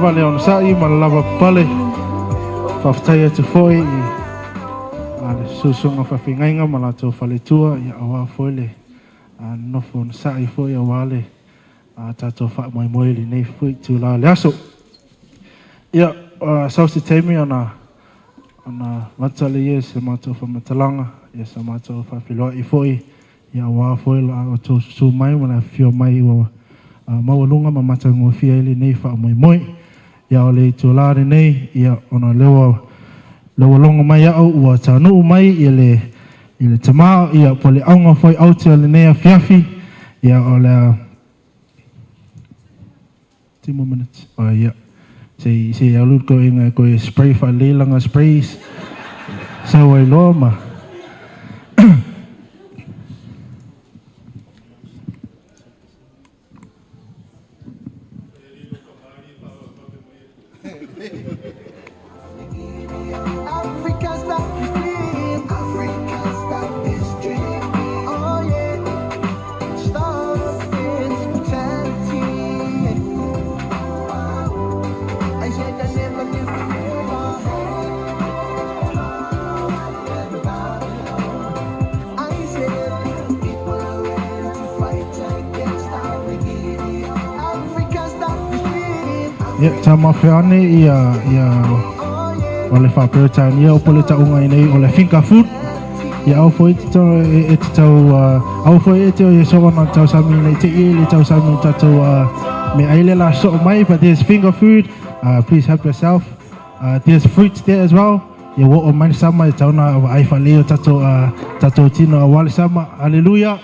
Lava le onosai ma le lava papale. Faafetai atu foi i le susuga faafeagaiga ma latou faletua, ia aua foi le nofo onosai foi aua le tatou faamoemoe i lenei foi itula o le aso. Ia, sau se taimi ona avatu lea o se matou faamatalaga, ia se matou faafeiloai foi, ia aua foi la outou susu mai ma le afifio mai ua maualuga ma matagofie ai lenei faamoemoe. Ia o le itula lenei, ia ona o lea ua logo mai au ua taunuu mai i le tama, ia po o le auga foi aute o lenei afiafi, ia o le 2 more minutes. Oh, ia. Se alu ko inga ko spray fa le langa sprays. Sa wai loa ma. Africa stop this dream. Africa stop this dream. Oh yeah. Stop this brutality. I said I never, never, never. I said people are ready to fight against our Nigeria. Africa stop this dream. Ia, tā mawheane ia Oh yeah. o le faa-Peretania o po le taunga i nei o le finger food. Ia au foi te tau e te tau au foi e te o ia so ona tau sami nei te i le tau sami tatou me aile la so mai, but there's finger food. Please help yourself. There's fruits there as well. Ia wo o mai sama e tau na ai whaleo tatou tino a wale sama. Hallelujah.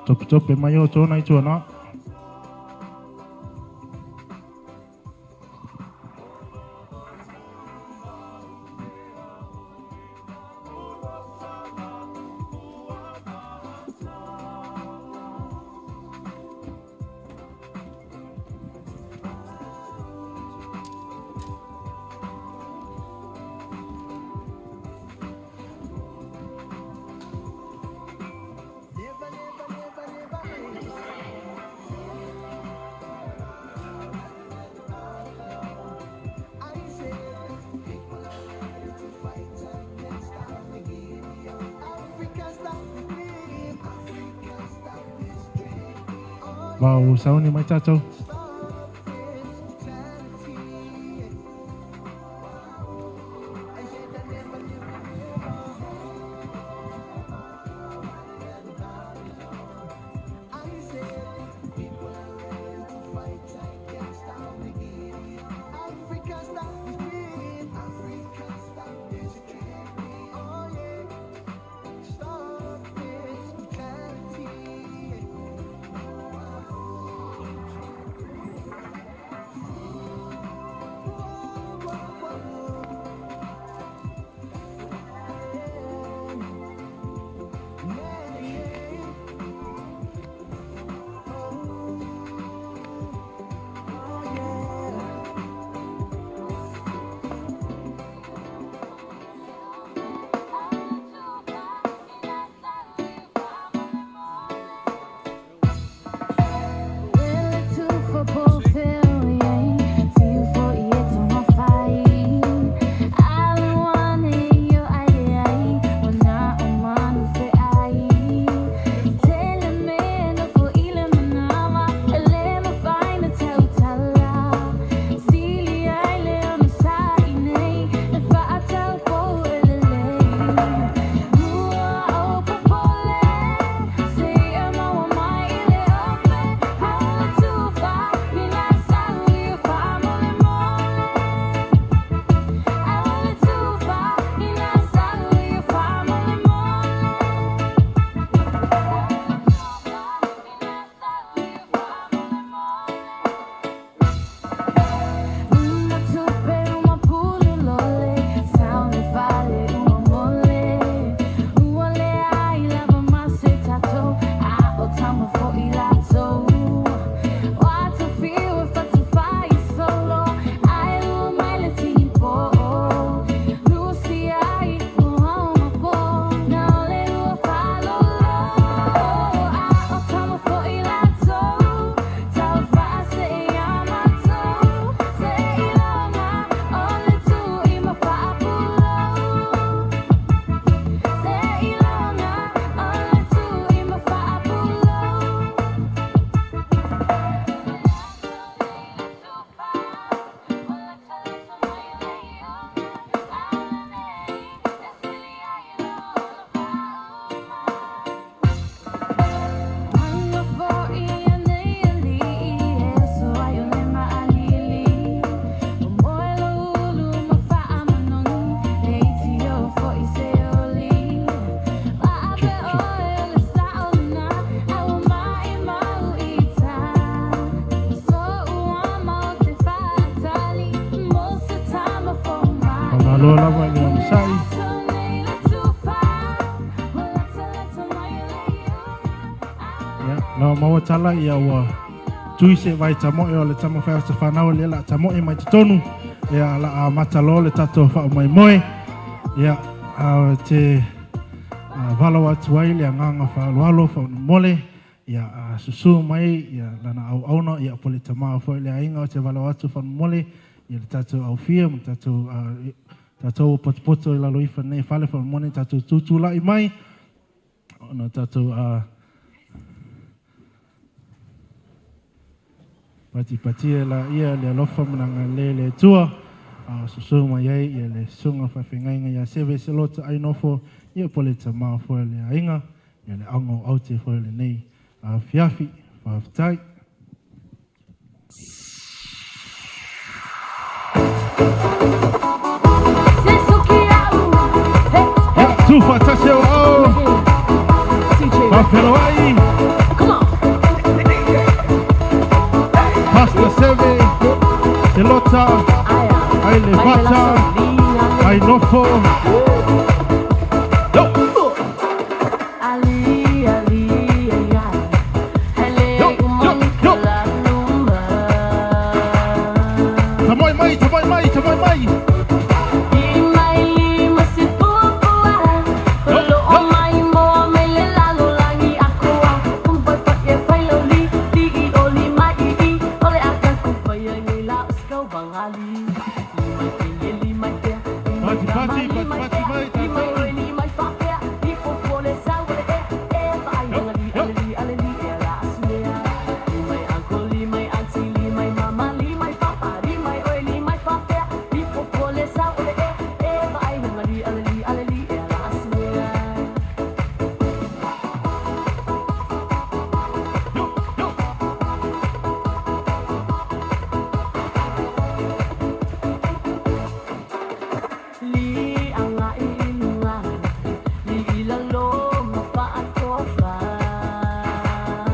Tope tope mai o tōna i tuana. Never, never, never, never. I said people are ready to fight against our Nigeria. Africa stop the dream. Africa stop this dream. Oh Vau sauni mai tatou. stop this brutality. I said I never, never, never. I said people are ready to fight against our Nigeria. Africa stop this dream. Africa stop this dream. Oh yeah. Stop this brutality. Malo lava i le onosai. Ia, lau maua tala ia ua tui se vai tamoe o le tama whai o te whanau le la tamoe mai totonu. Ia, la a mata loa le tatou faamoemoe. Ia, a te valo atu ai le agaga faaaloalo faamolemole. Ia, a susu mai ia lana auauna ia po le tama foi le aiga o te valo atu faamolemole ia le tatou aufia ma tatou tatou potopoto i lalo ifo nei fale faamolemole tatou tutulai mai ona tatou patipatia la ia le alofa ma le le Atua a susu mai ai ia le susuga faafeagaiga ia Seve Selota Ainofo ia po le tama foi le aiga ia le auga o aute foi lenei afiafi. Faafetai. Ia, tuufaatasi au au faafeloai. Pastor Seve Selota ai le Vata Ainofo. Yo. Yo, yo, yo. Tamoe mai, tamoe mai, tamoe mai. Yo, yo. Pati pati pati pati mai tatou. Yo, yo. Yo, yo.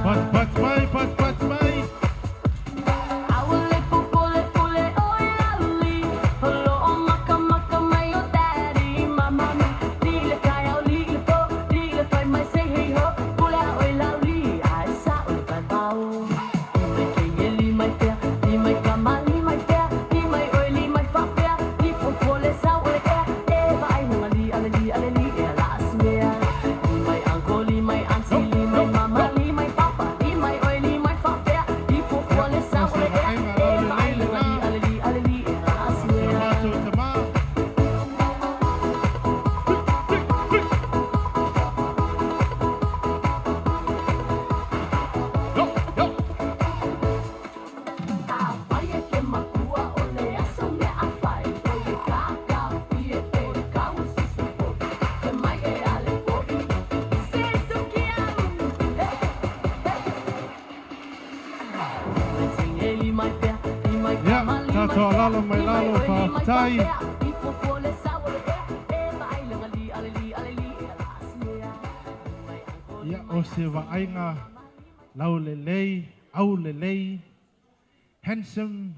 Pati pati mai, pati pati mai. Yo, yo, yo. Ia, o se vaaiga laulelei lena o le matou tamā. Three, three, three. Yo, yo. Ia, tatou alalo mai lalo faafetai. Ia, o se vaaiga laulelei, aulelei, handsome,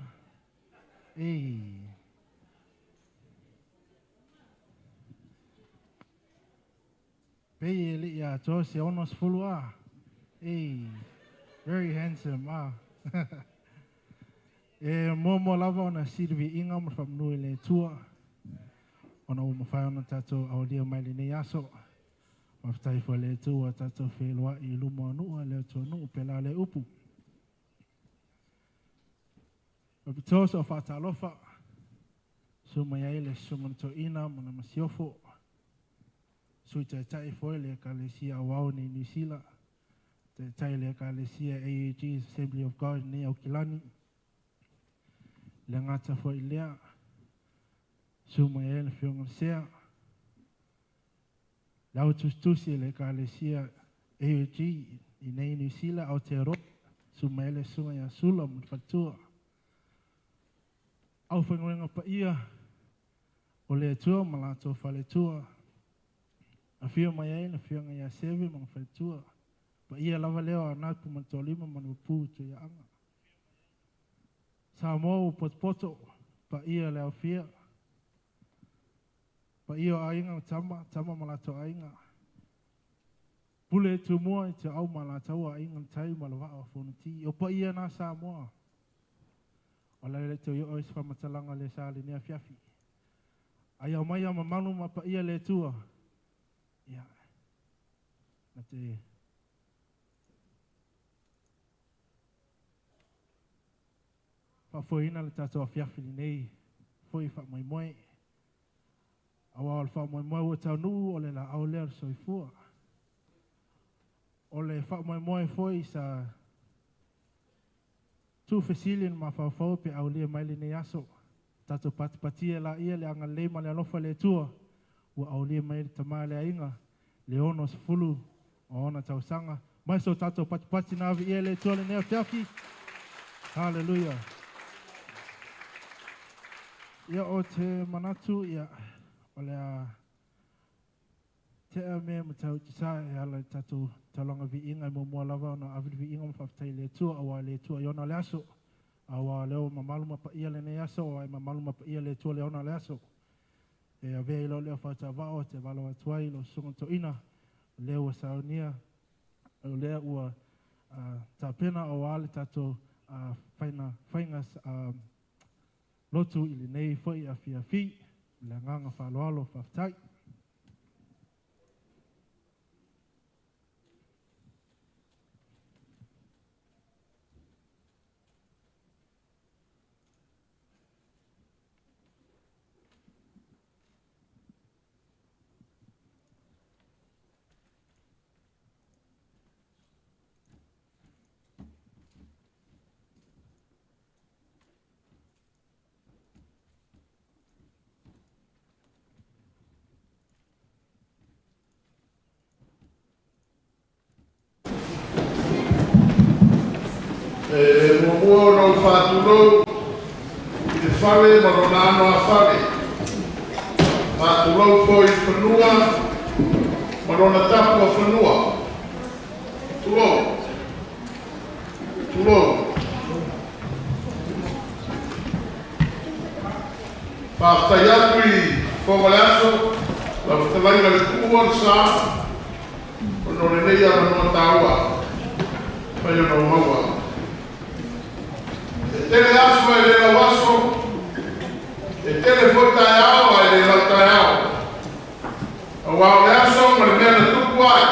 e. Pei e le ia atoa se 60 a. E, very handsome a. E muamua lava ona sili viiga ma faamanu i le Atua ona ua mafai ona tatou aulia mai lenei aso. Faafetai foi le Atua tatou feloai i luma o nuu a le atunuu pe la le upu. Faapitoa so faatalofa su mai ai le susuga toeaina ma le masiofo. Sui Taitai foi le Ekalesia Aoao nei Niu Sila. Taitai le Ekalesia AAG Assembly of God nei Aukilani. Le gata foi lea, susu mai ai le afioga le Sea. Le au tusitusi e le Ekalesia AAG i nei Niu Sila Aotearoa. Susu mai ai le susuga ia Sula ma le faletua. Au faigaluega paia o le Atua ma latou faletua. Afio mai ai le afioga ia Seve ma le faletua. Paia lava lea o Anapu ma le Toalima ma le Mapu Tuiaaga. Samoa ua potopoto, paia le aufia. Paia o aiga o tama, tama ma latou aiga. Pule Tumua i te au ma latou aiga na tai ma le vaa o Fonoti. O paia na Samoa. O le le toe oo i se faamatalaga le sa lenei afiafi. Ai aumaia mamalu ma paia le Atua. Ia, na te faafoeina le tatou afiafi lenei foi faamoemoe. Aua o le faamoemoe ua taunuu o le laau lea o le soifua. O le faamoemoe foi sa tuufesili na mafaufau pe aulia mai lenei aso. Tatou patipatia laia le agalelei ma le alofa le Atua ua aulia mai le tama le aiga le 60 o ona tausaga. Mai so tatou patipati na ave ia le Atua lenei afiafi. Haleluia. Ia o te manatu ia o le a tea mea ma tau te sa e ala i tatou taulaga viiga e muamua lava ona ave le viiga ma faafetai i le Atua aua le Atua i ona le aso. Aua lea ua mamalu ma paia lenei aso, aua e mamalu ma paia le Atua le ona le aso. E avea i lau lea faatauvao te valo atu ai lau susuga toeaina, o lea ua saunia, o lea ua tapena aua le tatou faiga lotu i lenei foi afiafi. Le agaga faaaloalo, faafetai. E muamua ona ou faatulou i le fale ma lona ano a fale. Faatulou foi i fanua ma lona tapu a fanua. Tulou. Tulou. Faafetai atu i fofoga o le aso, lau fetalaiga le tuua le sa, ona o lenei avanoa taua, fai ona o maua. E tele aso e le lau aso, e tele foi taeao ae le lau taeao. Aua o le aso ma le mea na tupu ai.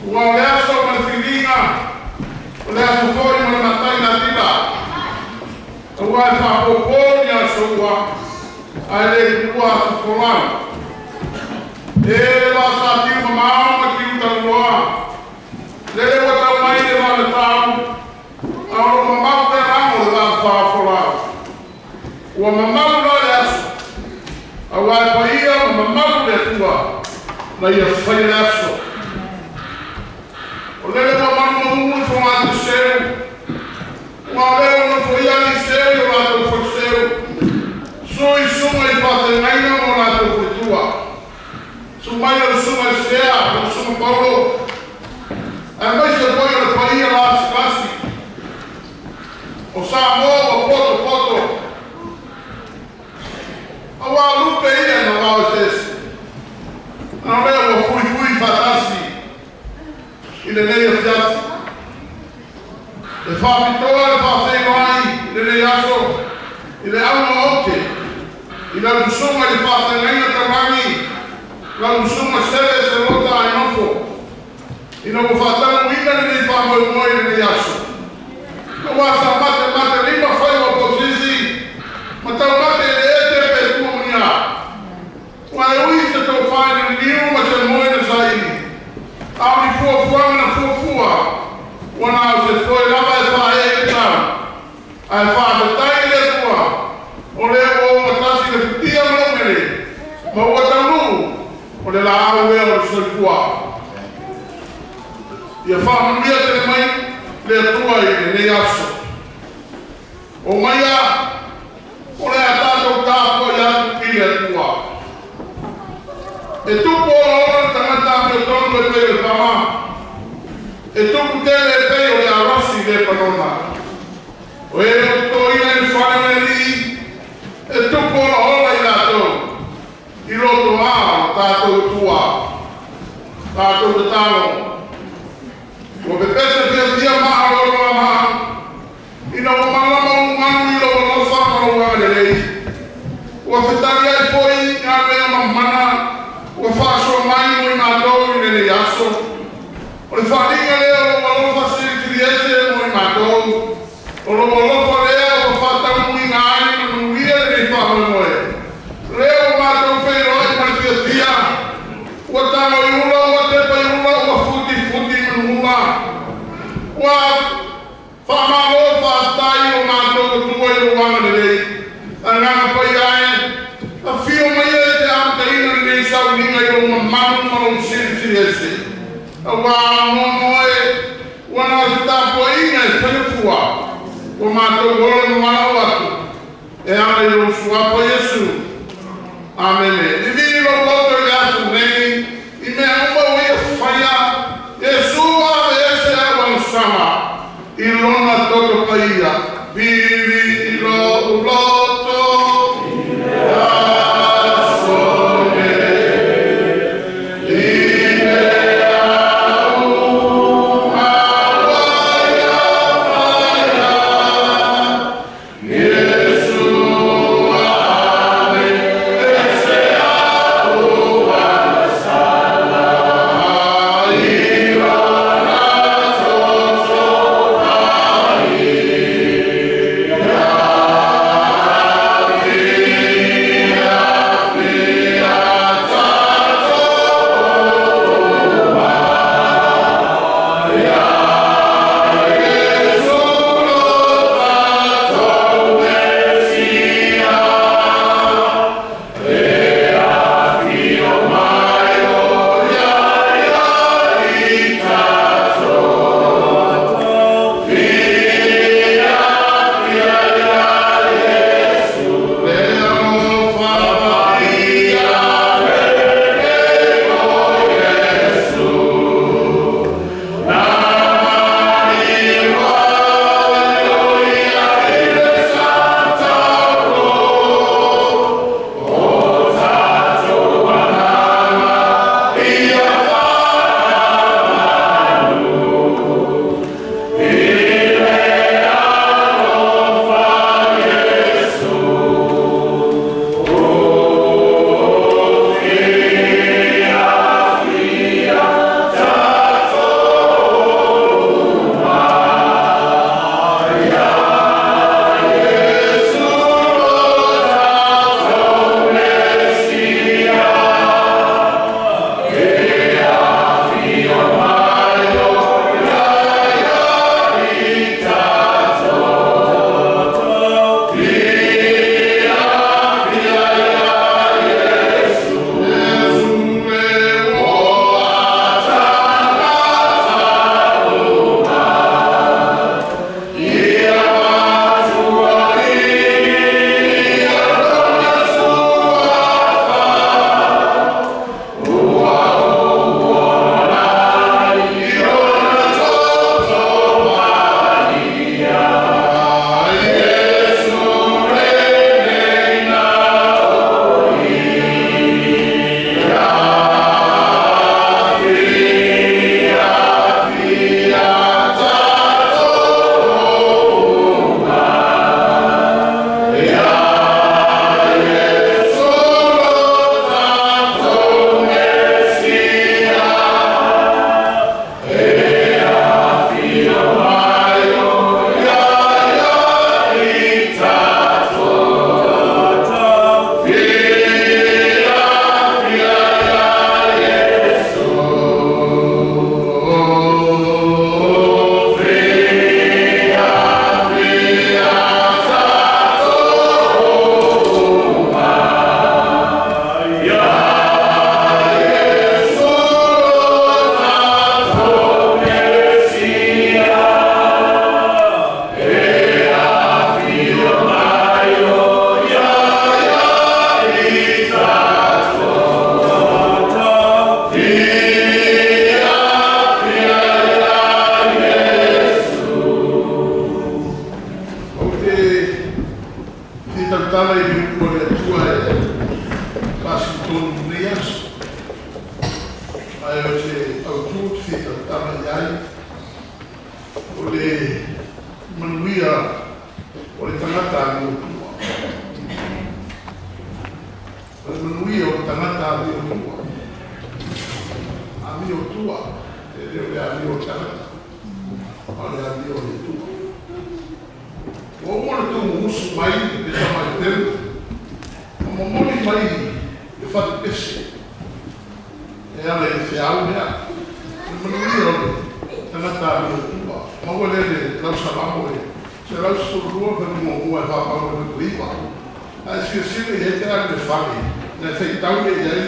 Ua o le aso ma le filiga, o le aso foi ma le matai natila. Aua e faapopo ni aso ua, ae le tuua aso folau. E le vaa sa tiu mamao ma tiu talaloa. Lele ua tau mai le vaa na tau, a o lo mamau pea lago le vaa faafolau. Ua mamalu la le aso, aua e paia ma mamalu le Atua na ia faia le aso. O lele ua malumalumu i fogate seu, ua o lea ua nofoia alii seu i o latou faleseu, sui susuga i faafeagaiga ma o latou faletua. Susu mai o le susuga i Sea ma le susuga Paulo, aemaise foi o le paia lasilasi. O Samoa ua potopoto, aua o lupe ia na vao eseese. A o lea ua fuifui faatasi i lenei afiafi. E faapitoa le faafeiloai i lenei aso i le auga oute i lau susuga i le faafeagaiga taulagi, lau susuga Sele Selota Ainofo, ina ua faataunuuina lenei faamoemoe i lenei aso. Aua sa mate lima faiva o pausisi ma taumate i le ete pe tua ma ni a. Ua e ui se tofa i le liliu ma se moe na saili. A o ni fuafuaga na fuafua, ua na o se foe lava e faaee i le tau. Ae faafetai i le Atua, o lea ua ogatasi le futia ma le umele, ma ua taunuu, o le laau ea o le soifua. Ia faamanuia tele mai le Atua i lenei aso. O maia, o le a tatou tapuai atu i le Atua. E tupu olaola le tagata amiotonu e pei o le pama, e tupu tele e pei o le arasi i Lepanona. O e o totoina i le fale o le alii, e tupu olaola i latou. malo. Ua pepese fiafia maʻalolo ma ina ua malama ulugalu i lou alofa ma lou agalelei. Ua fetali ai foʻi galuega mamana ua faasoa mai mo i matou i lenei aso. O le faaaliga lea o lou alofa silisili ese mo i matou. O lou alofa lea ua faataunuuina ai ma manuia lenei faamoemoe. Lea ua matou feiloai ma le fiafia. Ua tago i ula, ua tepa i ula, ua futifuti manuula. Ua faamalo faafetai o matou Atua i lou agalelei. Agaga Paia e, afio mai e te amataina lenei sauniga i lou mamalu ma lou silisili ese. Auā o oe ua na o se tapuaiga e faia fua. Ua matou ola ma valaau atu. E ala i lou suafa Iesu. Amene. Vivii lou loto i le aso nei, i mea uma ua ia faia, Iesu aveese au agasala, i lona toto paia. Vivii lou loto i le aso nei, i mea uma ua ia faia, Iesu aveese au agasala, i lona toto Ou te fia tautala i le upu a le Atua e faasino tonu i lenei aso. Ae o se autū ou te te fia tautala i ai, o le manuia o le tagata amiotua. O le manuia o le tagata amiotua. Amiotua, e le o le amio o le tagata, a o le amio o le Atua. Ua uma ona tuumusu mai le tama Eperu, ma momoli mai le fatupese e ala i le feau lea. O le manuia o le tagata amiotua. Maua lea i le Lausalamo e 112 fuaiupu 1 e faamau i le fuaiupu 9. Ae silasila i ai pe a le fale, na e faitau lea i ai,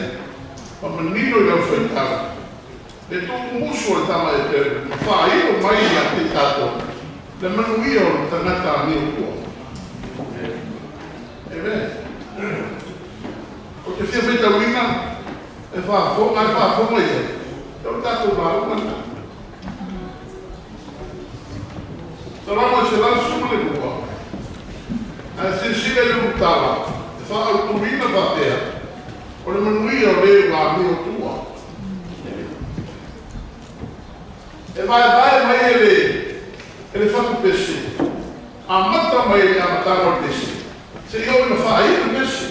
ma manino i lau faitau, le tuumusu o le tama Eperu, ma faailo mai ia te i tatou, le manuia o le tagata amiotua. Amen. Ou te fia faitauina e faafofoga, e faafofoga i ai, e o le tatou lauga lena. Salamo e 112, ae silasila i le ulutala, e faaautuina faapea, o le manuia o le ua amiotua. E vaevae mai e le fatupese, amata mai le amataga o le pese, seia oo ina faaiu le pese.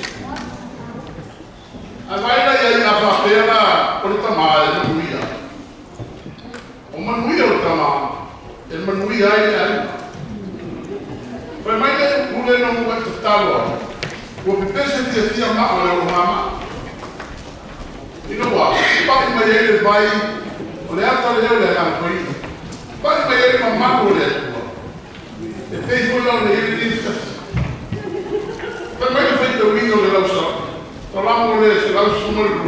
Ae vaai la i ai a faapea la o le tamā e manuia. O manuia o le tamā, e manuia ai le aiga. Fai mai le pule na ua e tatalo ai, ua pepese fiafia maa o le olomamaa. Ina ua pai mai ai le vai o le ata lea o le Agaga Paia. Pai mai ai le mamalu o le Atua. E pei foi la o le i ai lenei afiafi. Fai mai le faitauina o le lausa, Salamo le 112,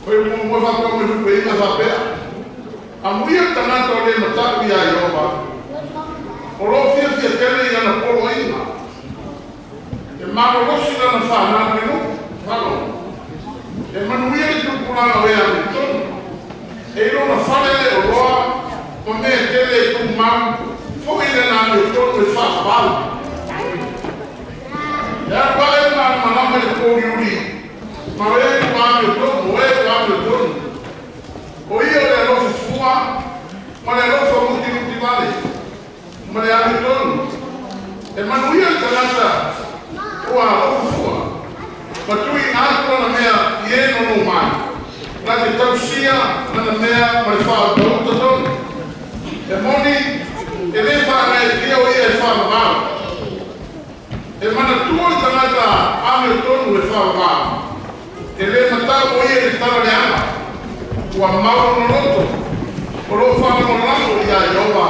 fuaiupu 1 faapea mai fuaiupu 9 faapea. Amuia le tagata o le matau iā Ieova, o lo o fiafia tele i ana poloaiga. E malolosi lana fanau i le nuu, falo. E manuia le tupulaga o e amiotonu. E i lona fale le oloa ma mea tele e tumau, foi lana amiotonu e faavavau. E alu ae le malamalama i le pouliuli, ma o e ua amiotonu, o e ua amiotonu. O ia o le alofa fua ma le alofa mutimutivale, ma le amiotonu. E manuia le tagata ua alofa fua, ma tuuina atu lana mea i e nono mai, na te tausia lana mea ma le faautauta tonu. E moni, e le faagaeetia o ia e faavavau. E manatua le tagata amiotonu e faavavau. E le matau o ia i le tala leaga. Ua mau lona loto, o lo o faalagolago iā Ieova.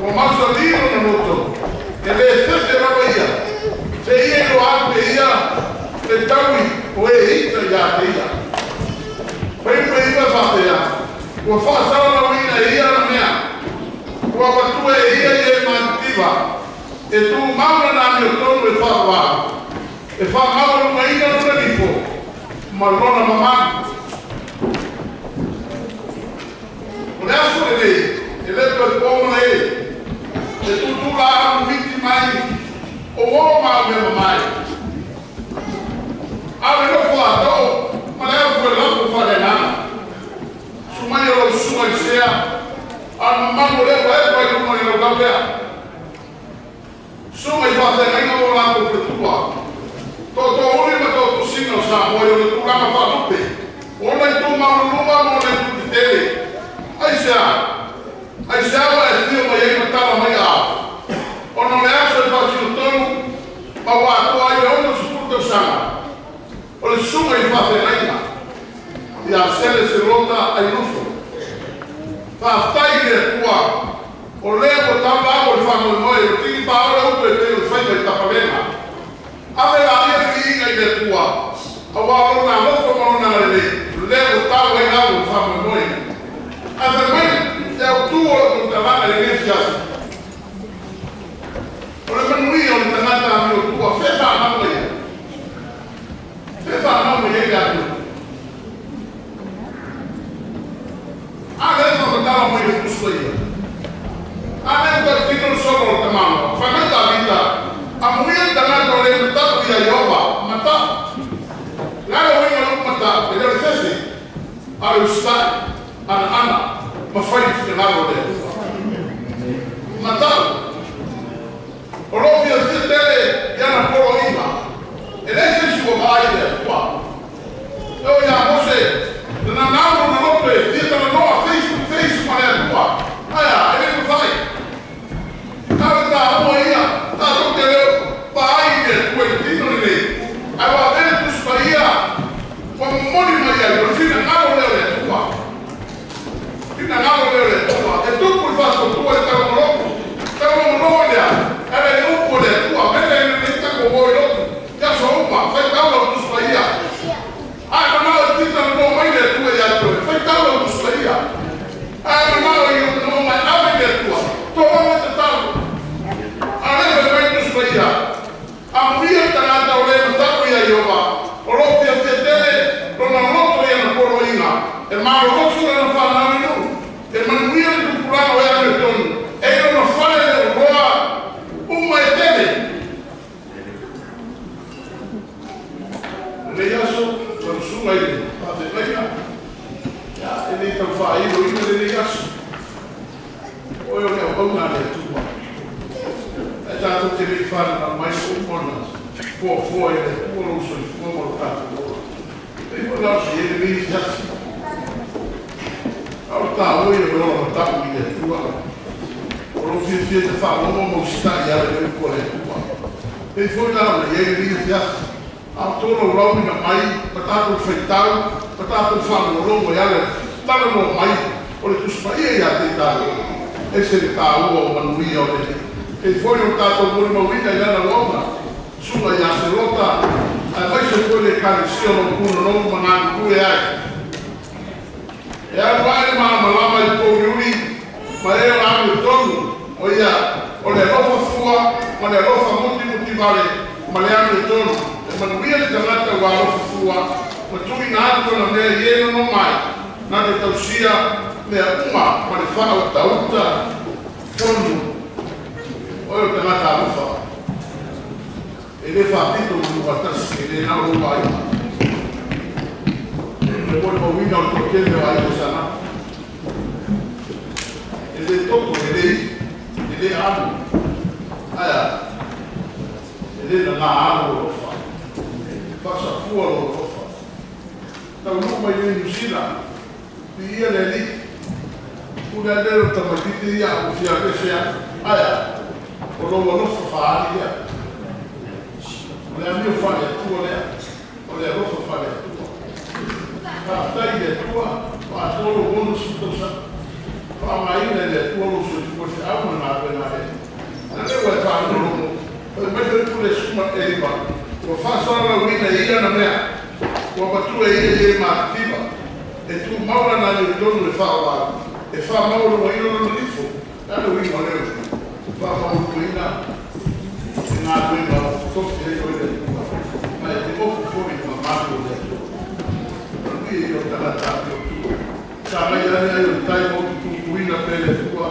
Ua mausali lona loto, e le fefe lava ia, seia iloa atu e ia le taui o e ita ia te ia. Fuaiupu 9 faapea, ua faasalalauina e ia ana mea, ua avatua e ia i e matitiva, e tumau lana amiotonu e faavavau, e faamaualugaina lona nifo ma lona mamalu. O le aso lenei, e le toe po malae, e tutulā mimiti mai o uo ma au mea mamae. A o le nofo a too ma le au fuelafo faaleagaga. Susu mai o lau susuga i Sea, a o le mamalu o lea ua epa i luga o le laulau lea. Susuga i faafeagaiga ma o latou faletua, tootoouli ma tootosina o Samoa i ona tulaga faalupe, o ona itu maualuluga ma ona itu tetele. Aisea? Aisea ua e afio mai ai ma tala mai aao? Ona o le aso e faasinotonu ma ua atoa ai le 60 tausaga o le susuga i le faafeagaiga ia Sele Selota Ainofo. Faafetai i le Atua o lea ua tau amo le faamoemoe, ua tigipao le utu e pei o le faiva i tapalega. Ave laia le viiga i le Atua, aua o lona alofa ma lona agalelei, o lea ua tau ai amo le faamoemoe. Ae fai mai le autu o lau tautalaga i lenei afiafi, o le manuia o le tagata amiotua, fe faamau mai ai? Fe faamau mai ai le amiotua? A lea e faamatala mai le Tusi Paia. A lea ua tautino le solo o le tamaloa. Fai mai Tavita, Amuia le tagata o le matau iā Ieova, matau. O le a le uiga o le upu matau? E le o le fefe, a o le usitai. Ana ma fai le finagalo o le Atua. Matau, o loo fiafia tele i ana poloaiga, e leai se isi ua vaai i le Atua. E oo ia Mose, na nanau lona loto e fia talanoa face to face ma le Atua. Ae a? E le mafai. A o le taua ia, tatou te le o vaai i le Atua i le tino lenei, ae ua avea le Tusi Paia ua momoli mai ai, o le finagalo lea o le Atua. Finagalo lea o le Atua. E tupu le faatuatua i le taugologo. Taugologo i le a? E ala i le upu o le Atua. Mele ai lenei tatou o i lotu i aso uma, faitau lau Tusi Paia. A e manao e fia talanoa mai le Atua ia te oe, faitau lau Tusi Paia. A e manao i ou manaoga e ave i le Atua, tologa tatalo. A o lea fai mai le Tusi Paia, amuia le tagata o le matau ia Ieova, o loo fiafia tele lona loto i ana poloaiga, e malolosi lana fanau i nuu, e manuia le tupulaga o e amiotonu, e i lona fale le oloa uma e tele. Lenei aso, lau susuga i le faafeagaiga, ia, e le tau faailoina lenei aso. O oe o le auauna a le Atua. Ae tatou te le i fananau mai ua uma ona fuafua e le Atua lou soifua ma lo tatou ola. E pei foi la o se i ai lenei afiafi. A o le taua ia o le ola matau i le Atua. O lou fiafia e te faalogo ma usitai i ala i le upu a le Atua. Pei foi la ona i ai lenei afiafi. A o tolaulauina mai ma tatou faitau ma tatou faalogologo e ala i le talanoa mai o le Tusi Paia ia te i tatou, ese le taua o manuia o le Alii. Pei foi o le tatou molimauina i lana auauna, Susuga ia Selota, aemaise foi le Ekalesia o lo o punonou ma galulue ai. E alu ae le malamalama i pouliuli ma e o le amiotonu, o ia o le alofa fua ma le alofa mutimutivale ma le amiotonu. E manuia le tagata ua alofa fua ma tuuina atu ona mea i e nono mai, na te tausia mea uma ma le faautauta tonu. O oe o le tagata alofa, e le faapito manu tasi, e le na o lou aiga. Le molimauina o le toatele o aiga Saanapu, e le toto, e le ifi, e le alu, ae a? E le nana lou alofa, faasafua lou alofa. Taunuu mai nei Niu Sila, viia le Alii, pule a lea o tamaitiiti ia a ua fia alu ese ai, ae a? O lou alofa faaali lea. O le amio faale-Atua lea, o le alofa faale-Atua. Faafetai i le Atua ua atoa lou 60 tausaga. Faaaogaina e le Atua lou soifua i feau ma galuega a le Alii. A lea ua e faalogologo, fai mai le upu le 15, ua faasalalauina e ia ana mea, ua matua e ia i e matitiva, e tumau lana amiotonu e faaola ai, e faamaualugaina lona nifo. O le a le uiga o lea upu? Faamaualugaina le galuega o tofi ai oe le Atua, ma e te ofo foi i le mamalu o le Atua. Manuia ia o tagata amiotua. Sagai ane ai o le tai ma utupupuina pea e le Atua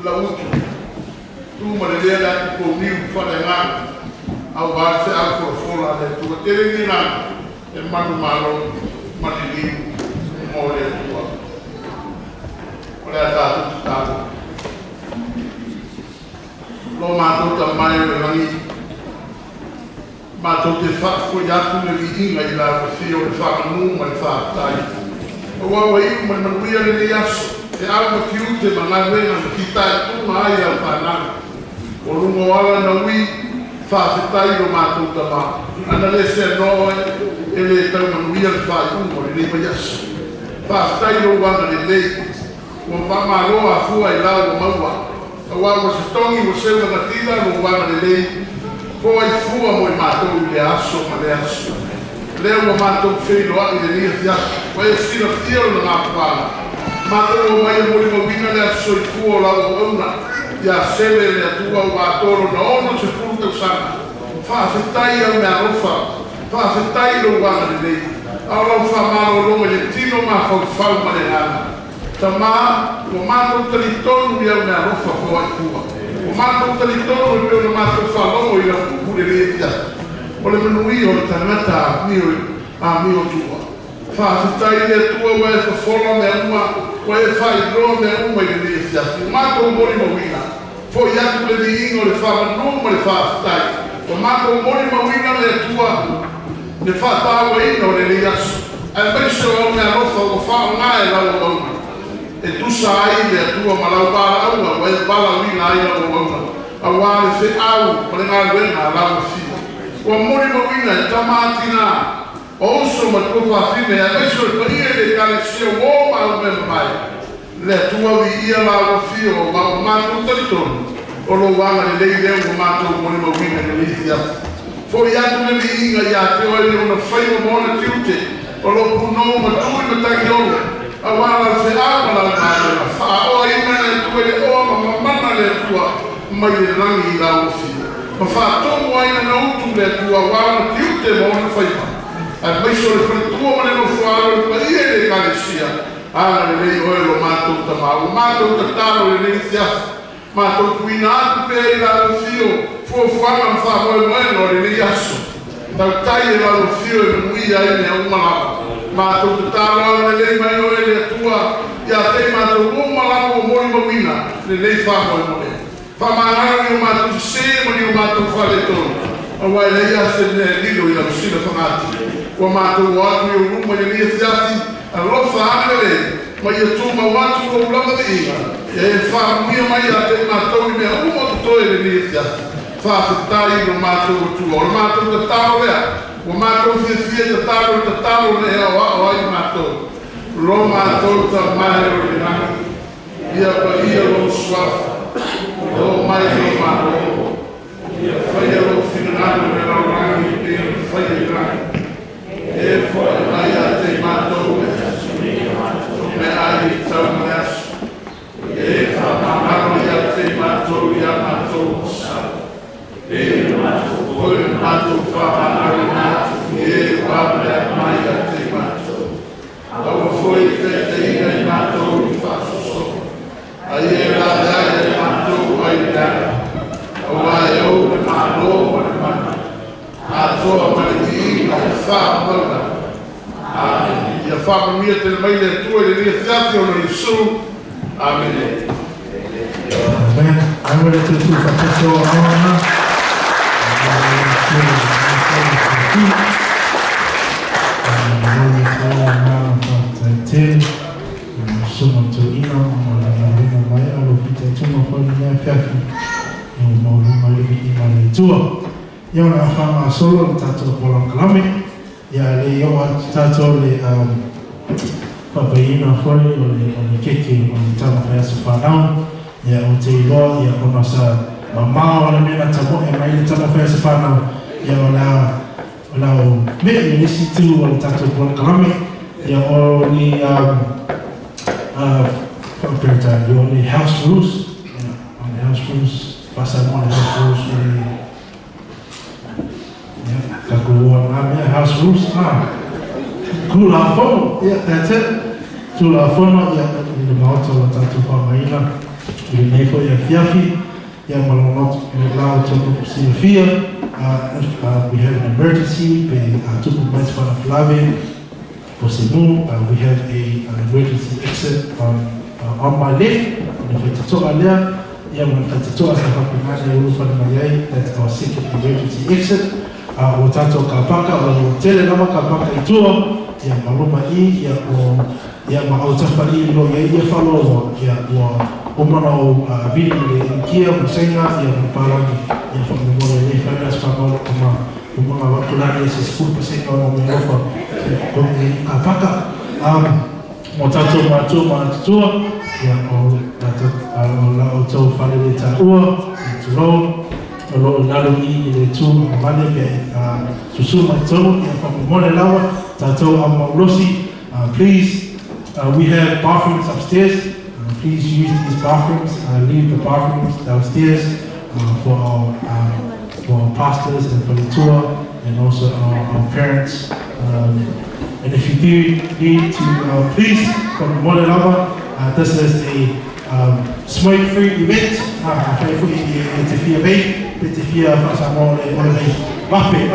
lau utu. Tu ma le lea le atu pouniu faaleagaga aua le feau folafola a le Atua. Tele ni agaga e manumalo ma liliu mo le Atua. O le a tatou tatalo. Lo matou Tama e o le lagi, matou te faafoi atu le viiga i lau afio, le faamanu ma le faafetai, aua ua iu ma le manuia lenei aso, e au ma tiute ma galuega na fitaituga ai lau fanau o luga o ala na ui. Faafetai lo matou Tama, ana le seanoa oe, e le tau manuia le faaiuga o lenei vaiaso. Faafetai lou agalelei ua faamalo afua i lau ua maua, aua ua se togi ua seu lagatila lou agalelei foai fua mo i matou i lea aso ma lea aso. Lea ua matou feiloai i lenei afiafi, ua e silafia lona mafuaaga matou omai e molimauina le aso soifua o lau auauna ia Sele, le Atua ua atoa lona 60 tausaga. Faafetai au meaalofa, faafetai lou agalelei, a o lau faamalologa i le tino mafaufau ma le agaga. Tama, ua matou talitonu i au meaalofa foai fua. Ua matou talitonu e pei ona matou faalogo i lau upu lenei afiafi, o le manuia o le tagata amio tua. Faafetai i le Atua ua e fofola mea uma, ua e faailoa mea uma i lenei afiafi. Ua matou molimauina, fo'i atu le viiga o le faamanu ma le faafetai. Ua matou molimauina le Atua le faatauaina o lenei aso, aemaise o au meaalofa ua faaaoga e lau auauna e tusa ai le Atua ma lau valaauga ua e valaauina ai lau auauna, auā le feau ma le galuega a lau Afio. Ua molimauina e tama a tinā o uso ma tuafafine, aemaise o le paia i le Ekalesia uō ma au mea mamae. Le Atua, viia lau Afio, ma ua matou talitonu o lou agalelei lea ua matou molimauina i lenei afiafi. Fo'i atu le viiga ia te oe i ona faiva ma ona tiute o lou punou ma tui matagiolo, auā lau feau ma lau galuega. Faaoaina le Atua i le oa ma mamana le Atua mai le lagi i lau Afio ma faatomu ai lana utu le Atua, auā ona tiute ma ona faiva, aemaise o le faletua ma le nofoaalo, le paia i le Ekalesia. Agalelei oe lo matou Tamā. Ua matou tatalo i lenei afiafi, matou tuuina atu pea i lau Afio fuafuaga ma faamoemoega o lenei aso. Tautai e lau Afio e manuia ai mea uma lava. Matou tatalo, agalelei mai oe le Atua ia te i matou uma lava ua molimauina lenei faamoemoe. Faamagalo ni o matou sesē ma ni o matou faaletonu, auā e leai lava se mea e lilo i lau silafagati. Ua matou o atu i ou luma i lenei afiafi, alofa agalelei ma ia tumau atu lou lava viiga, ia e faamanuia mai ia te i matou i mea uma o totoe i lenei afiafi. Faafetai i lo matou Atua. O le matou tatalo lea, ua matou fiafia e tatalo le tatalo na e aoao ai matou. Lo matou Tama e o i le lagi, ia paia lou suafa, oo mai lou Malo, ia faia lou finagalo i le lalolagi e pei ona faia i lagi. E foai mai ia te i matou meaai e tatau mo le aso. E faamagalo ia te i matou ia matou sa, e matou foi na matou faamagaloina atu i e ua mea mai ia te i matou. Aua foi e taitaiina i matou i faasosoga, a ia e laveai ia matou ai le aga, auā e ou le Malo ma le mana, atoa ma le viiga e faamauina. Amene. Ia faamanuia tele mai le Atua i lenei afiafi ona o Iesu. Amene. Amen. Aua le tutu whakato awana. Suma tu ina ma le galuega mai a lo fitaituga foi lenei afiafi e maualuga ai le viiga o le Atua. Ia, o le a faagasolo le tatou polokalame. Ia, ae le i oo atu tatou le faapaiina foi o le keke o le taumafai aso fanau. Ia, ou te iloa, ia, ona sa mamao le mea na tamoe mai le taumafai aso fanau. Ia, o le a ou me'i i le isi itu o le tatou polokalame. Ia, o ni faaperetania o le house rules. Ia, o le house rules faa-Samoa, le house rules o le, ia, tatou o ngā mea house rules, ah, Tulafono, yeah, that's it. Tulafono, ia, i le maota o le tatou faaaogaina i lenei foi afiafi. Ia, ma le la outou silafia, if we have an emergency, pe tupu mai se faalavelave po se mu, we have a emergency exit on my left. Le faititoa lea, ia, ma le faititoa sa faapena e ulufale mai ai. That's our second emergency exit. O tatou kapaka, o lo tele lava kapaka i tua, ia, ma luma i, ia, o, ia, ma autafa i lo ia ia faloa, ia, ua uma na o vili i le Inikia ma Saina, ia, ma Palagi. Ia, faamolemole lei fai se faamaolo ma uma nga watulagi e se 10% o ngā mea alofa e kogi i kapaka. Mo tatou matua ma atutua, ia, o o la outou falele taua, i tulou, o lo o lalo i le tu male pe susu mai tonu. Ia, faamolemole lava tatou amaulosi. Please, we have bathrooms upstairs. Please use these bathrooms. Leave the bathrooms downstairs for our pastors and for the tour and also our parents. And if you do need to, please, faamolemole lava, this is a smoke-free event. Afai foi e te fia vape, pe te fia faasamoa o le vape.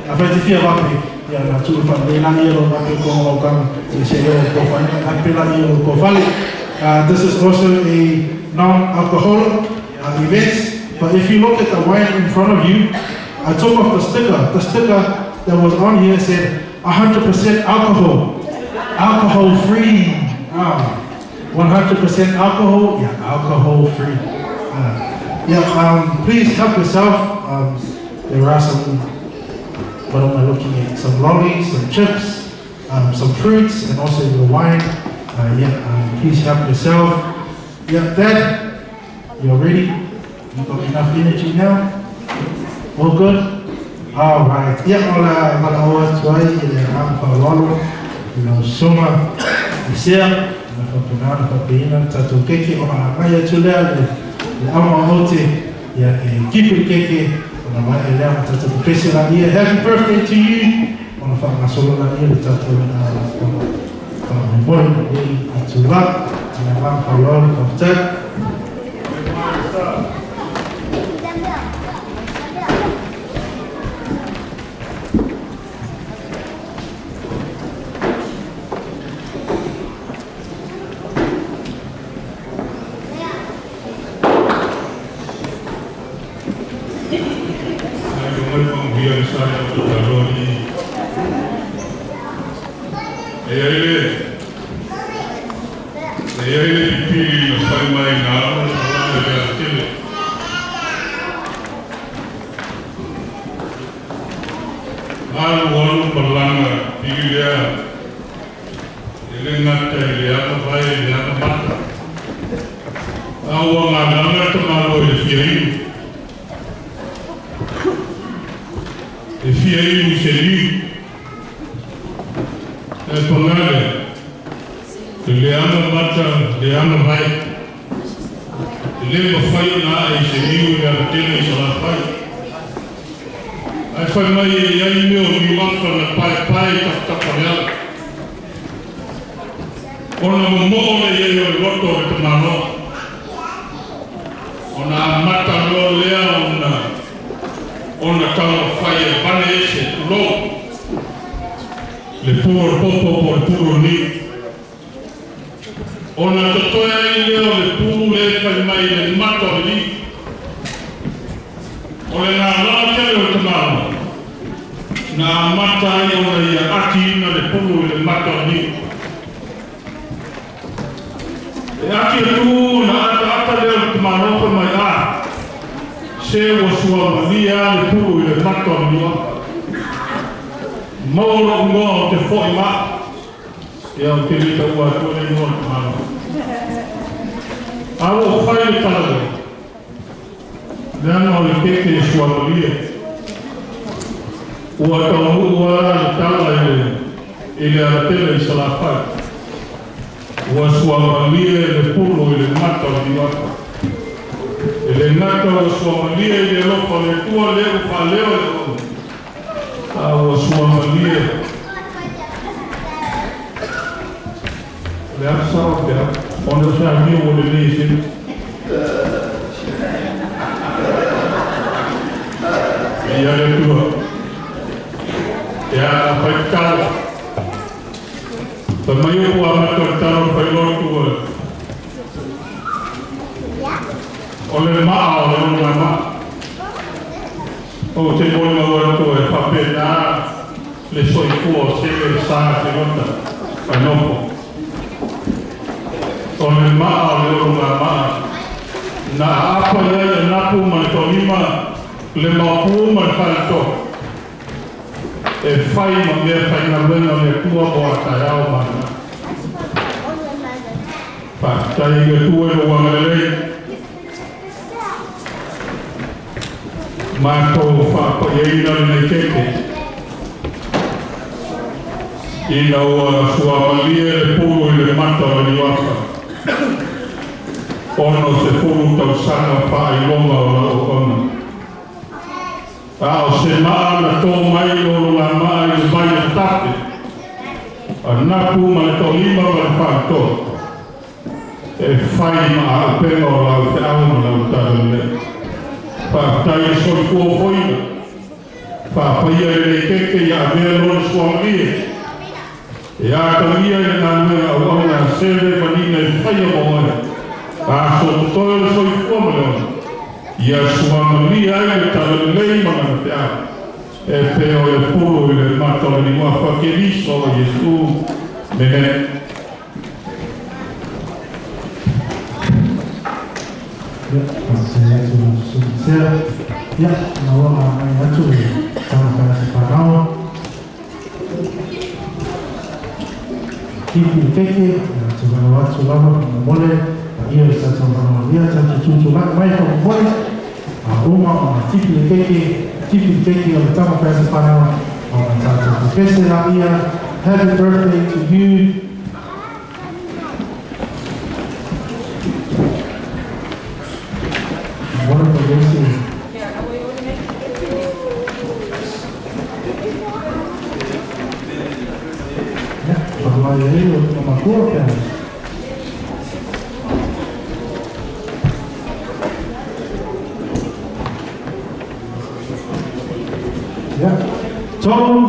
Afai te fia vape, Ia ona tuu faalelei laia o lou ape i lau taga i se leo o le fale ape laia o le fale. This is also a non-alcoholic event, but if you look at the wine in front of you, I took off the sticker. The sticker that was on here said 100% alcohol, alcohol free. 100% alcohol, yeah, alcohol free. Yeah, please help yourself. There are some, what am I looking at? Some lollies, some chips, some fruits, and also your wine. Yeah, please help yourself. Yeah, Dad, you're ready? You got enough energy now? All good? All right. Yeah, ola wala oa tuai i le agaga faaaloalo i lau susuga Isea na faapena ona faapeina le tatou keke ona agai atu lea le le ama o Aute ia e kipi le keke ona maea lea ona tatou pepese laia happy birthday to you ona faagasolo laia le tatou faamoemoe i lenei itula. I le agaga faaaloalo faafetai. Ai o mai whanguhia le sa o te taloa ni. E ai le, e ai le pipili na whai mai ngā aro na malanga le ala tele. Alu alu malaga pili lea e le gata i le agavai i le agamata. A ua gagaga le tamaloa i le fia inu. E fia inu i se niu. Ae paga lea, i le agamata le agavai. E le mafai ona ae i se niu i le alatele i Salafai. Ae fai mai e i ai mea o niuafa na paepae i tafatafa o le ala. Ona momoo lea i ai o le loto o le tamaloa. Ona amata loa lea ona ona taumafai e vane ese, tulou, le pu o le popo po o le pulu o le niu. Ona totoe ai lea o le pu lea e fai mai i le mata o le niu. O le galala tele o le tamaloa na amata ai ona ia atiina le pulu i le mata o le niu. E ati atu ona ataata lea o le tamaloa fai mai, A, se ua suamalie lava le pulu i le mata o le niuafa. Maua lou igoa ou te foi ma. Ia ou te le taua atua le igoa o le tamaloa. A ua fai le tala lea, leaga o le keke e suamalie. Ua taunuu lava le tala i le i le alatele i Salafai. Ua suamalie le pulu i le mata o le niuafa. E le gata ua suamalie i le alofa o le Atua lea ua faaleo e le auauna, a ua suamalie le a sao pe a, ona o se amio ua lelei e se Viia le Atua. Ia, a fai tatalo. Fai mai upu amata o le tala o le failotu o le maa o le ogamaa. Ou te molimau atu e faapena le soifua o Sele Sa Silota Fainofo. O le maa o le ogamaa na aapa i ai anapu ma le toalima, le maopu ma le faletolu e fai ma mea faigaluega o le Atua mo a taeao ma ananafi. Faafetai i le Atua i lou agalelei. Matou faapaiaina lenei keke ina ua suamalie le pulu i le mata o le niuafa. 60 tausaga faailoga o lau auauna. A o se maa na tō mai i lo ologamaa i le vai o Tape, a napu ma le toalima ma le faletolu, e fai ma auupega o lau feau ma lau talalelei. Faafetai i le soifua ofoina, Faapaia i lenei keke ia avea lona suamalie e atagia i le galuega auauna a Seve ma Nina e faia mo oe. Aso totoe o le soifua ma le ola, ia suamalie ai le talalelei ma lana feau e pei o le pulu i le mata o le niuafa Keriso o Iesu. Mene. Ia, faafetai atu lau Susuga Sea. Ia, ina ua agai atu le taumafai a se fanau tipi le keke, ia te atu lava faamolemole paia i sa tauvalaolia tatou tutulai mai faamolemole a uma ona tipi le keke, tipi le keke o le taumafai a se fanau ona tatou pepese laia. Happy birthday to you. Wonderful Lucy. Ia, faamai ai o tuna makua pe. Ia, tolu,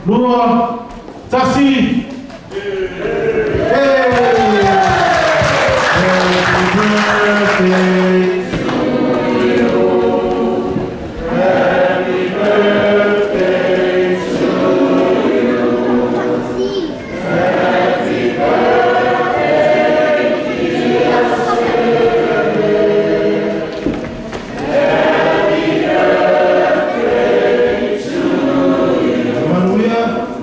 lua, tasi. Hey! Happy birthday. Happy birthday to you. Happy birthday, dear Happy birthday to you. Hallelujah.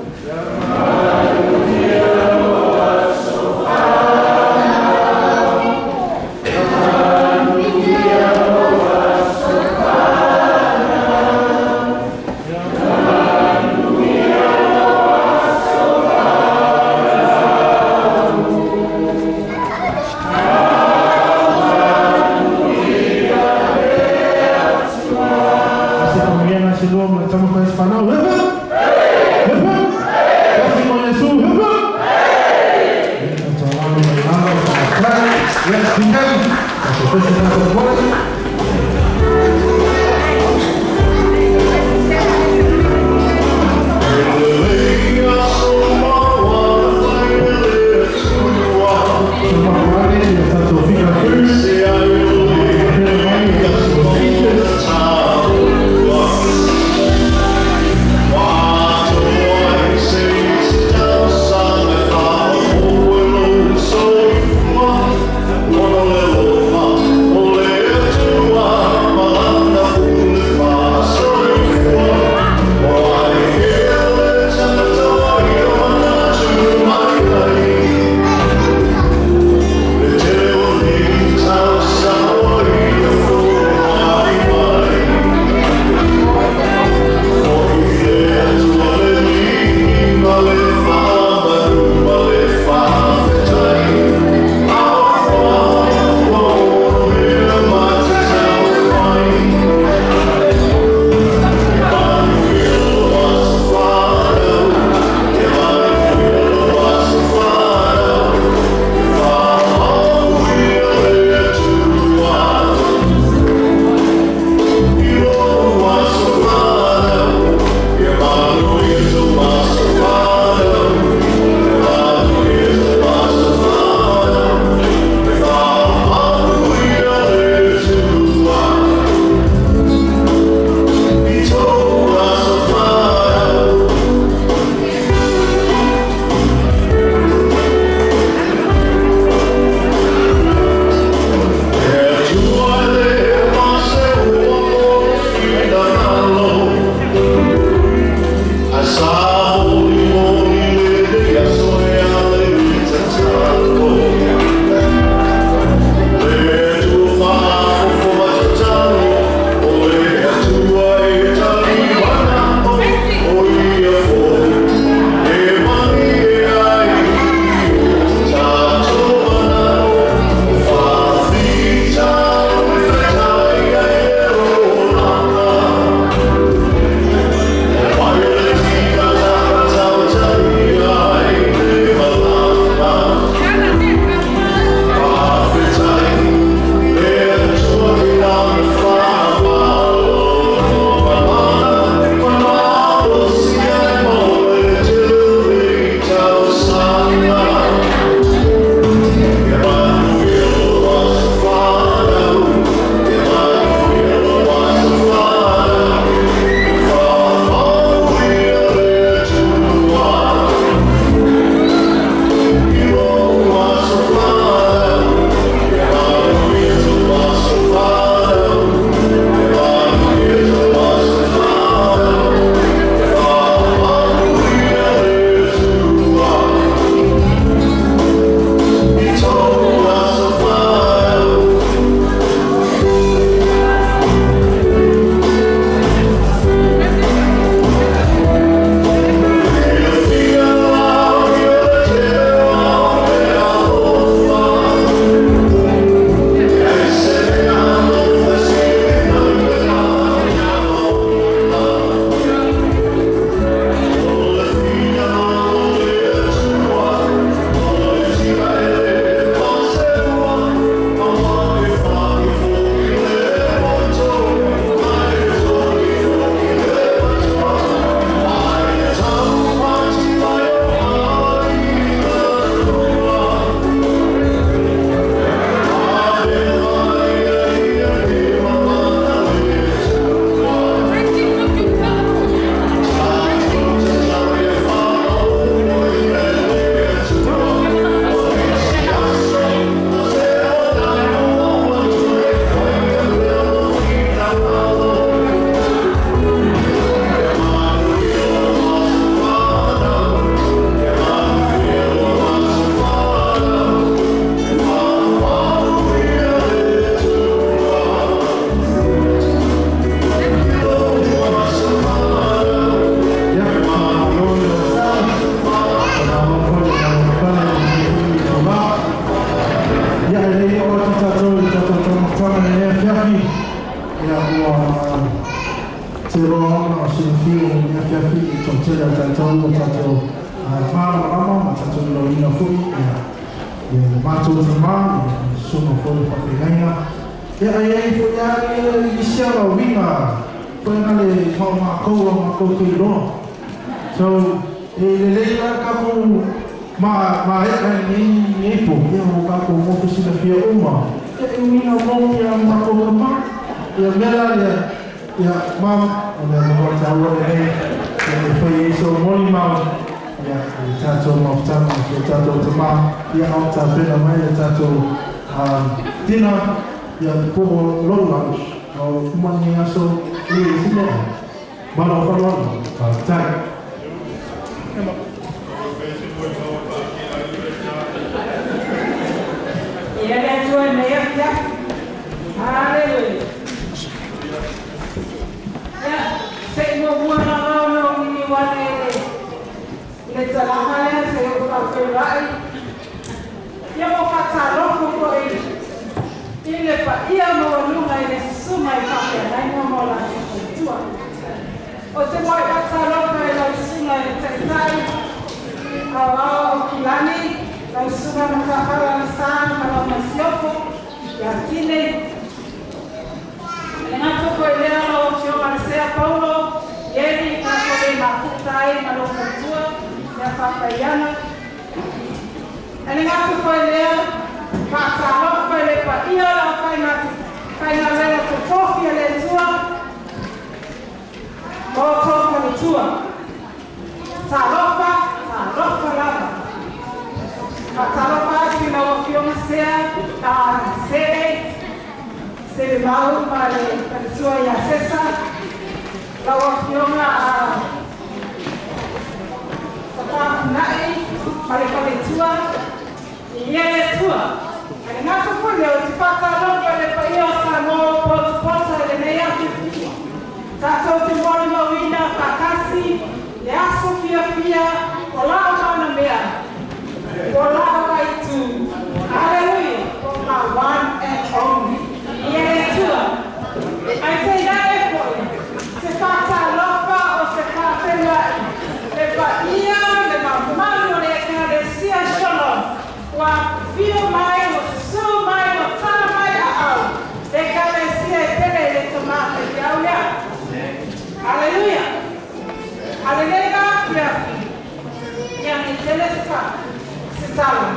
Malo foi le lavapapale i lenei foi itulā. Ia, e le i oo atu tatou i le tatou taumafataga i lenei afiafi, ia ua te loa ona o silafia i lenei afiafi i le toatele o tatou ua tatou malamalama ma tatou iloaina foi ia le matou tamā, ia le susuga foi le faafeagaiga. Ia, ai ai foi lava isi ala uiga foi na le maumākou a makou te iloa. So, e lelei la tatou ma maea i lenei po, ia ua tatou motu silafia uma ia e uiga mo ia matou tamā. Ia mea la lea, ia ma o le avanoa taua lenei ia e fai ai sou molimau ia i tatou mafutaga i tatou tamā, ia ao tapena mai le tatou dinner ia po o lou lunch o uma lenei aso i isi mea. Ma lou faaaloalo, faafetai. Ia le Atua i lenei afiafi. Haleluia. Ia, se i muamua lava ona ou liliu ane i le talaga lea se i ou faafeiloai. Ia mo faatalofa foi i le paia maualuga i le susuga i faafeagaiga ma o latou faletua. Ou te muai faatalofa i lau susuga i le Taitai Aoao o Kilani, lau susuga Matafala Lasa ma lau masiofo, ia Tine. E le gata foi lea lau afioga le Sea Paulo, Ieli tatou le mafuta ai ma lou faletua, ia Faafaiana. E le gata foi lea, faatalofa i le paia o le aufaigaluega totofi a le Atua ma outou faletua. Talofa, talofa lava. Faatalofa atu i lau afioga Sea, Sele, Sele Mau ma le faletua ia Sesa, lau afioga a Papafunai ma le faletua, ia le Atua. E le gata foi lea, ou te faatalofa i le paia o Samoa ua potupota i lenei afi. Tatou te molimauina faatasi le aso fiafia o lao mana mea, o lao aitu. Hallelujah. My one and only. Ia le Atua. Ai te ina e foi, se faatalofa o se faafeiloai, le paia le mamalu o le Ekalesia Shalom, ua fio mai, ua susu mai, ua tala mai aau, le Ekalesia e pele i le tamā faifeau lea. Hallelujah. Alelei la afiafi, ia nei tele se fa, se tala.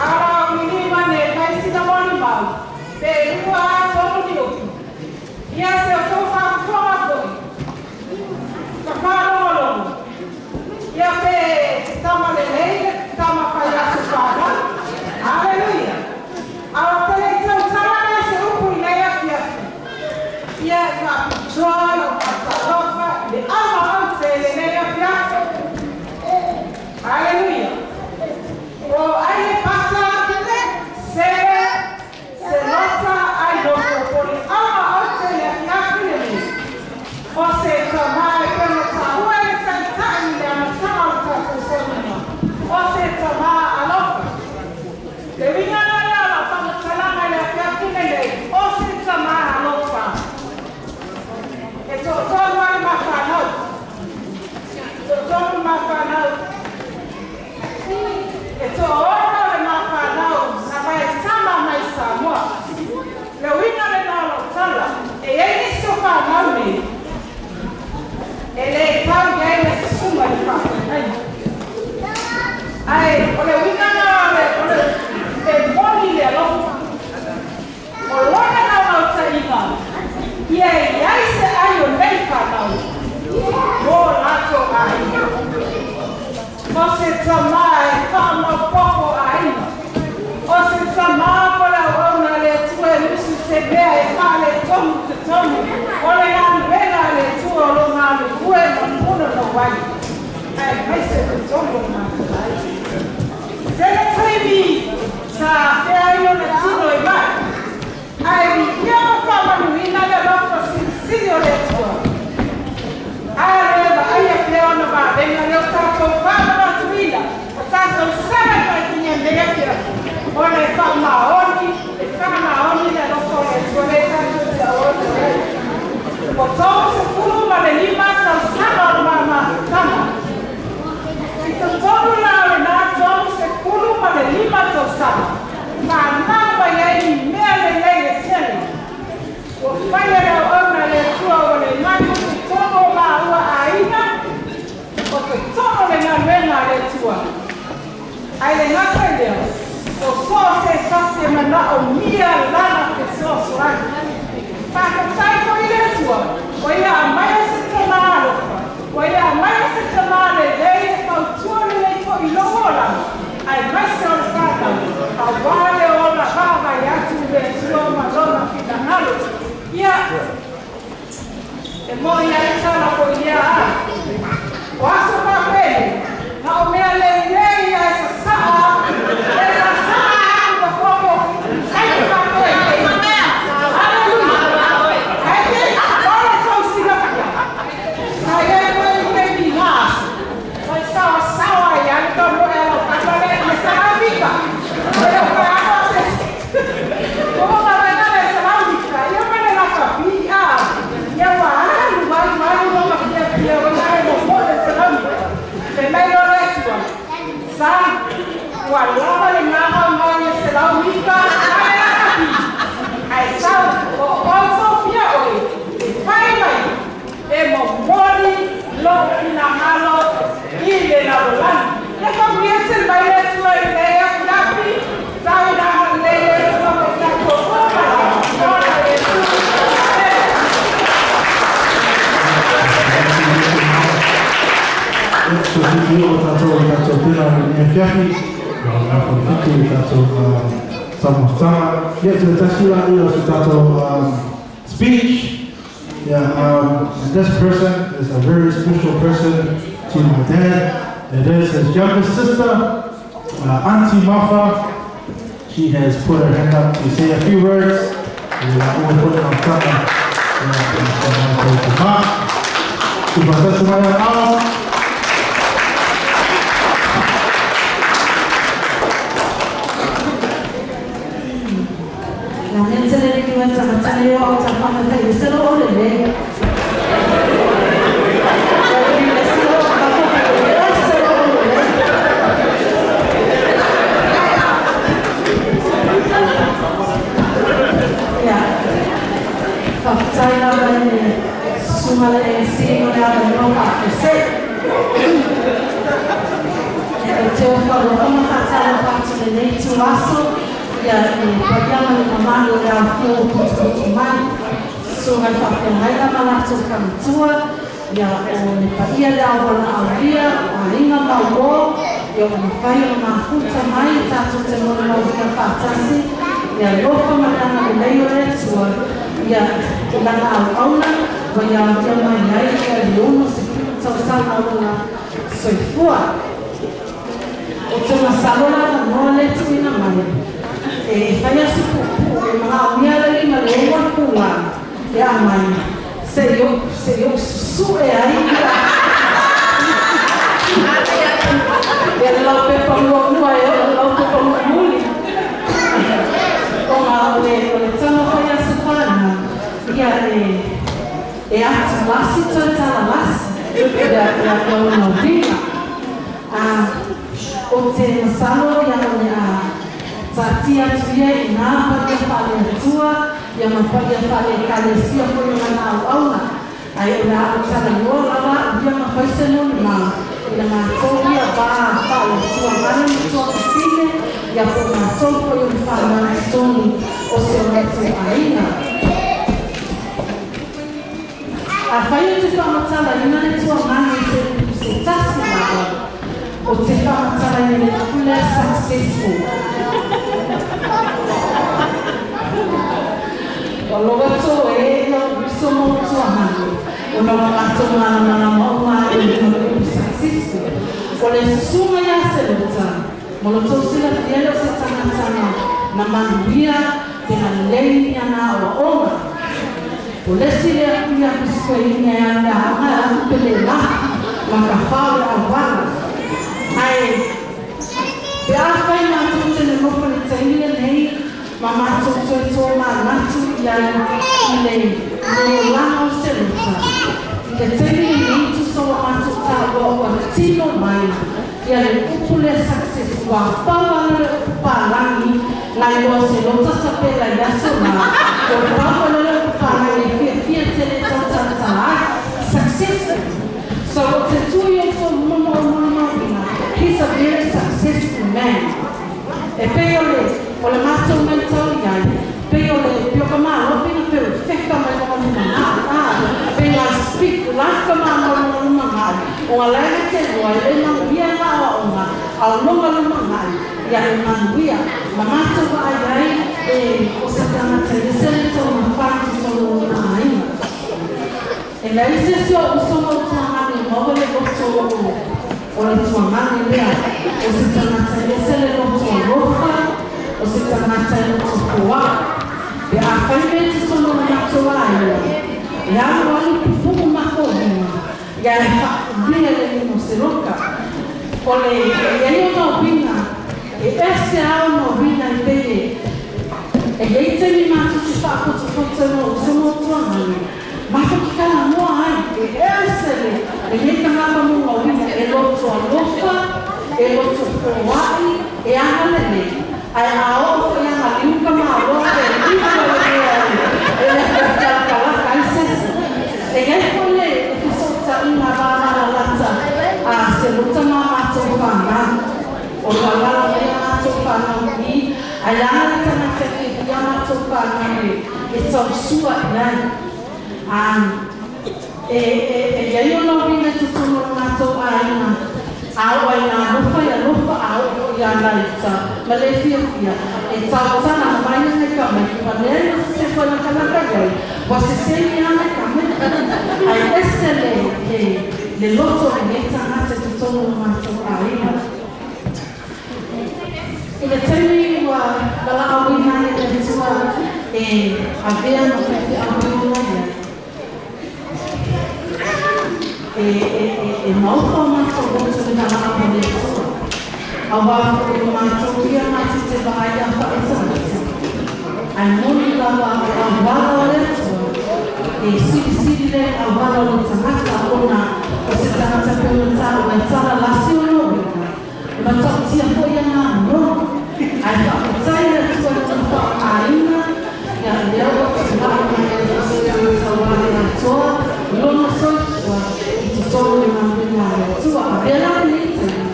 Ara o liliu ane e fai sina molimau, pe lua a tolu ni upu. Ia se o tou faafofoga foi, ka faalogologo. Ia pe te tama lelei le tama fai aso fanau. Hallelujah. A o te le tautala lea se upu i nei afiafi. Ia e faapitoa lau faatalofa i le ama aute i lenei afiafi. Hallelujah. O ai le pata, sele, selota ai nofo po le ama aute i le afiafi lenei. O se tamā e pei ona taua e le taitai i le amataga o le tatou saunoaga. O se Ua 35 tausaga o le ma mafutaga. I totonu la o lenā 35 tausaga, fanau mai ai ni mea lelei e tele. Ua faia le auauna a le Atua ua le gata i totonu o maua aiga, o totonu o le galuega a le Atua. Ae le gata i lea, o so o se tasi e manaomia lana fesoasoani. Faafetai foi i le Atua, ua ia aumaia se tama alofa, ua ia aumaia se tama lelei e fautua lelei foi i lou olaga, aemaise o le fanau, auā le ola vaavaai atu i le Atua ma Lona finagalo. Ia, e moni ai tala foi ia a. O aso faapenei, na o mea lelei ae sasaa, e sasaa aku ma koko, ai te faapenei. Aleluia! Ae te o le tou silafia. Sa i ai foi le taimi i na aso, sa i saoasaoa ai lava le tauloo e ala o kapa lea i le salavika. O le fai atu o se ua malaga le salavika, ia ma le lakapi, a. Ia ua alu, alu, alu lona fiafia ua ia e momoe le salavika. Fai mai loa le Atua, sa, ua lava le gagau mai le 100 mita ma le lakapi. Ae sau, o outou fia oe, e fai mai, e momoli lou finagalo i le lalolagi. Ia faamanuia tele mai le Atua i lenei afiafi, tau ina agalelei le Atua ma i tatou uma lava. Ola Iesu. Amene. So fitu o tātou i tātou tēnā i lenei afiafi, ia o ngā whawhitu i tātou taumafataga. Ia, te tasi la ia o se tātou speech. Yeah, and this person is a very special person to my dad. It is his youngest sister, Auntie Mafa. She has put her hand up to say a few words. Ia, ua foi na tama, ia, ia, ia, ma. Tufatasi mai au. La mente le ni wa tsa tsa yo au tsa fa ma le se lo le le. Le se lo ba fa le se lo le. Ya. Fa tsai la ba le suma le si mo le ava no fa se. E te o fa lo fa ma fa tsa lo fa tu le nei tu aso. Ia e paia ma le mamalu o le afio o putuputu mai. Susuga i faafeagaina ma latou faletua, ia o le paia le auala aulia, o aiga ma uō, ia ua mafai ona mafuta mai tatou te molimauina faatasi, ia alofa ma le agalelei o le Atua, ia i lana auauna, ua ia aolia mai ai ia le 60 tausaga o lona soifua. O te masalo la avanoa le tuuina mai, e fai a si puupuu e manaomia le 5 le 6 itulā e aumai se'i ou susu'e ai ia le laupepa muamua e oo i le laupepa mulimuli. Ona o le o le taumafai a se fanau ia e e atulasi toe talalasi ia ia lona uiga. A o te masalo ia o le a taatia atu ia i nā paia faale-Atua ia ma paia faale-Ekalesia foi o lana auauna, ae o le a ou talanoa lava au ia ma fai se molimau i le matou ia va faale-Atua male ma tuafafine ia po o matou foi o le fanau i totonu o si o matou aiga. Afai ou te faamatalaina le tuamaga i se upu se tasi lava, ou te faamatalaina i le upu lea successful. Ua loa toe lou uso ma ou tuahanu, ona ua matou malamalama uma lava i luga o le upu successful. O le susuga ia Selota, mo lo tou silafia e le o se tagata na manuia pe na lelei ni ana aoaoga. O le isi lea kui a Kusikuaiina e alu i le aoga e alu pe le laha ma ka fa o le auala. Ae pe afai matou te nonofo i le taimi lenei Ma matou toe tomanatu i ai i le olaga o Selota. I le taimi lenei tusa ua matou taua ua tino mai ia le upu lea success ua pau lava le upu palagi nai lo Selota Sapela i aso la o le pau foi lea le upu palagi e fiafia tele tautalatala ai successful. So o te tui o tō luma ma o maumauina, he's a very successful man. E pei o le matou matau i ai, pei o le pioka mālo, pei na peu feka mai longa luma ngā, pei na speak life ka mālo longa luma ngā, o ngā lae te loa, e le manuia ngā o ngā, a o longa luma ngā, ia e manuia. Ma matou wa ai ai, e o sa tangata e se le tau mawhai te tolu o ngā aina. E leai se isi o uso ma o tuagane maua le loto o le tuagane lea o se tagata e ese le loto alofa o se tagata e loto foaʻi pe afai mea i totonu o le matou aiga e alualu pupuʻu makou lima ia e faakulia le lima o se loka o le e iai ona uiga e ese a ona uiga e pei e iai taimi matou te faapotopoto ai ma uso ma o tuagane matou te talanoa ai e ese le lenei tagata ma ona uiga e loto alofa e loto foaʻi e agalelei ae a oo foi agaliu ka malo pe lima le mea e le kalakalaka ai sesi e iai foi le fesootaiga vavalalata a Selota ma matou fanau o lo alala mai a matou fanau i ae aga le tagata e fiafia matou fanau e tausua i ai e iai ona uiga i totonu o le matou aiga a oo ai ina alofa i alofa a oo foi ia laita ma le fiafia e tautala mai ana i ka maiki ua leai ma se sefo e lakalaka i ai ua sesegi ana i ka maiki ae ese le le loto o lenei tagata i totonu o le matou aiga. I le taimi ua valaauina ai e le Atua e avea ma faifeau e ola i ai, e maofa o matou loto i le valaau a le Atua, auā foi o matou ia matou te vaai a faaletagata, ae moni lava o auala o le Atua, e silisili le auala o le tagata ona o se tagata pei ona taua e talalasi ona uiga, e matautia foi ana anoa. Ae faafetai le Atua i lona faaaogaina, ia lea ua tulai mai ai o se tagata ua le atoa lona soifua i totonu o le galuega a le Atua. Avea la lenei taimi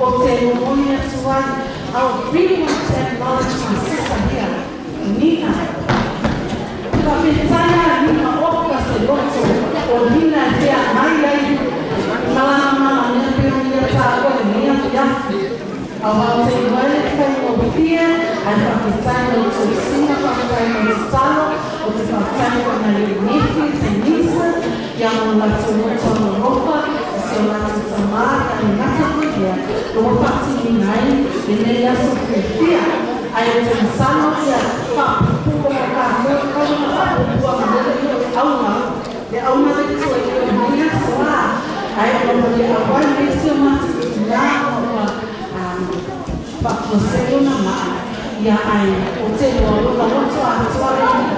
ou te momoli atu ai, I really want to acknowledge my sister here, Nina. Faafetai a Nina oka se loto o Nina e feagai ai ma lana malamea pei ona ia taua i lenei afiafi. Auā ou te iloa ai le faigofie ae faafetai mo le tausiga, faafetai mo le tatalo, ou te faafetai foi i nai ou nephews and nieces ia ma lo latou loto alolofa i si o latou tamā ia e gata foi lea ua faatinoina ai lenei aso fiafia. Ae ou te masalo ia faapuupuu o tatou tatau ona faapuupuu agalele ia o le auga le auga le tua i lenei aso a ae ona ua le auai mai si o matou tina ona ua faafuasei ona maa ia ae ou te iloa lona loto atoa lenei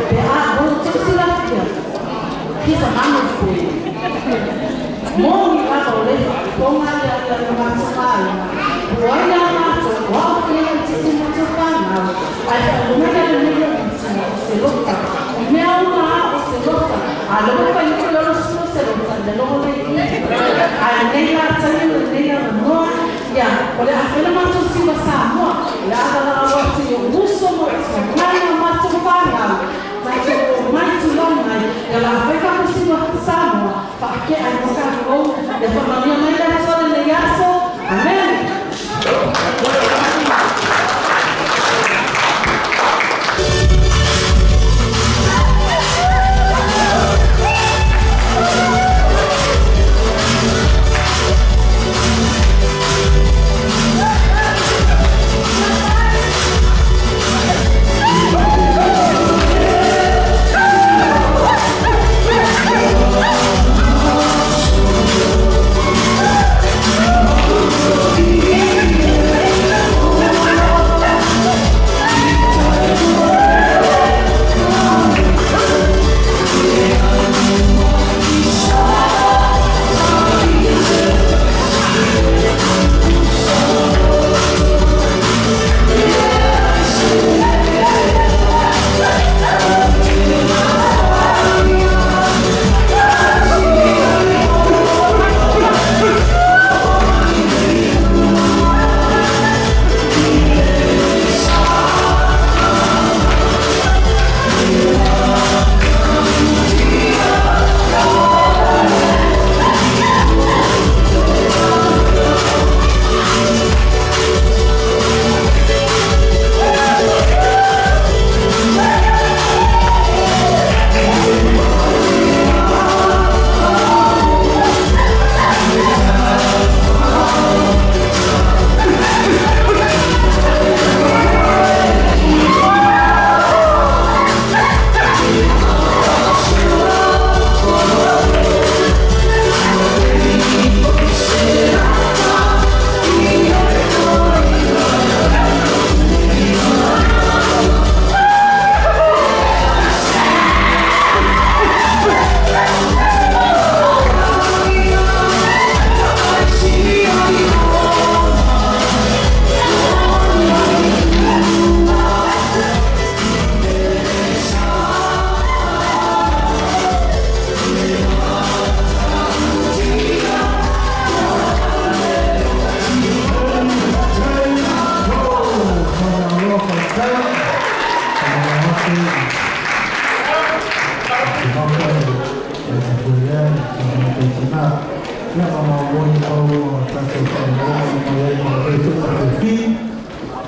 pe a ua outou silafia he's a mama's boy moni lava o lea faafofoga ia ia le matou aiga po o ai a matou o au foi e laitiiti i matou fanau ae faailoga ia lenei lou matua o Selota o mea uma a o Selota a lea ua fai atu le sui o Selota i le logo lea i i ae lenei la taimi lenei avanoa ia o le a fai le matou siua Samoa o le a valaau atu i ou uso ma ou tuanai ma matou fanau tatou omai tulai mai ia o le a fai tatou siua Samoa faakea ai ma tatou ia faamanuia mai le Atua lenei aso. Amen.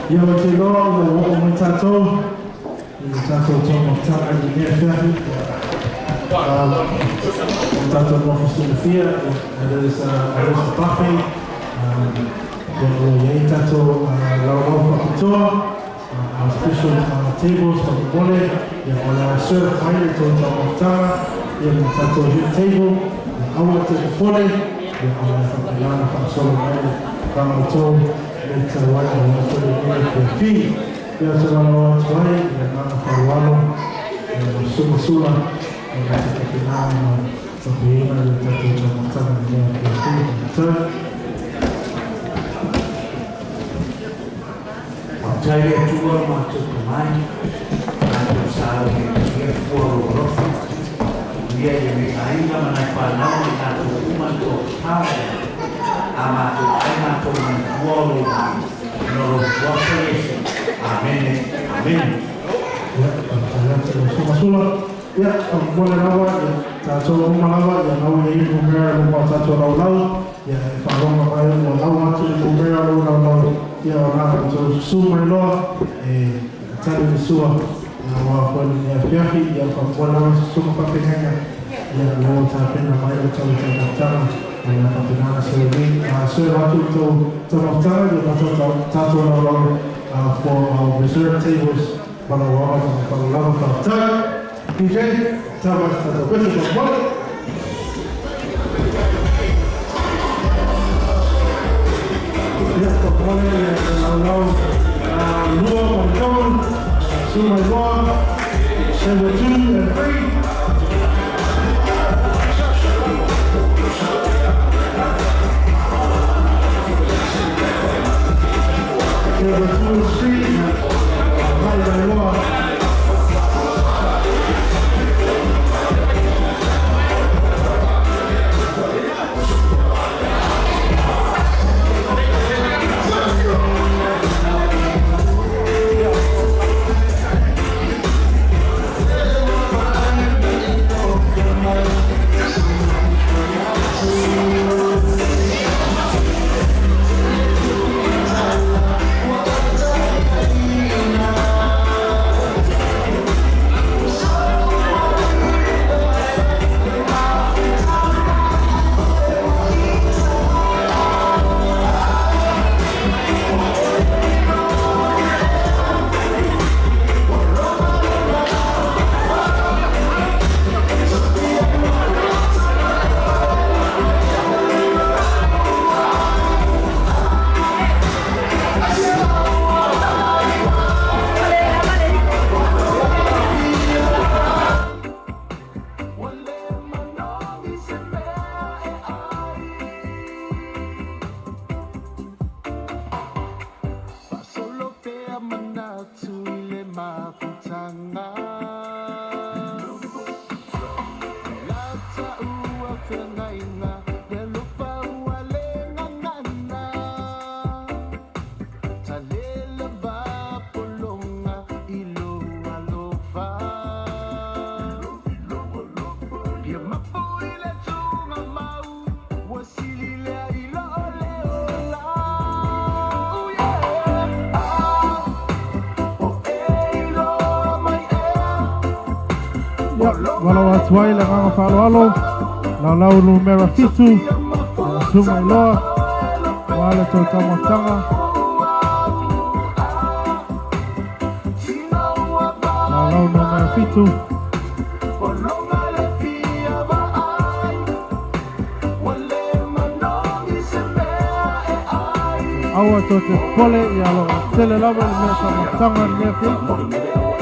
Ia o te loa ua oo mai tatou i le tatou taumafataga i lenei afiafi. O tatou nofo silafia, it is a buffet. Ia o lo o i ai tatou laulau faapitoa, our special tables faamolemole. Ia o le a serve mai le tou taumafataga ia ma tatou head table. Ia aua te popole, ia o le a faapena ona faasolo mai le faaoutou le tatau ai aua foi lenei afiafi. Ia ou te valaau atu ai i le agaga faaaloalo ia Susuga Sula ia ma te faapena ona faapeina le tatou taumafataga i lenei afiafi. Faafetai. Faafetai le Atua matou tamai, matou sa o ia fua o lou alofa. Ia i lenei aiga ma nai fanau ma i latou uma i toatapala a matou ai matou manatua o lou no lou suafa Iesu. Amene, amene. Ia, faafetai atu i lau Susuga Sula. Ia, faamolemole lava, ia, tatou uma lava, ia lau i ai numera i luma o tatou laulau. Ia, e faalogo mai ua lau atu le numera o lou laulau. Ia, o na outou susu mai loa, e tali le sua, ia, aua foi lenei afiafi. Ia, faamolemole lava susuga faafeagaiga. Ia, o lo o tapena mai le tou taumafataga. Ia, faapena ona serve atu le tou taumafataga, ia, ma tatou laulau for our reserved tables. Malauaga ma faaaloalo lava, faafetai. DJ, tau mai se tatou pese faamolemole. Ia, faamolemole le laulau lua ma le tolu, susu mai loa, table 2 and 3. Table 2 and 3, mai mai loa. Ia, valaau atu ai le agaga faaaloalo, laulau numera 7, ia susu mai loa, aua le tou taumafataga. Laulau numera 7. Aua tou te popole, ia o lo o tele lava le mea taumafataga i lenei afiafi.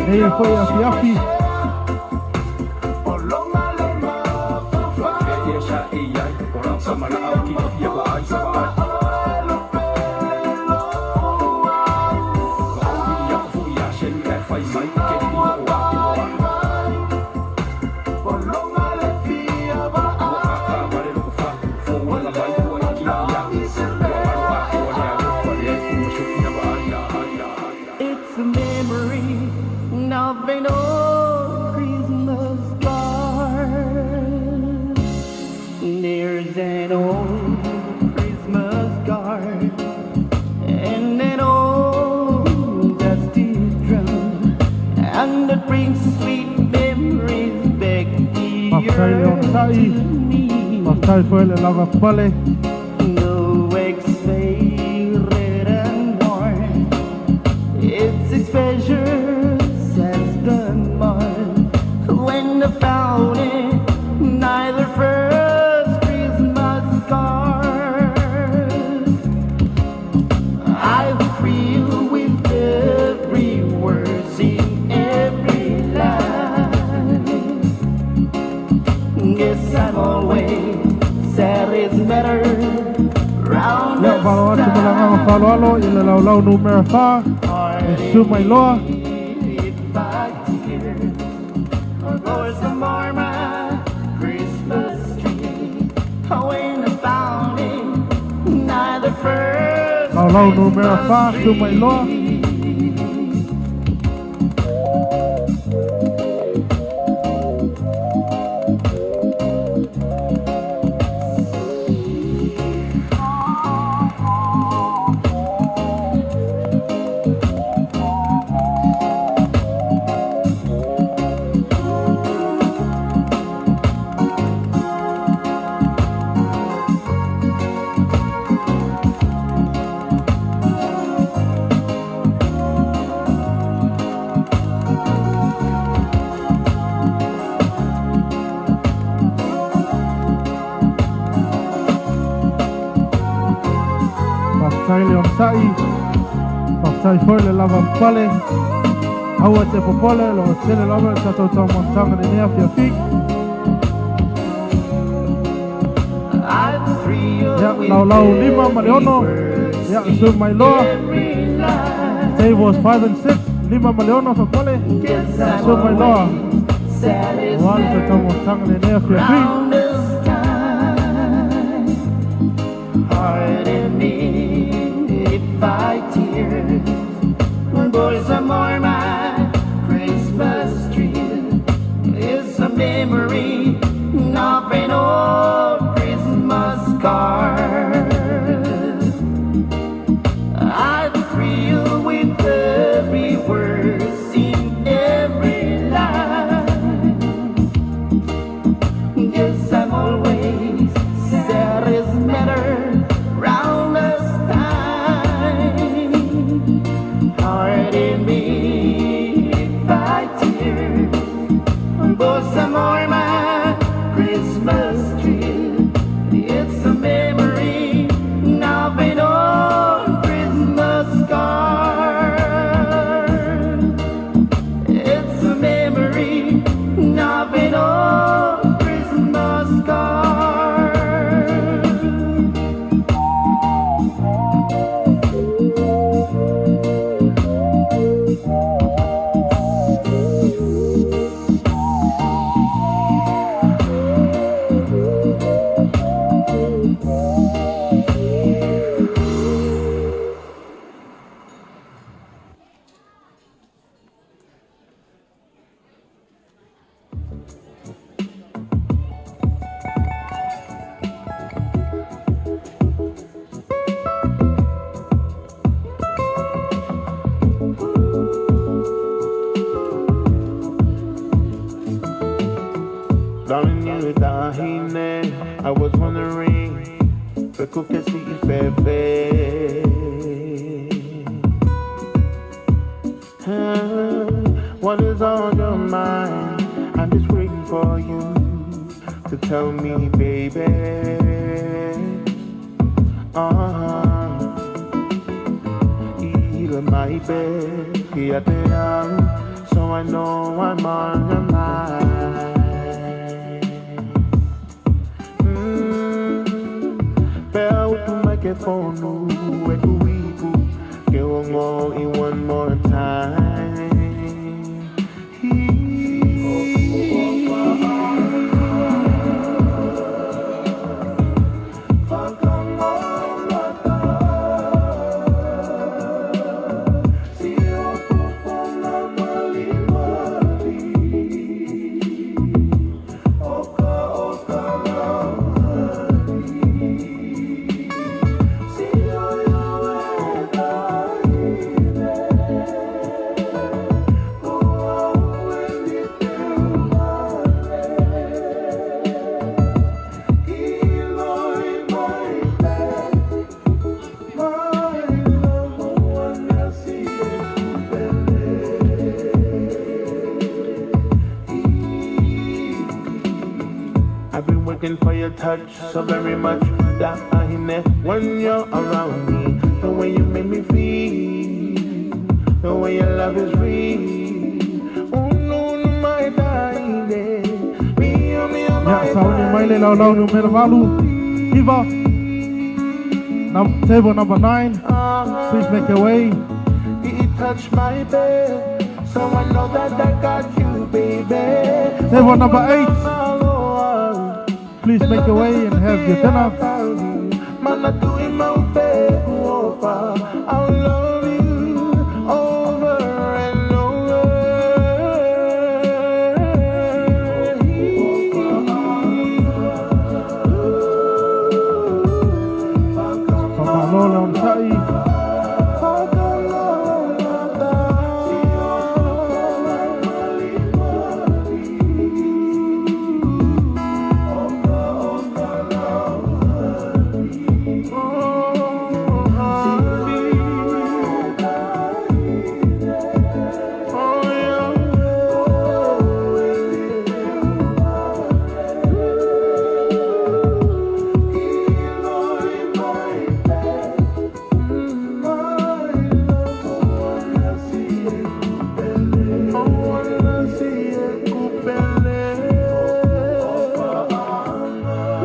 Nei e foi afiafi. It's a memory. Faafetai le onosai, faafetai foi le lava pale. No X-ray written worn. It's exposure, says the morn. When the fountain, neither first Christmas card. I feel with every word in every line. Guess I'm always sad it's better round Ia, the valo atu ma le agaga faaaloalo i le laulau numera 4, e Sumailoa. If I tear or some more my Christmas tree. When I found it, neither first Laulau numera 4, Sumailoa. Faafetai le onosai, faafetai foi le lava pale. Aua te popole, lo tele lava le tatou taumafataga lenei afiafi. I thrill Ia, with laulau 5 ma le 6, ia, Sumailoa. every line. Tables 5 and 6, 5 ma le 6 fapole, Guess I'm Sumailoa. always sad it's Ua le better tatou taumafataga lenei afiafi. round this time. Pardon me if I tear, pour some more my Christmas tree is a memory of an old Christmas card. I thrill with every word in every line. Guess I'm always sad as matter round this time. Pardon me if I tear, pour some more my Christmas tree. It's a memory of an old Christmas card. It's a memory of an old Christmas card. I was wondering if pepe. What is on your mind? I'm just waiting for you to tell me, baby. Ila mai be, so I know I'm on your mind. Ke fonu e kuipu ke ongo i one more time. Looking for your touch so very much. When you're around me, the way you make me feel, the way your love is real. Oh no, no, my darling, me, oh, me, oh, my Ia, sauni mai le laulau numera 8. Hiva. Table number 9. Please make your way. He touched my bed, so I know that I got you, baby. Table number 8. Please make your way and have your dinner. I'll love you over and over. Whamalo le onosai.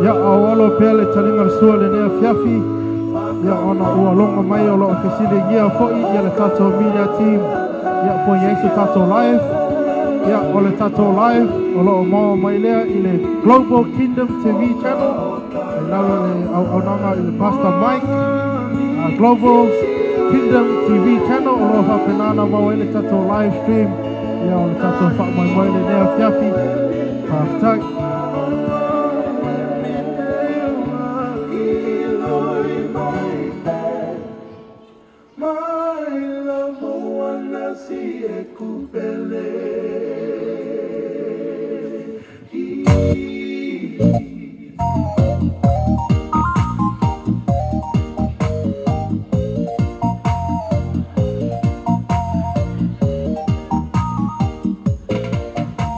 Ia, au alo pea le talinga le sua le nea fiafi. Ia, ona ua longa mai o loo fesiligia foi ia le tatou media team. Ia, po i ai se tatou live. Ia, o le tatou live o loo maua mai lea i le Global Kingdom TV channel. E lalo le auaunaga i le Pastor Mike. Global Kingdom TV channel o loo faapenana maua ai le tatou live stream. Ia, o le tatou faamoemoe le nea fiafi. Faafetai. My love, wanna see a kupele.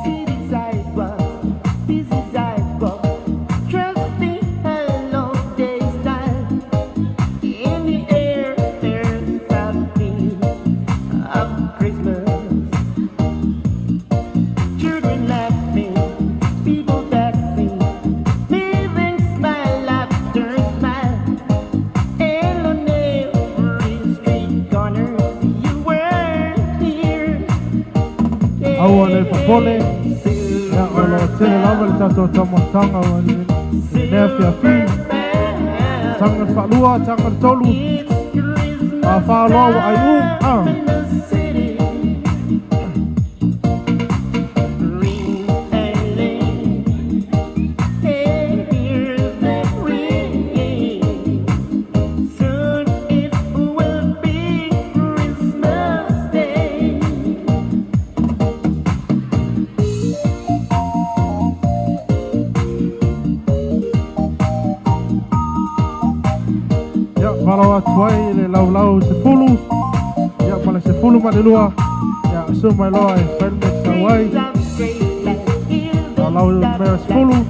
City sidewalks, busy sidewalks, trusting hello day's time. In the air, there's something of Christmas. Children laughing, people passing, living smile after smile. And on every street corner, you were here. Aua le papole. Ia, o lo tele lava le tatou taumafataga o le nea fiafi. Taga le faalua, taga le tolu. A whāloa wa ai u. Ah. Soon it will be Christmas Day. Ia, malo atu ai le laulau 10. Ia, ma le 12. Ia, asu mai loa e Fred Sawai. Laulau numera 10.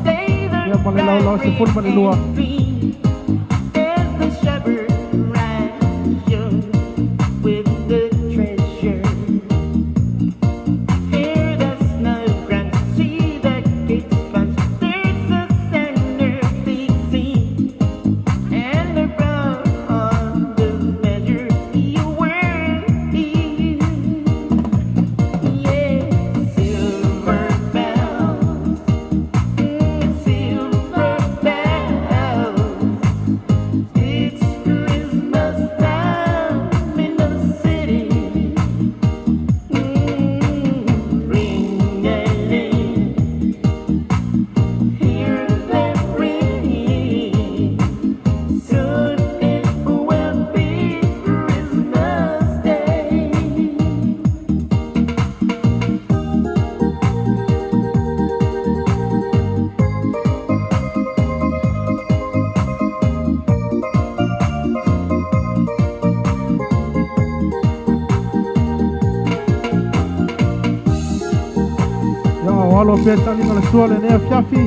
Ia, ma le laulau 12. There's the shepherd rides young with the treasure. Hear the snow crunch, see the gates punch. There's a centerpiece scene, and the brown on the measure you were here. Yeah, silver bells, silver bells. It's Christmas time in the city. Ring a ling, hear that ring. Soon it will be Christmas Day. Ia, o alo pea talinga le sua le nea fiafi.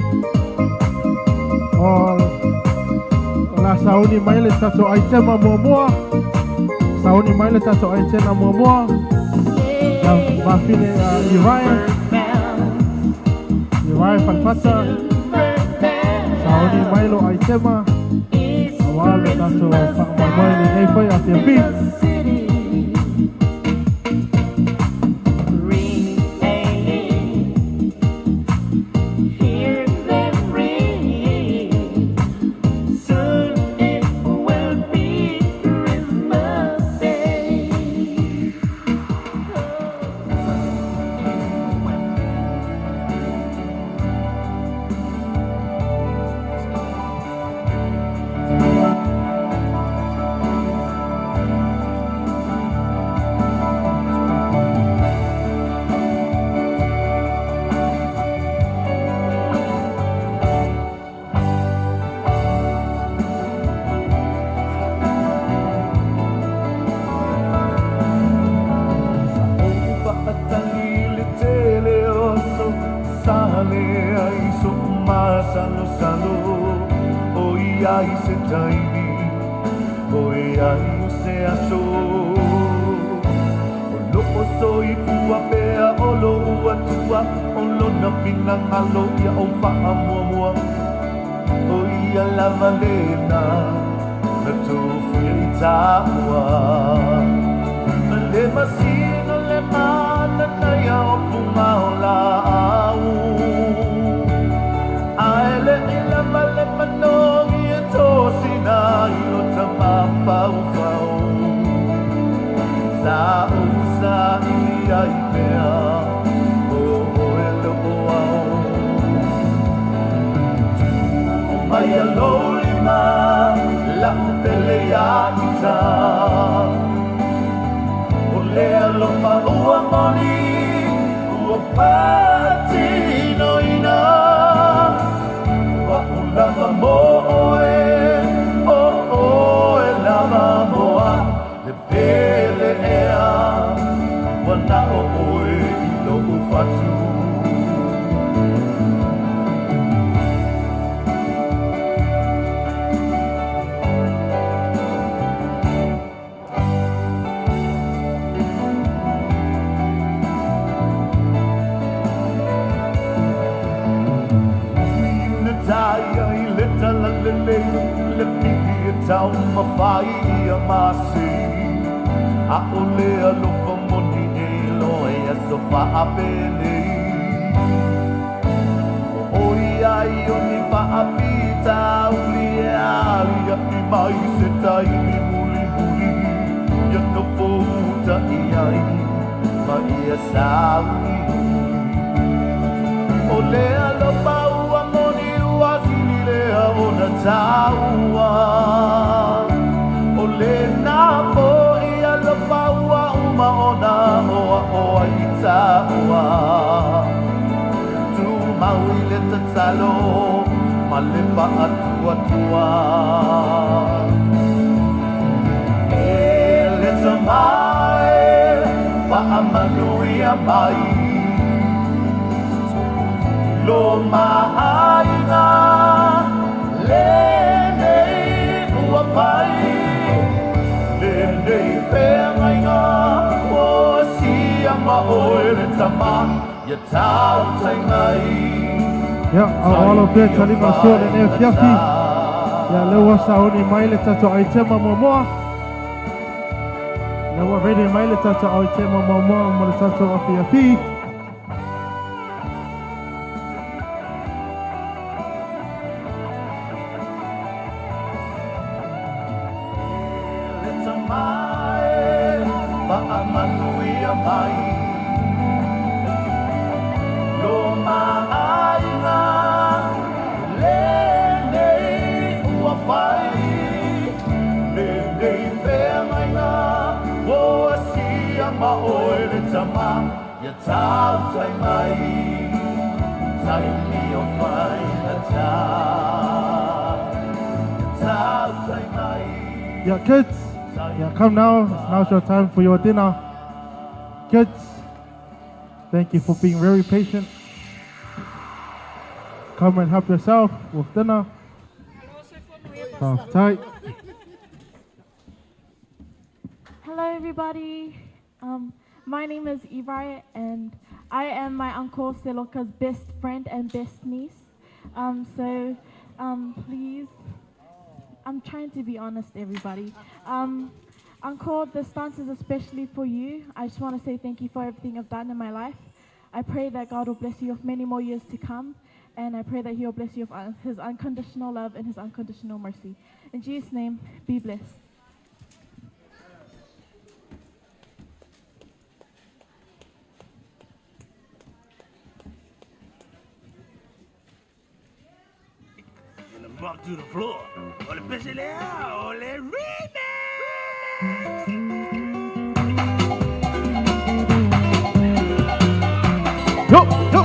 O la sauni mai le tatou aitema muamua. Sauni mai le tatou aitema muamua. Ia mafine Uriah. Uriah Falefata. Sauni mai lo aitema. Auā le tatou faamoemoe lenei foi afiafi. Hear them ring. Soon it will be Christmas Day. Faatali le tele o aso sa leai so'u masalosalo o i ai se taimi o e ai o se aso o lo'o soifua pea o lo'u atua o lona finagalo ia ou fa'amuamua o ia lava lena na tofia i tāua le masina le mana na ia o punga o la'au ae le'i lava le manogi e tosina i lo tamafaufau sa ou sa'ili ai pea o oe lo'o ao mai a lou lima la'u pele iā ita o le alofa ua moni ua faatinoina o a'u lava mo oe o oe lava mo a'u le pele ea ua na o oe i lo'u fatu. Ina taia i le talalelei le pihi e taumafai ia masi a'ole alofa moni e iloa e aso faapenei o oi ai o ni faafitauli e alia'i mai se taimi mulimuli ia nofouta i ai ma ia sauliuli o le alofa ua moni ua sili lea ona tāua o lena fo'i alofa ua uma ona oa'o ai i tāua tumau i le tatalo ma le fa'atuatua e le tamae fa'amanuia mai lo ma'aiga lenei ua fai lenei feagaiga ua asia ma oe le tamā ia tautai mai. Ia, aloalo pea talima sua lenei afiafi. Ia, lea ua sauni mai le tatou aitema muamua. Lea ua ready mai le tatou aitema muamua mo le tatou afiafi. Le tamae fa'amanuia mai lo ma'aiga lenei ua fai lenei feagaiga ua asia ma oe le tamā ia tautai mai taimi o faigata ia tautai mai. Yeah, kids, yeah, come now. Now's your time for your dinner. Kids, thank you for being very patient. Come and help yourself with dinner. Faafetai. Hello, everybody. My name is Ivai, and I am my uncle Seloka's best friend and best niece. So please, I'm trying to be honest, everybody. Uncle, this dance is especially for you. I just want to say thank you for everything I've done in my life. I pray that God will bless you with many more years to come, and I pray that He will bless you with His unconditional love and His unconditional mercy. In Jesus' name, be blessed. And the bump to the floor. Ole pese ole remix. Yo, yo.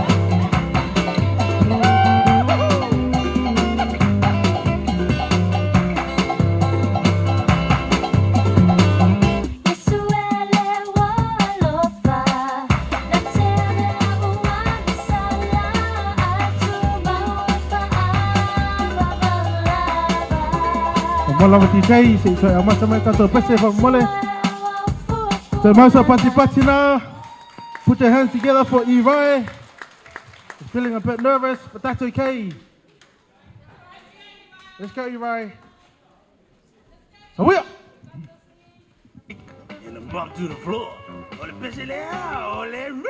Mola ma DJ, se i amata mai tātou pese fa mole. So mausa pati pati na. Put your hands together for Ivai. He's feeling a bit nervous, but that's okay. Let's go, Ivai. So we are. And the bump to the floor. Ole pese ole remix.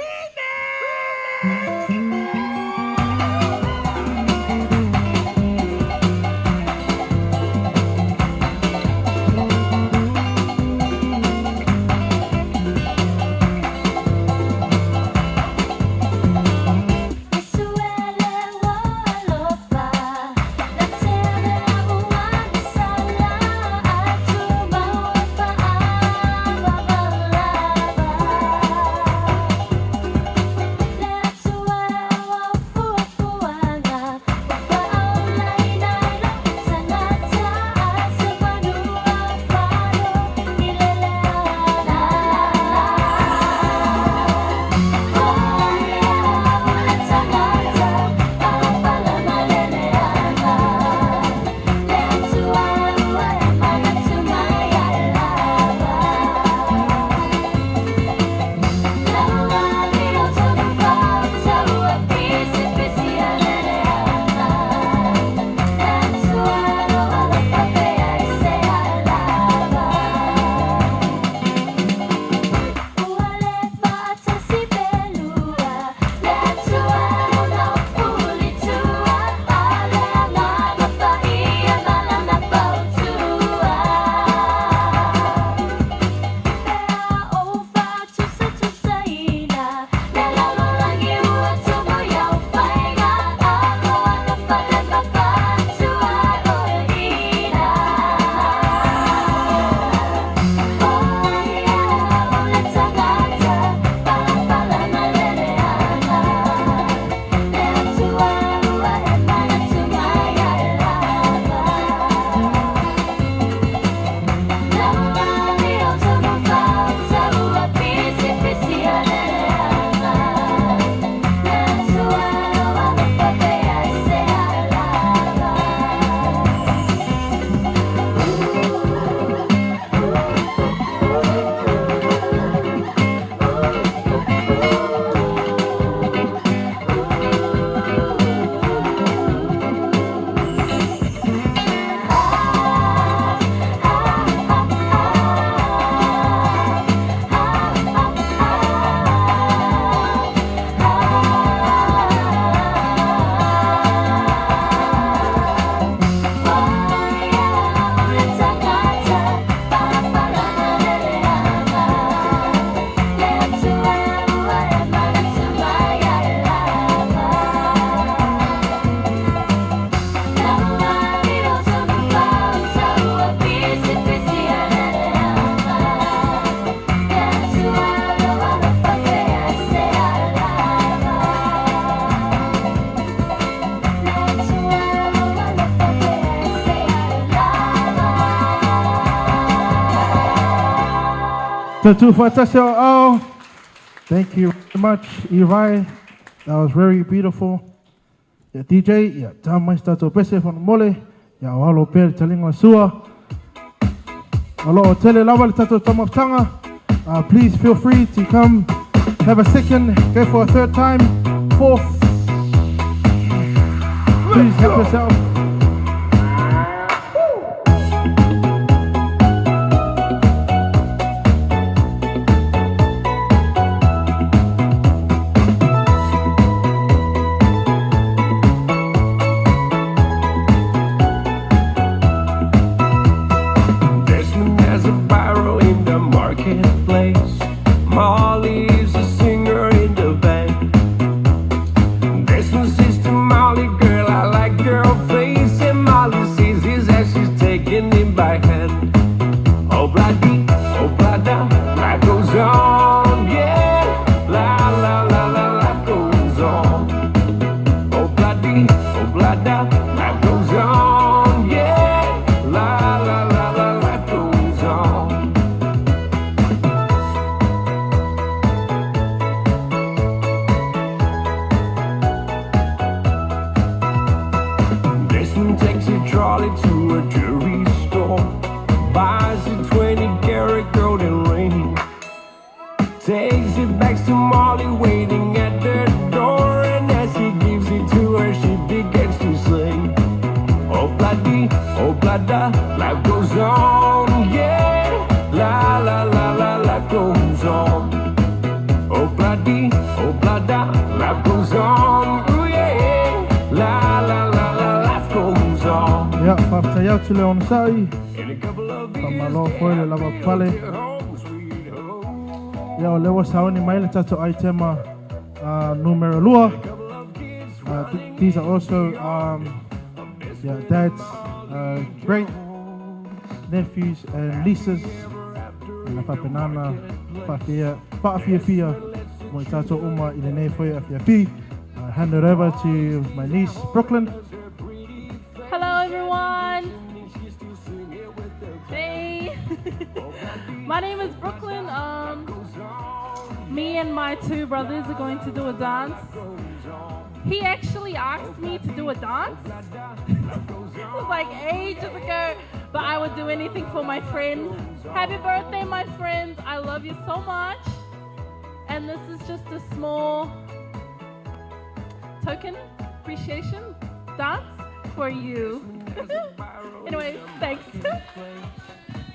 Tatu. Thank you very much, Ivai. That was very beautiful. Yeah, DJ, yeah, tā mai tātou pese whanamole. Ia o alo pea le taliga o le sua. O lo o tele lava le tatou taumafataga. Please feel free to come have a second, go for a third time, fourth. Please help yourself. Desmond has a barrel in the marketplace. Molly's a singer in the band. Desmond says to Molly, girl, I like your face. And Molly sees his as she's taking him by hand. Oh, bloody, oh, blada, life goes on, yeah. La, la, la, la, life goes on. Oh, bloody, oh, blada, life goes on, yeah. La, la, la, la, life goes on. Desmond takes a trolley to a jewelry store, buys a 20-karat golden ring, takes it back to Molly waiting at the door, and as he gives it to her, she begins to sing. Oh bloody, oh blada, life goes on, yeah. La la la la, life goes on. Oh bloody, oh blada, life goes on, ooh yeah. La la la la, life goes on. Ia, faafetai atu le onosai. Faamalo foi le lava pale. Ia, o lea ua sauni mai le tatou aitema numera lua. These are also yeah, dad's great nephews and nieces. Na faapena faafia faafiafia mo i tatou uma i lenei foi afiafi. Hand it over to my niece Brooklyn. Hello, everyone. Hey. My name is Brooklyn. Me and my two brothers are going to do a dance. He actually asked me to do a dance. It was like ages ago, but I would do anything for my friend. Happy birthday, my friend. I love you so much. And this is just a small token appreciation dance for you. Anyways, thanks.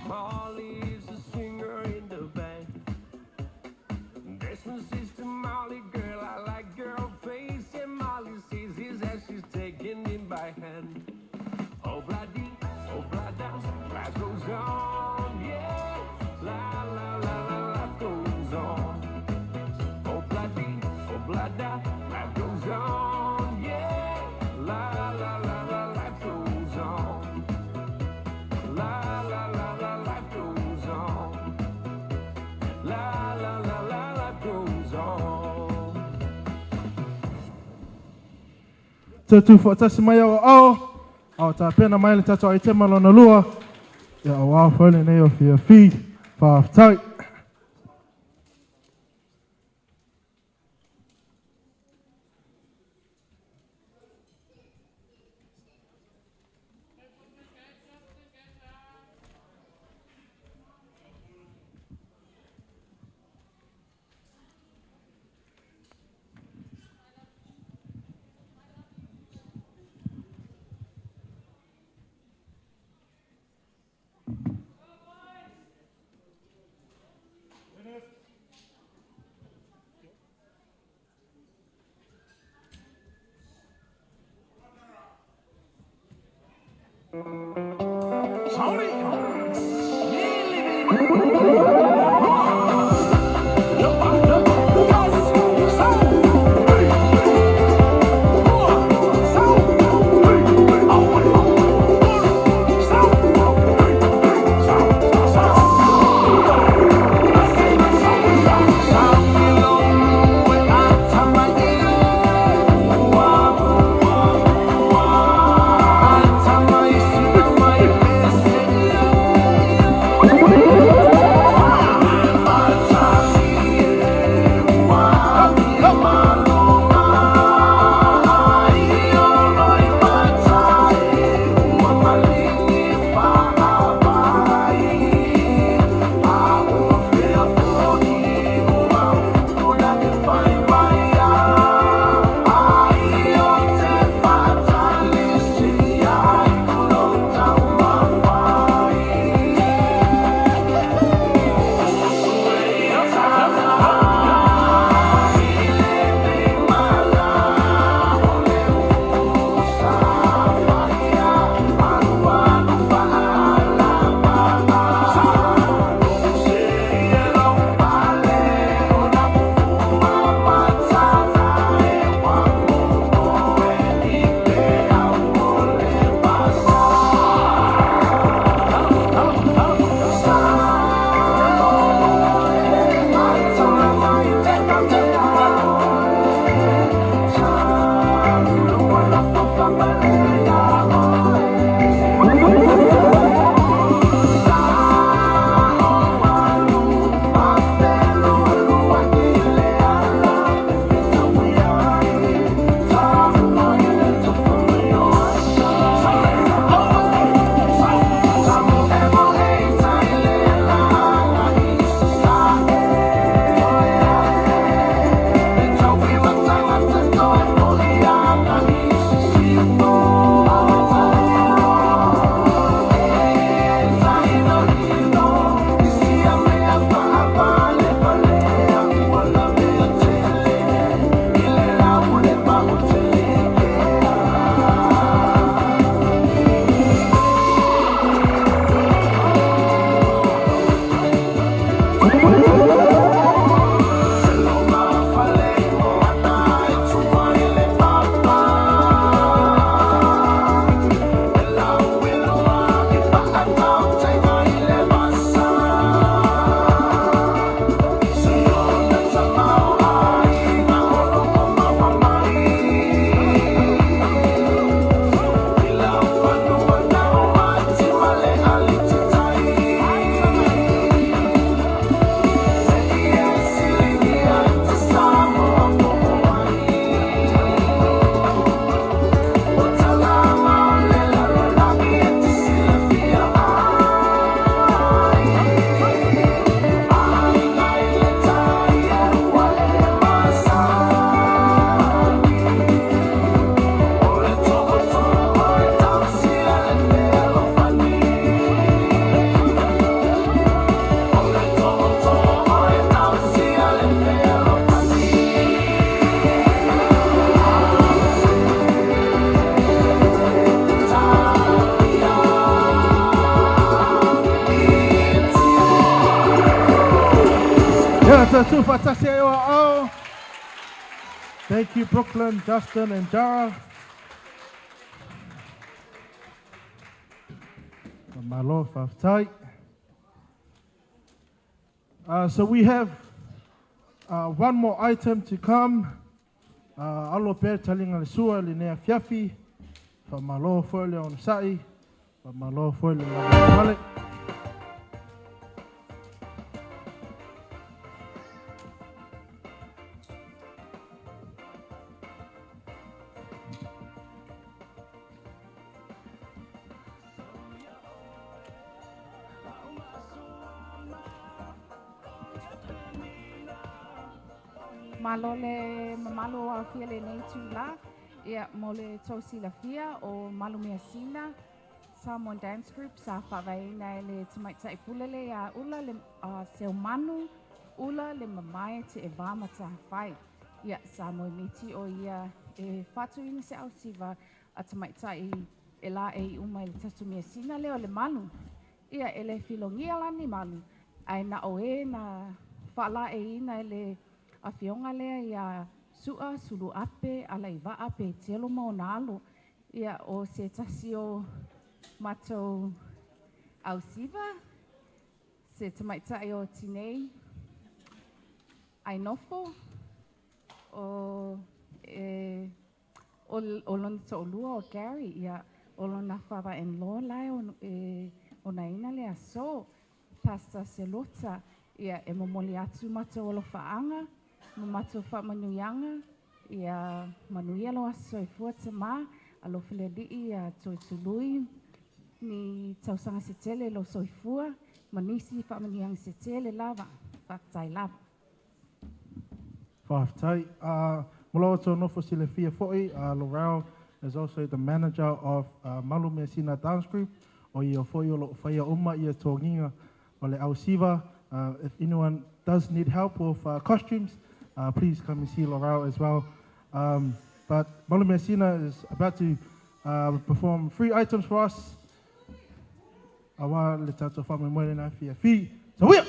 Molly's a singer in the band. Desmond says to Molly, girl, I like your face. And Molly sees his as she's taking him by hand. Oh, bloody, oh, blada, life goes on, yeah. La, la, la, la, life goes on. Oh, bloody, oh, blada, life goes on, yeah. La, la, la, la, life goes on. La, la, la, la, life goes on. La, la, la, la, life goes on. Tatu faatasi mai au ao. Ao tapena mai le tatou aitema lona lua. Ia, auā foi lenei o fiafi. Faafetai. My So tufatasi ai o ao. Thank you, Brooklyn, Justin, and Jara. Malo fa'afetai. So we have one more item to come. Alo pea talinga le sua le nea fiafi. Fa malo foi le onosai. Fa malo foi le lavapapale. Malo le mamalu o aofia lenei itulā, ia mo le tou silafia o Malu Measina Samoan Dance Group sa faavaeina e le tamaitai pule le iā Ula le Seumanu Ula le Mamae Teevā Matafai. Ia sa moemiti o ia e faatuina se ausiva a tamaitai e laei uma i le tatou measina lea o le malu. Ia e le filogia la ni malu ae na o e na faalaeiina e le afioga lea iā Su'a Suluape Alaiva'a Petelo ma ona alo. Ia o se tasi o matou ausiva se tamaitai o Tinei Ainofo o e o, o lona to'olua o Gary, ia o lona father-in-law lae o e onaina le aso Pastor Selota. Ia e momoli atu matou alofaaga ma matou faamanuiaga. Ia manuia lo aso soifua tamā, alofa le Alii ia toe tului ni tausaga se tele lou soifua ma nisi faamanuiaga se tele lava. Faafetai lava. Fa'afetai. Mo lo outou nofo silafia foi, Laurel is also the manager of Malu Measina Dance Group. O ia foi o lo'o faia uma ia togiga o le ausiva. If anyone does need help with costumes, please come and see Laurel as well. But Malu Measina is about to perform three items for us. Auā le tatou faamoemoe lena fiafi. So we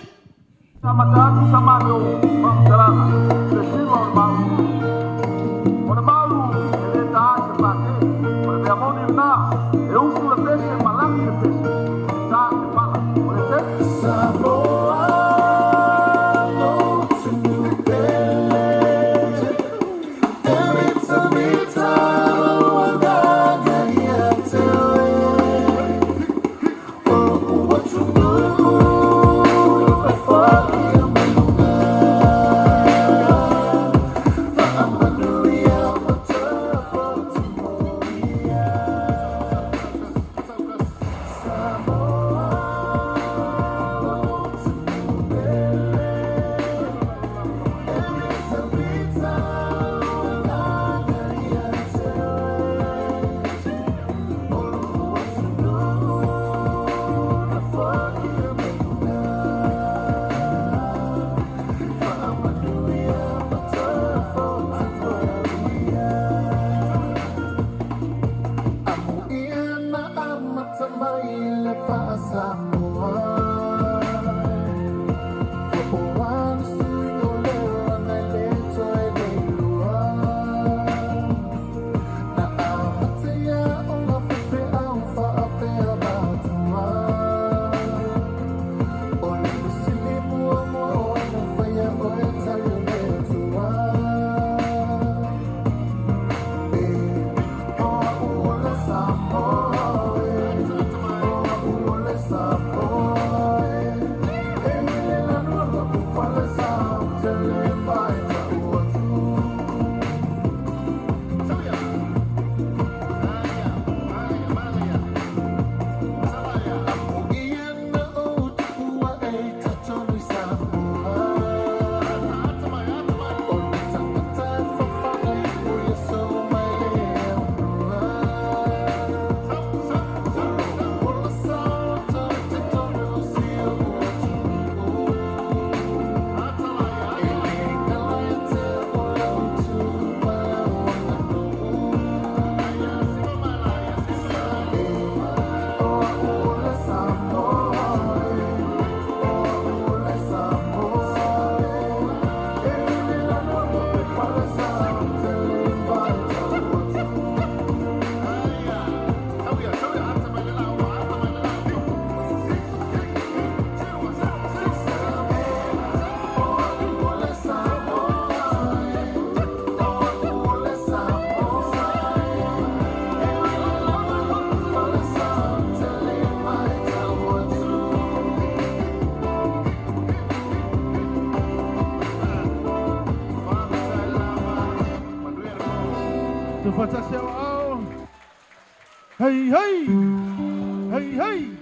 Amata atu sa matou faamatalaga i le siva o le malu. O le malu e le taā i se pātē. O le mea moni lena, e usu le pese ma lagi le pese, e tā i le pala. O le se? Samoa lotu pele, e mitamita lou agaga ia te oe. O lou atunuu e foia mai luga. Tatou faatasi aoao. Hei hei. Hei hei.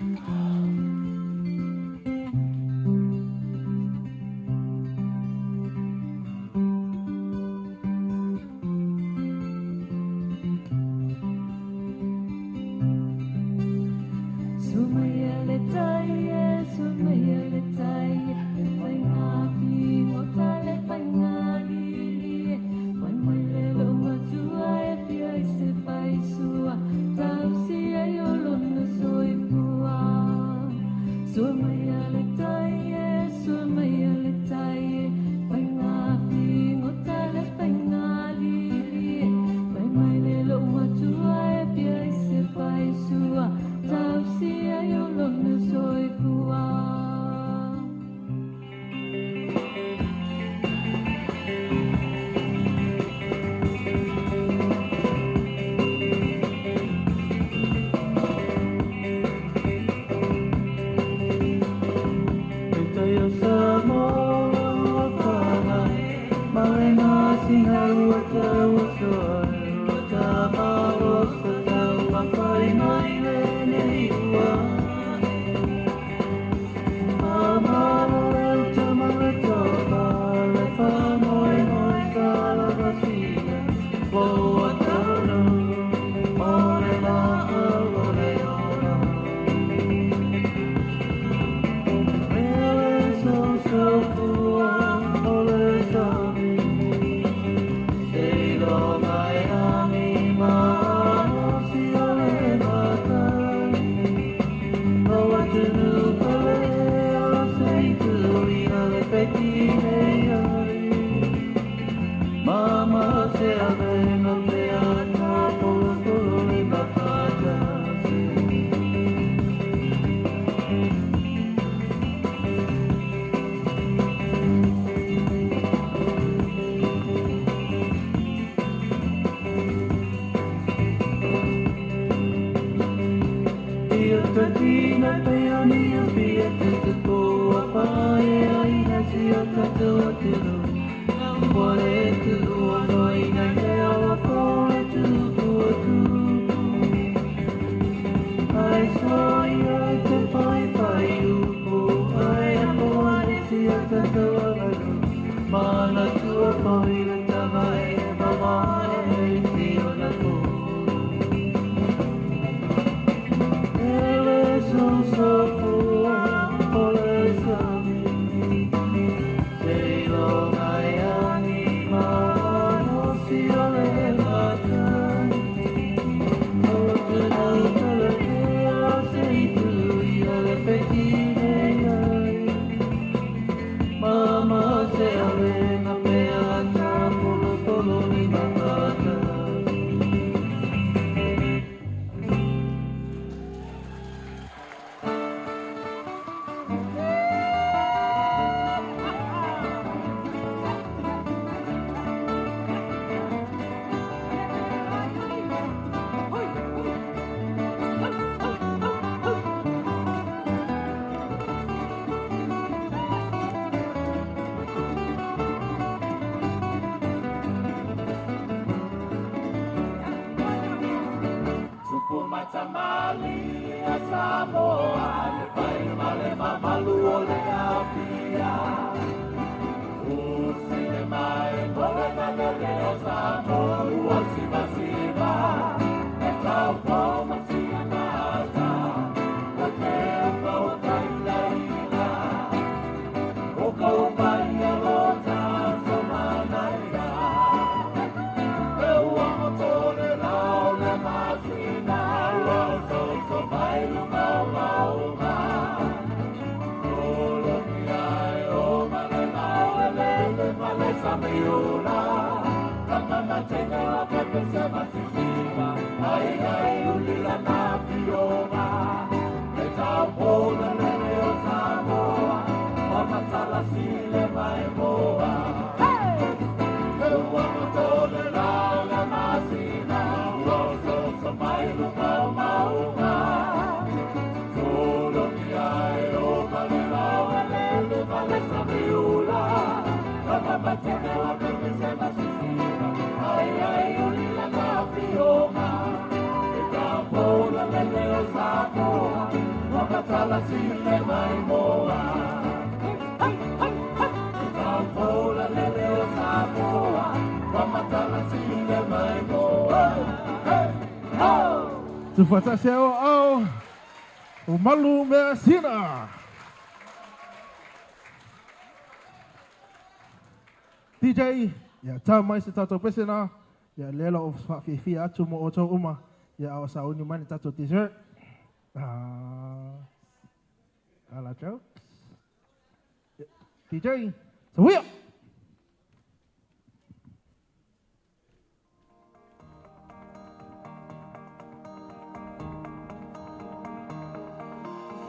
Matala sile mai moa. Taupola lele o Samoa, Ramatala sile mai moa. Tufatasi au au o Malu Measina. DJ, ia tau mai se tātou pesena, ia lela o whaafifia atu mo o tau uma, ia au sa uni mai ni tātou dessert. Ala jokes. DJ, so we up.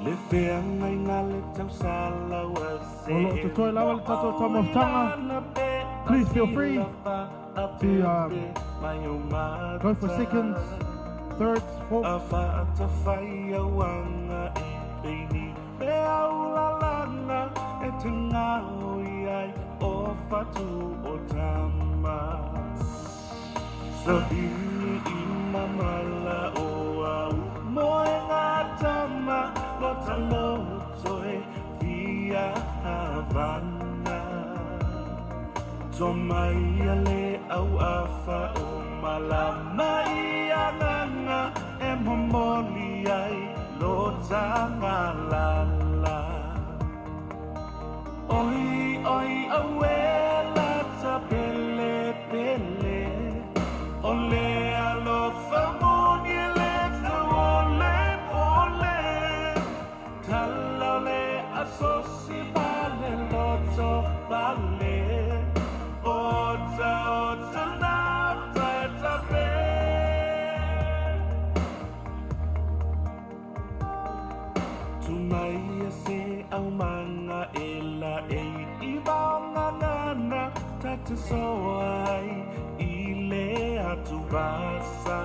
Le feanga i ngā le tausala ua se O lo totoe lawa le tātou taumafutaga. Please feel free to go for seconds, thirds, fourths. A whaatawhai auanga e peini Me aulalanga e te ngao i ai o whatu o tama. Sahini i mamala o au moe ngā tama Lo taloto e via Havana. Tō mai a le au awha o malama i anganga E momoli ai lo tangalala. Oi, oi, awela ta pele pele. Ole alofa moni le ole ole. Tala le asosi vale loto vale. Ota ota na ta ta pe. Tumai se au manga ela e i vaonga ngana tata soai i le atu vasa.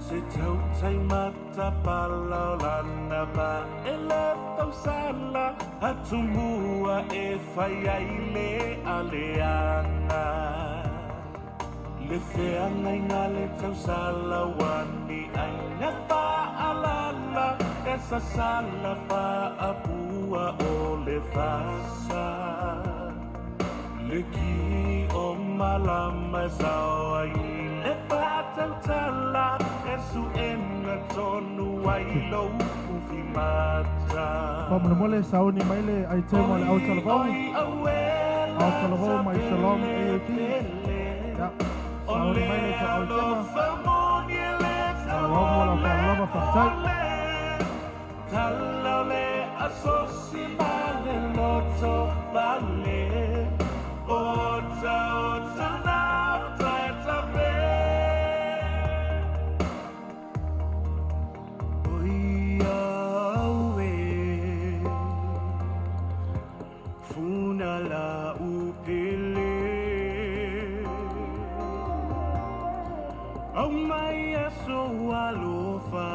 Se tautai mata palaolana pa ele fausala atumua e fai ai le aleanga. Le feanga i ngā le tausala wani ai ngā whaalala e sasala whaapua o le fasa. Le ki o malama e sao ai le whatautala e suena tonu ai lou ufi mata. Whamolemole sauni mai le ai te mo le au talavau. Au talavau mai Shalom AOT. Ya, sauni mai le au tema. Talavau mo la whakalava whaftai. Tala le asosi male loto vale. Ota ota na ta ta pe. Oi aue funa la upele. Au mai aso alofa.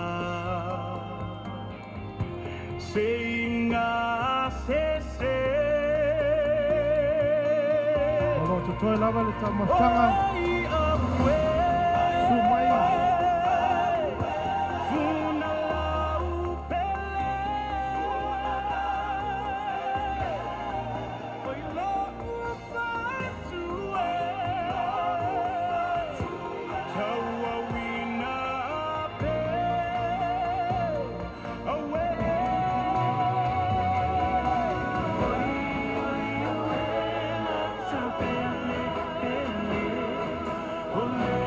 Seinga se se. O lo totoe lava le taumafutaga. Su mai. Funa la upele. Oi lo ufatu e. Taua wina pe. Awe. Pele, pele, ole.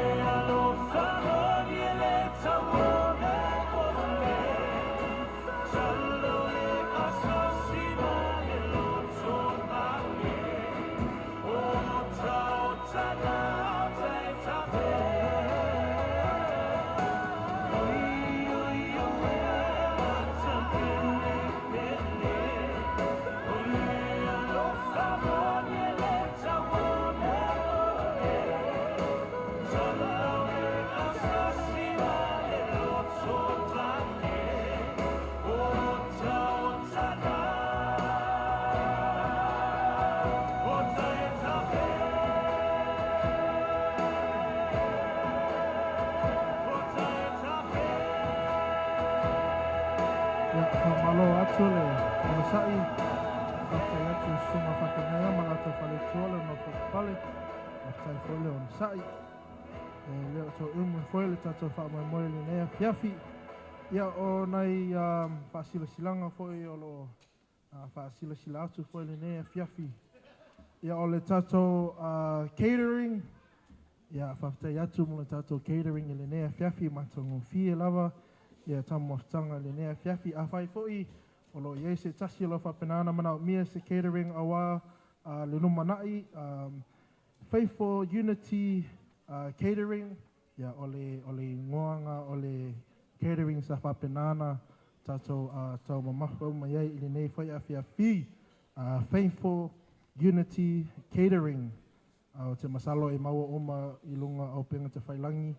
atu le onosai, faafetai atu i susuga faafeagaiga ma latou faletua le nofo papale, faafetai foi le onosai. E le o toe umi foi le tatou faamoemoe i lenei afiafi. Ia o nai faasilasilaga foi o lo o faasilasila atu foi i lenei afiafi. Ia o le tatou catering, ia faafetai atu mo le tatou catering i lenei afiafi, matagofie lava ia taumafataga i lenei afiafi. Afai foi o lo o i ai se tasi o lo o faapena ona manaomia se catering auā le lumanai, Faith for Unity Catering, ia o le o le igoaga o le catering sa faapena ona tatou taumamafa uma i ai i lenei foi afiafi. Faith for Unity Catering. Ou te masalo e maua uma i luga o upega tafailagi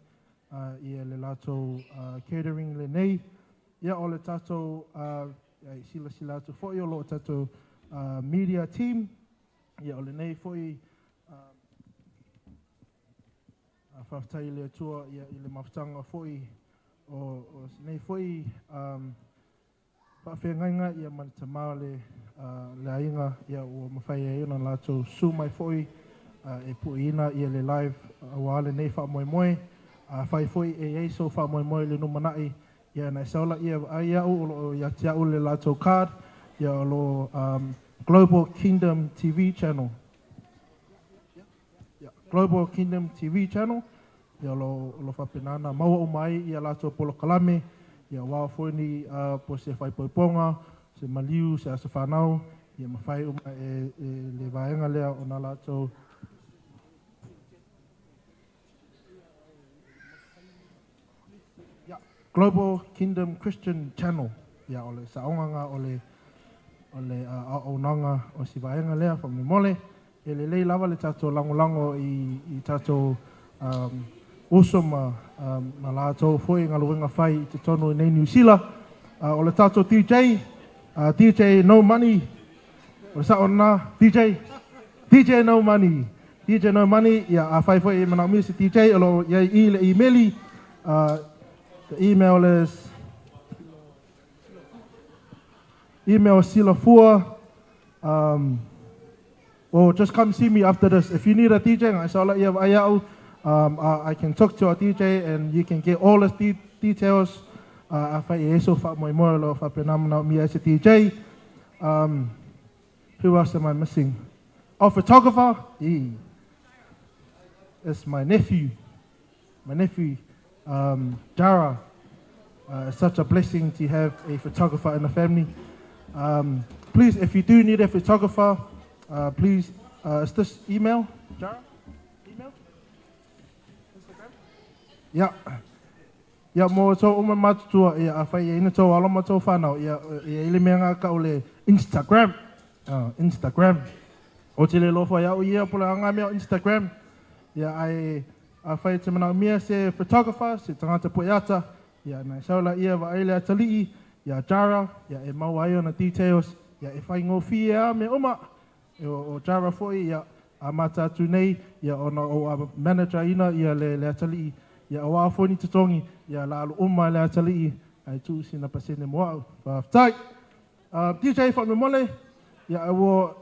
ia le latou catering lenei. Ia o le tatou silasila atu foi o lo o tatou media team, ia o lenei foi faafetai i le Atua ia i le mafutaga foi o lenei foi faafeagaiga ia ma le tama o le le aiga ia ua mafai ai ona latou susu mai foi e pueina ia le live aua lenei faamoemoe. Afai foi e i ai sou faamoemoe i le lumanai ia na e sau laia vaai au o lo o ia te au le latou card ia o lo Global Kingdom TV Channel. Global Kingdom TV Channel, ia o lo faapena ona maua uma ai ia latou polokalame, ia aua foi ni po o se faaipoipoga, se maliu, se aso fanau, ia mafai uma e le vaega lea ona latou Global Kingdom Christian Channel, ia o le saogaga o le o le auaunaga o si vaega lea faamolemole. E lelei lava le tatou lagolago i tatou uso ma latou foi galuega fai i totonu i nei Niu Sila. O le tatou DJ, DJ No Money, o le sao lena, DJ, DJ No Money, DJ No Money, ia afai foi e manaomia se DJ o lo o i ai i le imeli, the email is email silafua, well, just come see me after this. If you need a DJ, ngai sao laia vaai au, I can talk to our DJ and you can get all the details. Afai e eso faamoemoe o lo o faapena manaomia ai se DJ. Who else am I missing? Our photographer, ee, it's my nephew. My nephew, Jara. It's such a blessing to have a photographer in the family. Please, if you do need a photographer, please, is this email? Jara? Email? Instagram? Yeah. Ia, mo tou uma matutua, ia, afai e ina tou alo ma tou whanau, ia, ia i le mea ngā ka o le Instagram. Instagram. O te le lofa ia'u ia po le anga mea o Instagram. Ia, ai, afai e te manaomia se photographer, se tagata pueata, ia, na e sau laia vaai le atalii, ia Jara, ia, e maua ai ona details, ia, e faigofie lava mea uma. E o Jara foi, ia, amata atu nei, ia, ona o a manager ina ia le atalii, ia, auā foi ni totogi, ia, la alu uma le atalii, ae tuu sina pasene mo au. Faafetai. DJ faamolemole, ia, ua,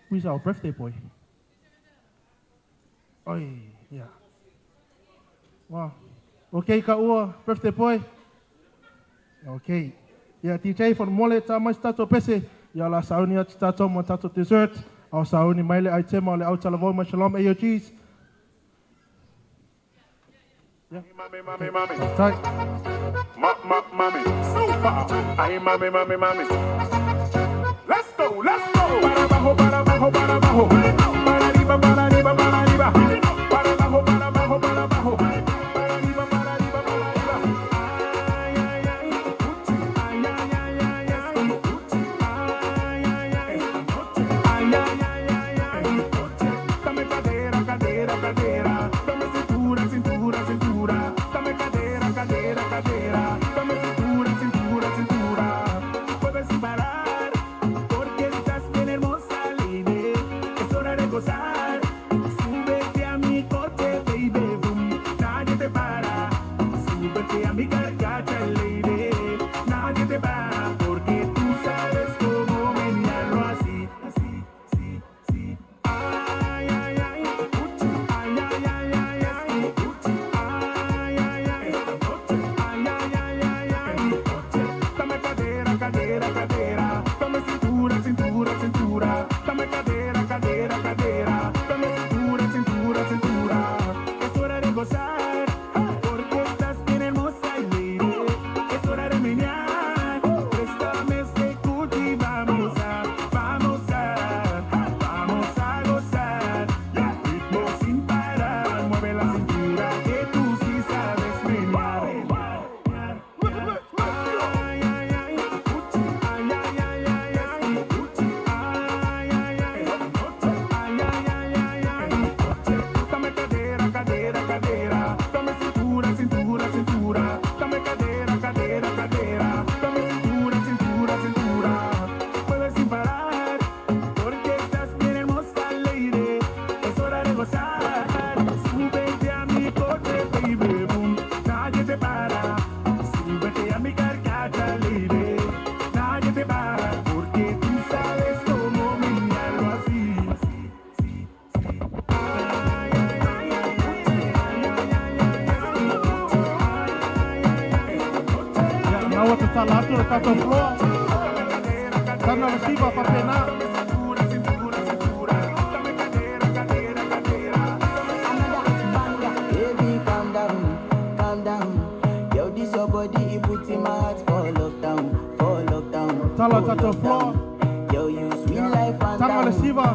who is our birthday boy? Oi, ia. Wow. Okay ka ua, birthday boy? Okay. Ia, DJ faamolemole, tā mai se tatou pese, ia, o le a sauni atu tatou mo tatou dessert, a o sauni mai le aitema o le au talavou mai Shalom AOGs. Yeah. Mami, mami, mami. Faafetai. Ma, ma, mami. Super. Ay, mami, mami, mami. Let's go, let's go. Para abajo, para abajo, para abajo. Para arriba, para arriba, para arriba. Para abajo, para abajo, para abajo. Para arriba, para arriba, para arriba. Ay, ay, ay. Ay, ay, ay, ay, ay. Ay, ay, ay. Ay, ay, ay, ay, ay. Dame cadera, cadera, cadera. Dame cintura, cintura, cintura. Dame cadera, cadera, cadera. Dame cintura, cintura, cintura. Puedes sin parar, porque estás bien hermosa, lady. Es hora de gozar. Súbete a mi coche, baby, boom. Nadie te para. Súbete a mi carcacha, lady. Nadie te para, porque Faatala atu le tatou floor. Tana le siva faapena. Baby, calm down, calm down. Yo, this your body, it puts in my heart for lockdown, for lockdown. Tala tatou floor. Yo, you sweet life, Tanga le siva.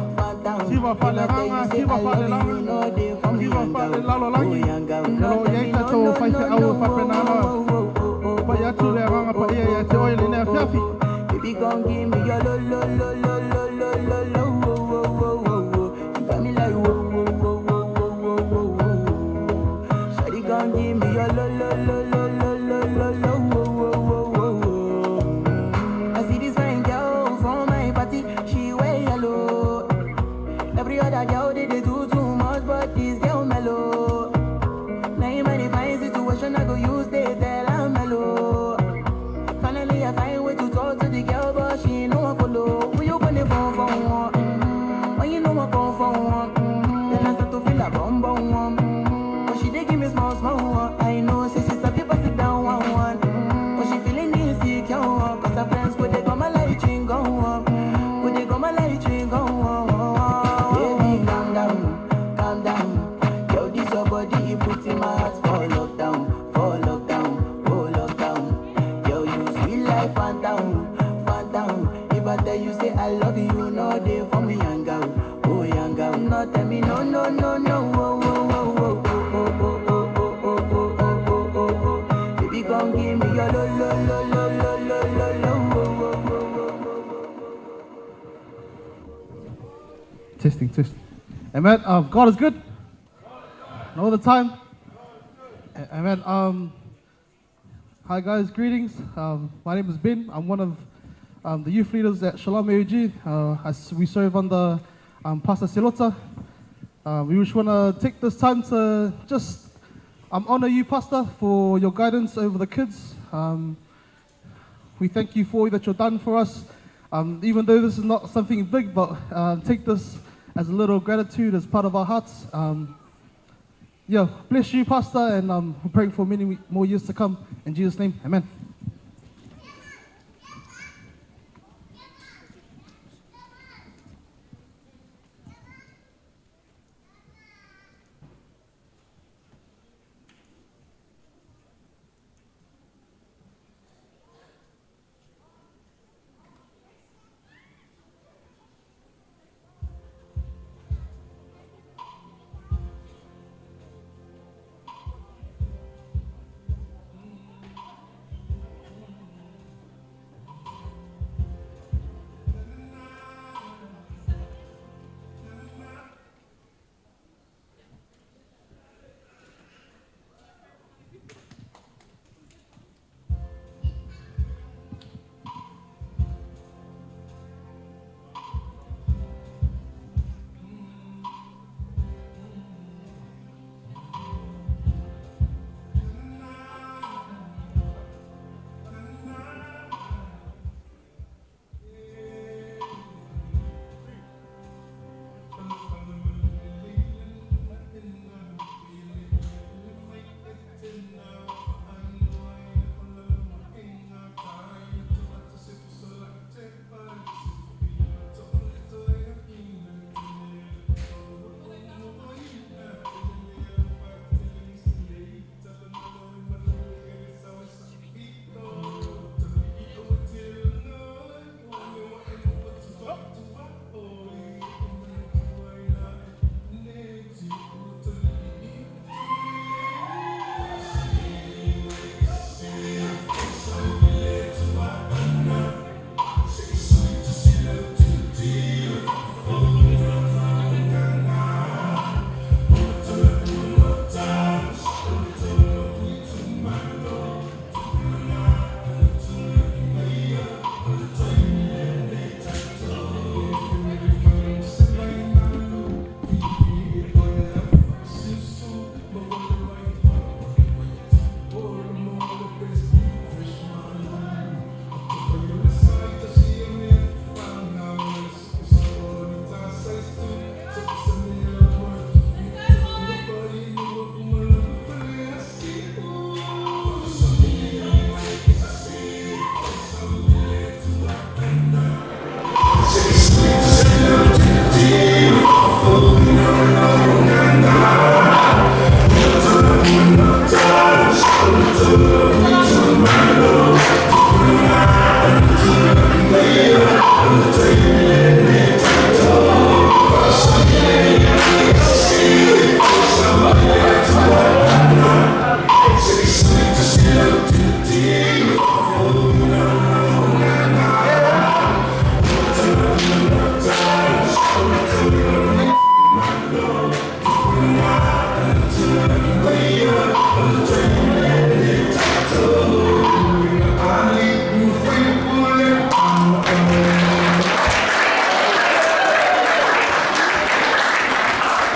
Siva faaleagaga, siva faalelaga, siva faalelalolagi. O lo o i ai tatou faifeau e faapena ona pa'i atu le agaga paia ia te oe i lenei afiafi. Baby, gon' give me your lo, lo, lo, lo, lo, lo, lo, lo, oh, oh, oh, oh, oh. You got me like whoa, whoa, whoa, whoa, whoa, whoa, whoa, whoa. Shawty gon' give me your lo, lo, lo, lo, lo, lo, lo, lo, oh, oh, oh, oh, oh. I see this fine girl from my party, she wear yellow. Every other girl they do too much, but this girl mellow. Now in my divine situation, I go use they tell I'm mellow. Finally, I find way to talk to the girl, but she ain't no one follow. When you gonna phone for one? When you know I come for one? Then I start to feel a bum bum one. But she dey give me small small one. I know, say she's a people sit down one one. But she feeling insecure, cause her friends go they go my light ring go on. Go they go my light ring go on. Baby, calm down, calm down. Yo, this your body, it puts in my heart for lockdown, for lockdown, oh lockdown. Yo, you sweet life, phantom, phantom. If I tell you say I love you, you know they for me, young girl, oh young girl. No, tell me no, no, no, no, oh, oh, oh, oh, oh, oh, oh, oh, oh, oh, oh, oh, oh, oh. Baby, come give me your lo, lo, lo, lo, lo, lo, lo, lo, oh, oh, oh, oh. Testing, testing. Amen. God is good. And all the time. Amen. Hi guys, greetings. My name is Ben. I'm one of the youth leaders at Shalom AUG. As we serve under Pastor Silota. We just want to take this time to just honor you, Pastor, for your guidance over the kids. We thank you for all that you've done for us. Even though this is not something big, but take this as a little gratitude as part of our hearts. Yeah, bless you, Pastor, and we're praying for many more years to come. In Jesus' name, amen.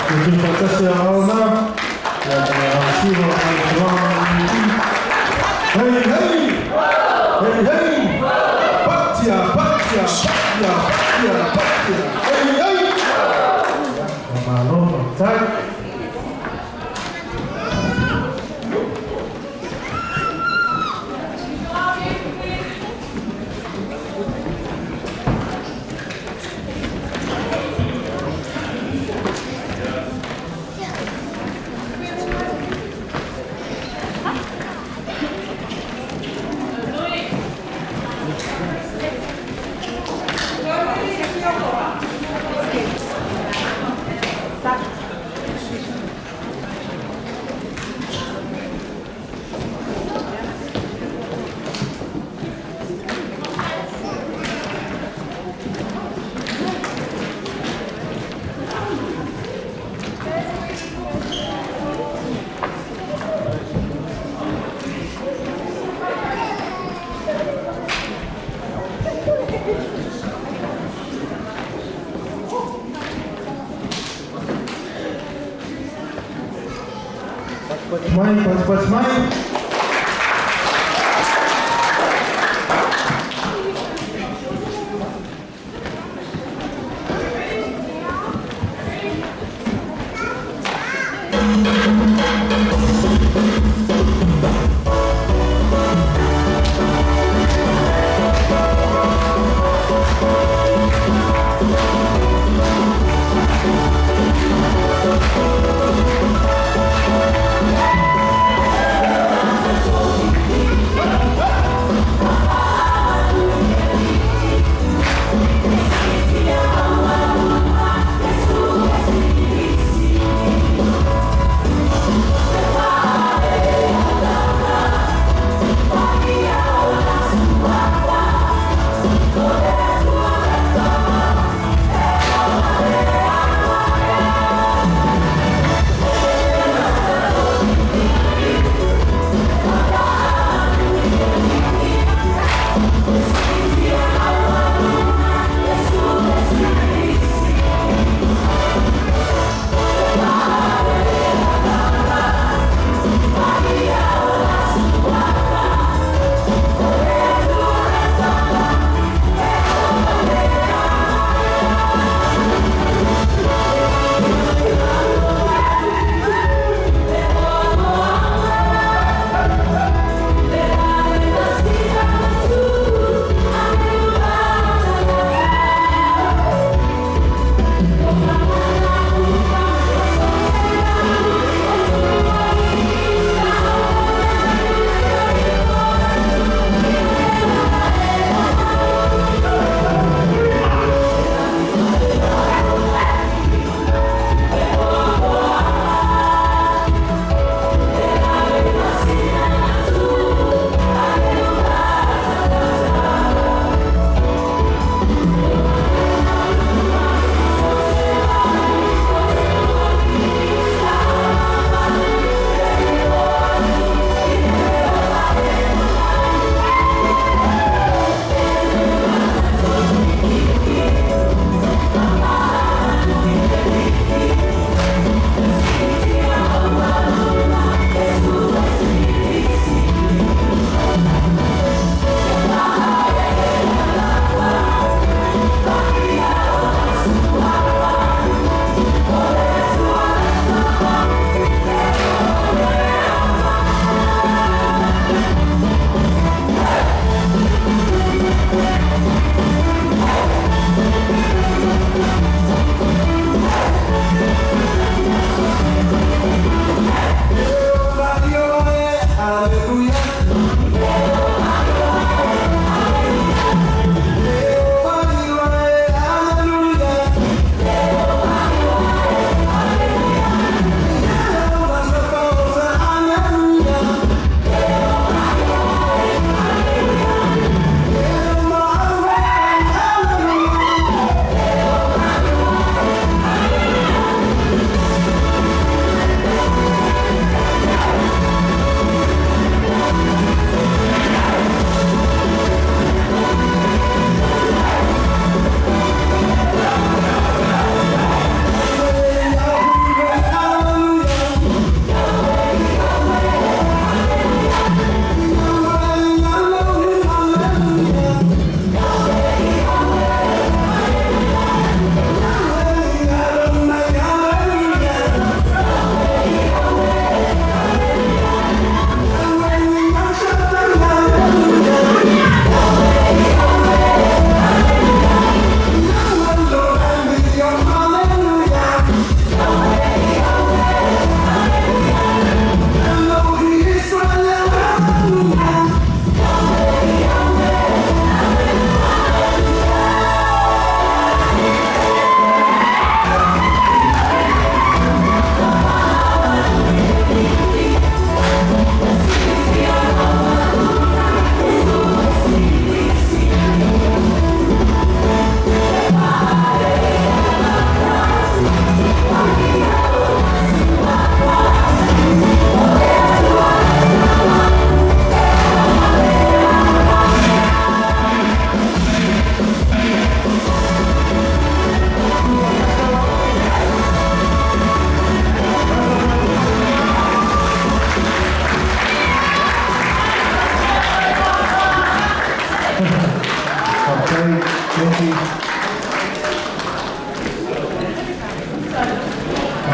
Tu faatasi a ao na. Ia ma le asiva ma le tulaga i. Hey, hey! Hey, hey! Patia, patia, patia, patia, patia. Hey, hey! Malo, faafetai. Mai, patipati mai.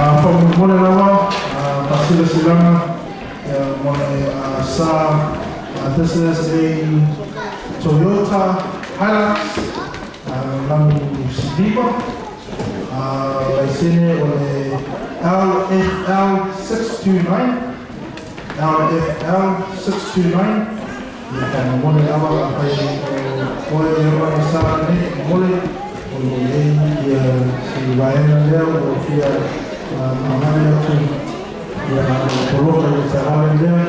Faamolemole lava faasilasila mo le sa. This is a Toyota Hilux lanu siliva, laisene o le LFL 629, LFL 629. Ia, faamolemole lava, afai o oe e ona i sa lenei, faamolemole o lo o i ai ia si vaega lea ua fia agai atu ia poloka i le taeao lea.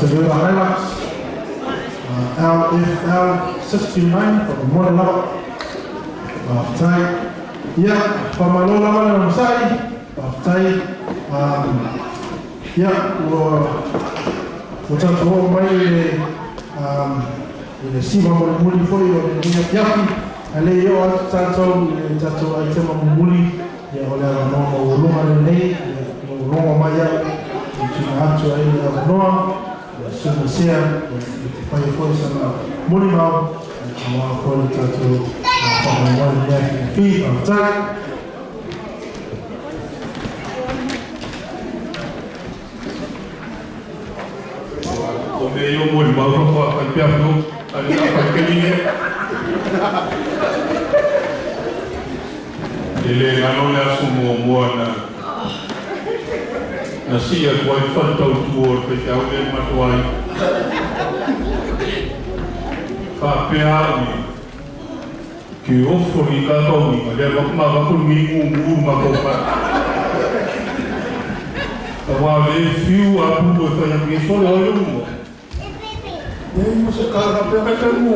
Toyota Hilux LFL 629, faamolemole lava. Faafetai. Ia, faamalo lava le onosai. Faafetai. Ia, ua tatou oo mai i le siva mulimuli foi o lenei afiafi. Ae le i oo atu tatou i le tatou aitema mulimuli, ia, o le avanoa maualuga lenei, ia, ua logo mai au e tuuina atu ai le avanoa ia Susuga Sea e te faia foi sana molimau aua foi le tatou faamoemoe i lenei afiafi. Faafetai. O me yo mo mau fa fa pia fo ali a fa ke ni e le ngalo le aso mo mo na sia atu ai fa tau tu o le te au le matuai fa pea ni ke ofo ni ka tau ni le va ma va ko ni mu mu ma ko fa ta wa le fiu a pu e fa ya ni so le o mo e mo se ka ka pe ka mu.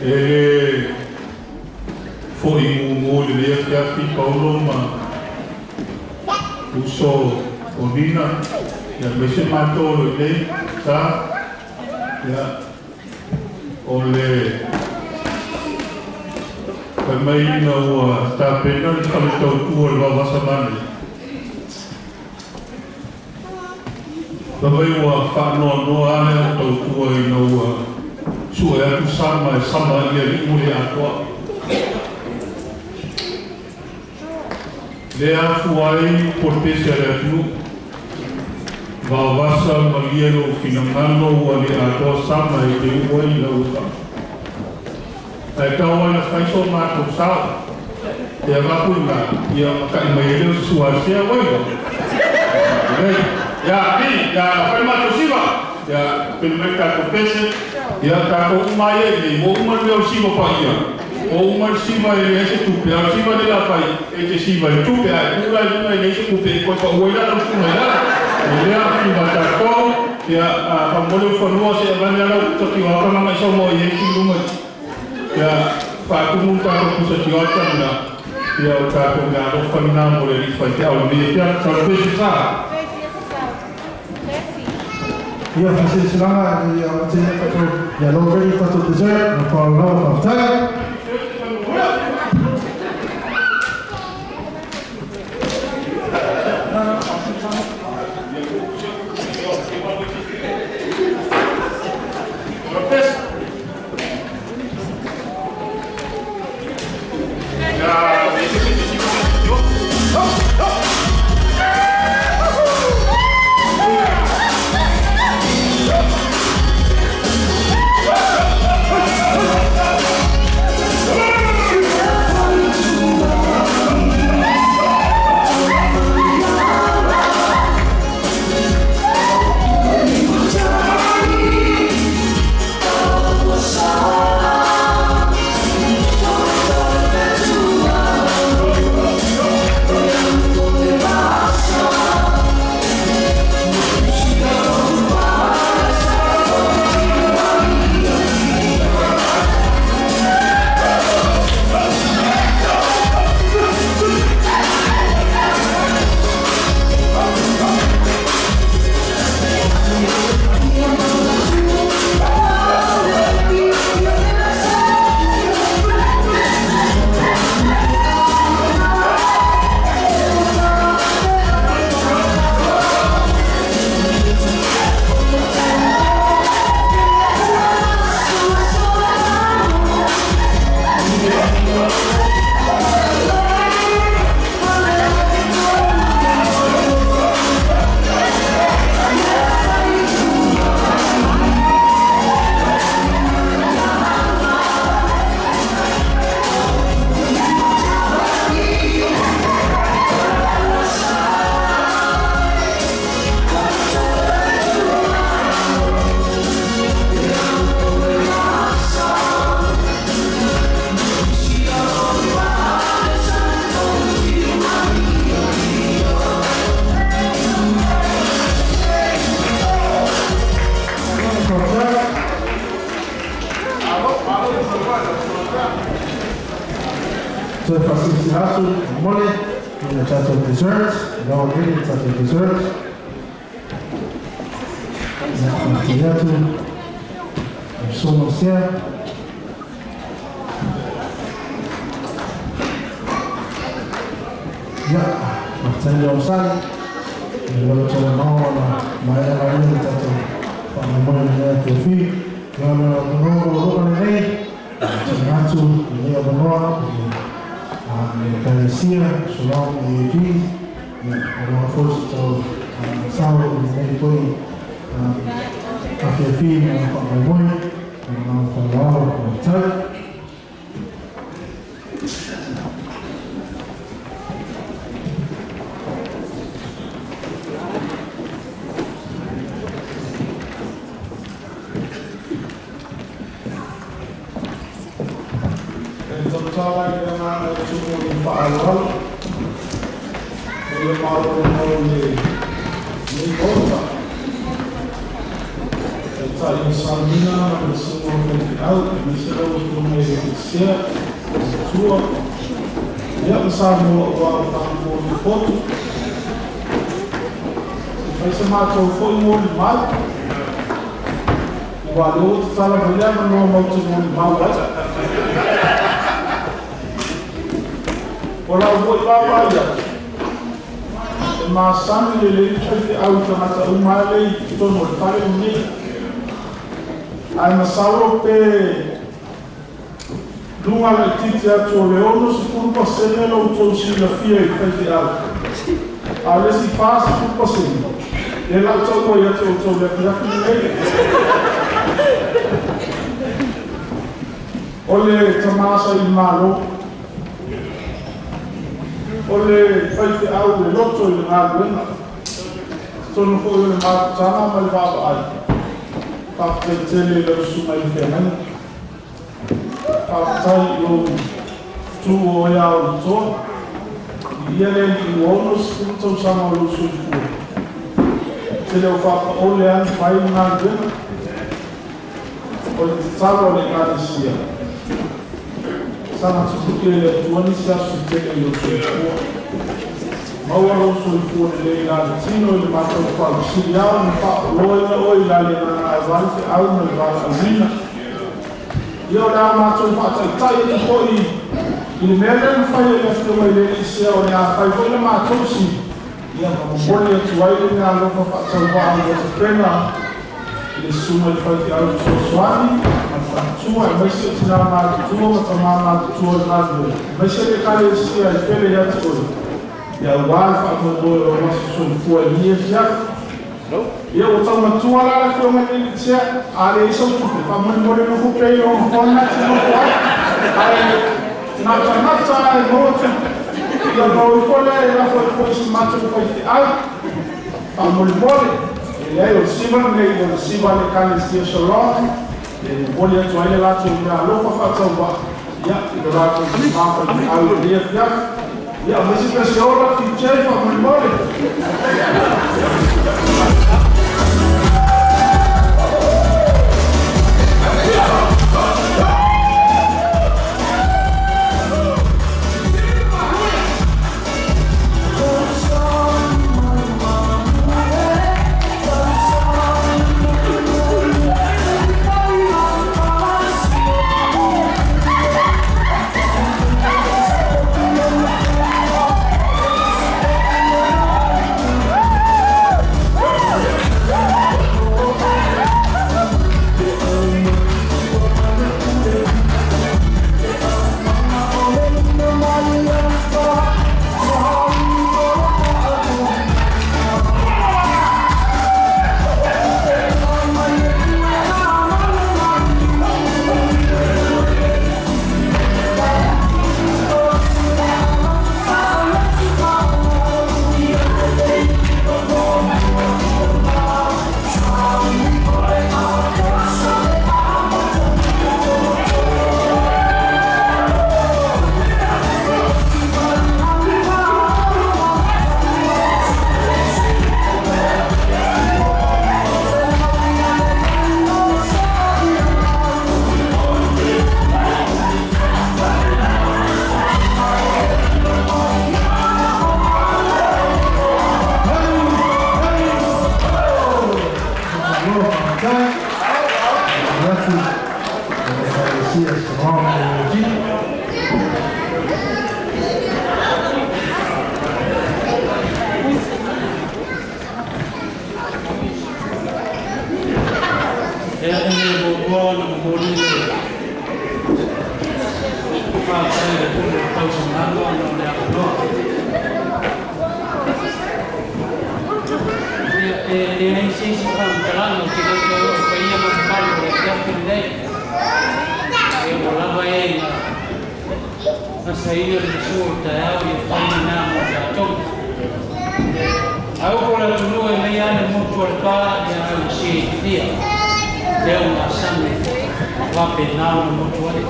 E le foi mu le le kia fi Paulo ma uso o Nina ia me se mato le sa ia o le fai mai na ua tapena le fale tautua le vavasa mane. Fai mai ua faanoanoa ale au tautua ina ua sue atu sama e sama ia li'u le atoa. Le afua ai po le pese a le atunuu. Vaovasa malie lou finagalo ua le atoa sama e te uu ai lau uta. Ae tau ai na fai so matou sao. E avaku ina, ia maka'i mai e leo suasea uaiva. Lelei. Ia, pi, ia fai matou siva. Ia, pelu mai tatou pese. Ia, tatou uma ai e nei, mo uma le mea o le siva paia. O uma le siva e leai se tupe, a o le siva lea la fai, e te siva i le tupe, ae tuu la i luga e leai se tupe e toe pa'u ai la lau susuga i lalo. O lea siva tatou, ia, faamolemole ufanua se avane ala pusa tioata ma ga'i saumoa i ai ki luga. Ia, faatumu le tatou pusa tioata lena, ia o tatou mea alofa lena mo le alii faifeau lenei afiafi. Sau le pese sa. Ia, faasilasilaga i amataina tatou ia lo ready tatou dessert. Ma faaaloalo lava. Faafetai. Toe faasilasila atu mole i le tatou dessert, lau alii le tatou dessert. Ia, faafetai atu i susuga sea. Ia, faafetai le onosai i le tauanao ona maea laia le tatou faamoemoe i lenei afiafi. Ia, o le avanoa ua loa lenei, tuuina atu lenei avanoa i le Ekalesia Shalom AAG. Ia, aua foi se tau sao i lenei foi afiafi ma le faamoemoe. Ma le agaga faaaloalo, faafetai. E tautala i le agaga e tumu i le faaaloalo, o le malologa o lenei Maota, Taitai o Salmina ma le Susuga o Faifeau, aemaise lau Afioga i le Sea, le Tua, ia ma Samoa ua o tatou potu. Se fai se matou foi molimau, ua lea ua tatala mai le avanoa matou te molimau ai. O lau foi vaavaai atu, e masani lelei le faifeau i tagata uma lava lea i totonu o le fale lenei. Ae masalo pe luga laitiiti atu o le 60% lo outou silafia i le faifeau. A o le isi 40%, lea la ou taua ia te outou i le afiafi lenei. O le tama sa i malo, o le faifeau e loto i le galuega, totonu foi o le mafutaga ma le vaavaai. Faafetai tele i lau susuga i le feagaiga. Faafetai i lou tuu o ea o le toa. I ia le alii ua 60 tausaga o lou soifua. Tele o faapaole lava na fai le galuega. O le tatalo a le Ekalesia, saga tutuki e le Atua nisi aso se tele i lou soifua. Maua lou soifua lelei la le tino i le mafaufau, sili ao na faaoloina oe i la le agaga aua le feau ma le valaauina. Ia o le a matou faataitai atu foi i le mea lea na fai e le Afioga i le Alii Sea o le a fai foi le matou sili, ia ma momoli atu ai le meaalofa faatauvaa ua tapena i le susuga i le faifeau fesoasoani ma le faletua, aemaise o tina matutua ma tama matutua o le galuega, aemaise le Ekalesia e pele ia te oe, ia aua le faamoemoe o lou aso soifua i lenei afiafi. Ia ua taumatua la le Afioga i le Alii Sea, a leai sau tupe, faamolemole nofo pea i lou nofoa lena e te nofo ai. Ae natanata lava e maua tupe. Ia ona o ifo lea e lafo atu foi i si matou faifeau. Faamolemole, e leai o le siva lenei, o le siva a le Ekalesia Shalom, e momoli atu ai le latou meaalofa faatauvaa, ia, i le latou tama faifeau i lenei afiafi. Ia, aemaise pe se ola DJ faamolemole. Ia e le muamua ona momoli le faafetai i le Pule o Tausamano ona o le avanoa. Ia e leai se isi faamatalaga ou te le toe oo i paia ma mamalu o le afiafi lenei. Ia ua lava e na asaina le masua o le taeao ia fai lena mo tatou. Ae upu o le atunuu e mei lava le motu o le pa ia ae ua silafia lea ua masani e faapena ona motu ai.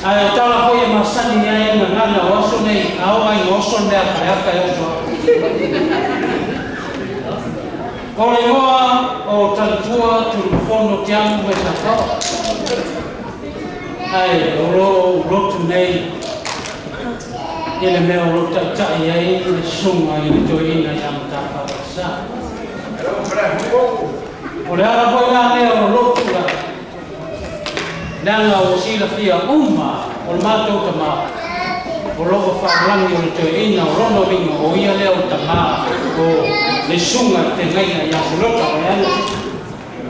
Ae o tala foi e masani ai gagana o aso nei, a oo lava ina oso le mea a Faleata e oso atu. O le igoa o Talitua Tulimafono Tiamu mai Sataoa. Ae o lo o ou lotu nei i le mea o lo o taitai ai le susuga i le toeaina ia Matafaa Lesa. O le ala foi la lea o lotu la, leaga ua silafia uma o le matou tama o lo o faalagi o le toeaina o lona uiga o ia lea o le tama o le susuga i le feagaiga ia Selota Vaiano.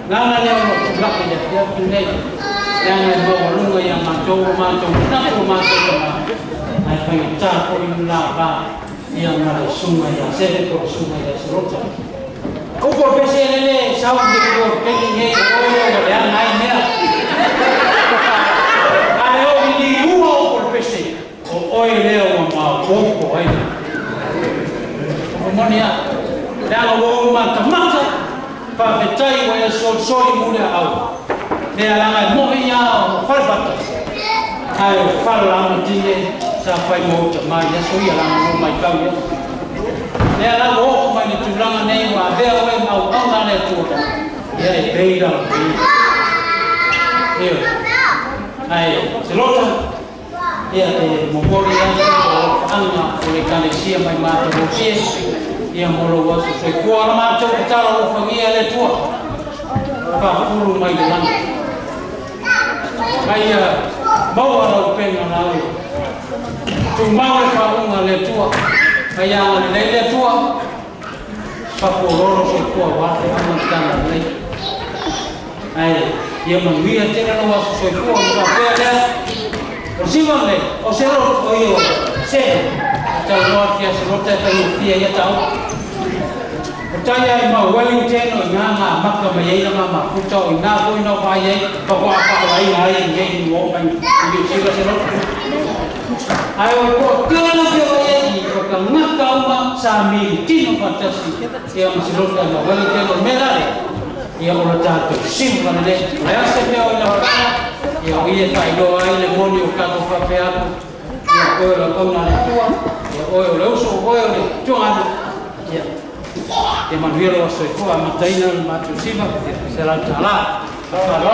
Leaga lea o lo o tulai i le afiafi lenei, leaga e maualuga ia matou lo matou manatu lo matou tama, ae faigata foi le la va ia ma le susuga ia Seve po o le susuga ia Selota. Upu o le pese lele sau i le o le taimi lenei o oe lea ua leaga ai mea. Ae o i liua upu o le pese, o oe lea ua maopoopo ai le upu moni a. Leaga ua ou matamata. Faafetai ua e solisoli mu le aau lea laga e moʻi a o Falefata ae o Falelagatine sa fai mo ou tama i aso ia laga ua maitau i ai lea la ua oo mai le tulaga nei ua avea oe ma auauna a le Atua ia e pei la ioe ae Selota ia e momoli atu o alofaaga o le Ekalesia mai matagofie ia mo lou aso soifua. O la matou tatalo alofagia e le Atua faafulu mai le lagi ma ia maua lau upega laoe tumau le faauuga a le Atua ma ia agalelei le Atua fapuololo soifua aua feauga ma tagalelei ae ia manuia tele lou aso soifua. Ona faapea lea, o le siva lenei o se loto o ia o Seve e talanoa atu ia Selota e faigofie ia taua. O tai ai mau Wellington o ina na amata mai ai lana mafuta o ina foi na vaai ai faatoa faalaina ai i nei ua oo mai i Niu Sila Selota. Ae o le toatele pea o i ai i o tagata uma sa militino faatasi ia ma Selota ma Wellington. O le mea la lea ia o le tatou siva lenei. O le a se mea o i lau tala ia o i e faailoa ai le moni o tatou faapea atu ia oe o le auauna a le Atua ia oe o le uso oe o le tuaganu ia ia manuia lou aso soifua. Amataina le matou siva $100. Faaaloalo.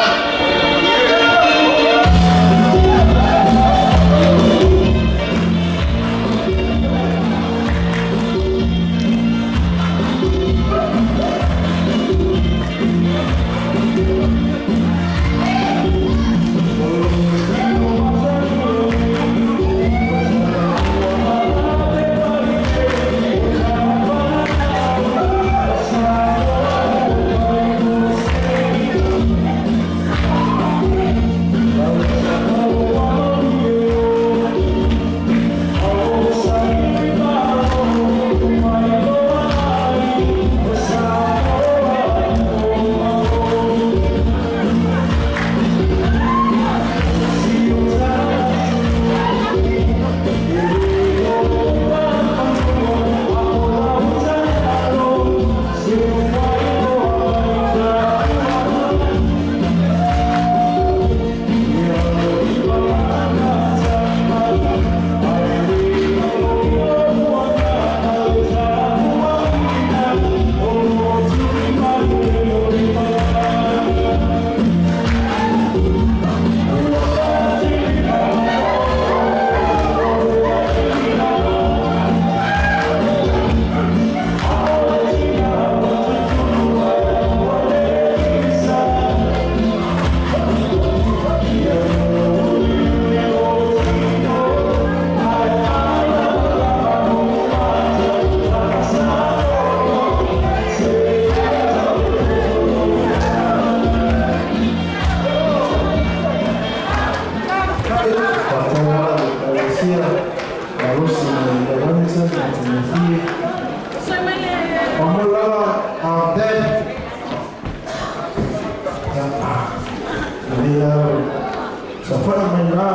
i ina,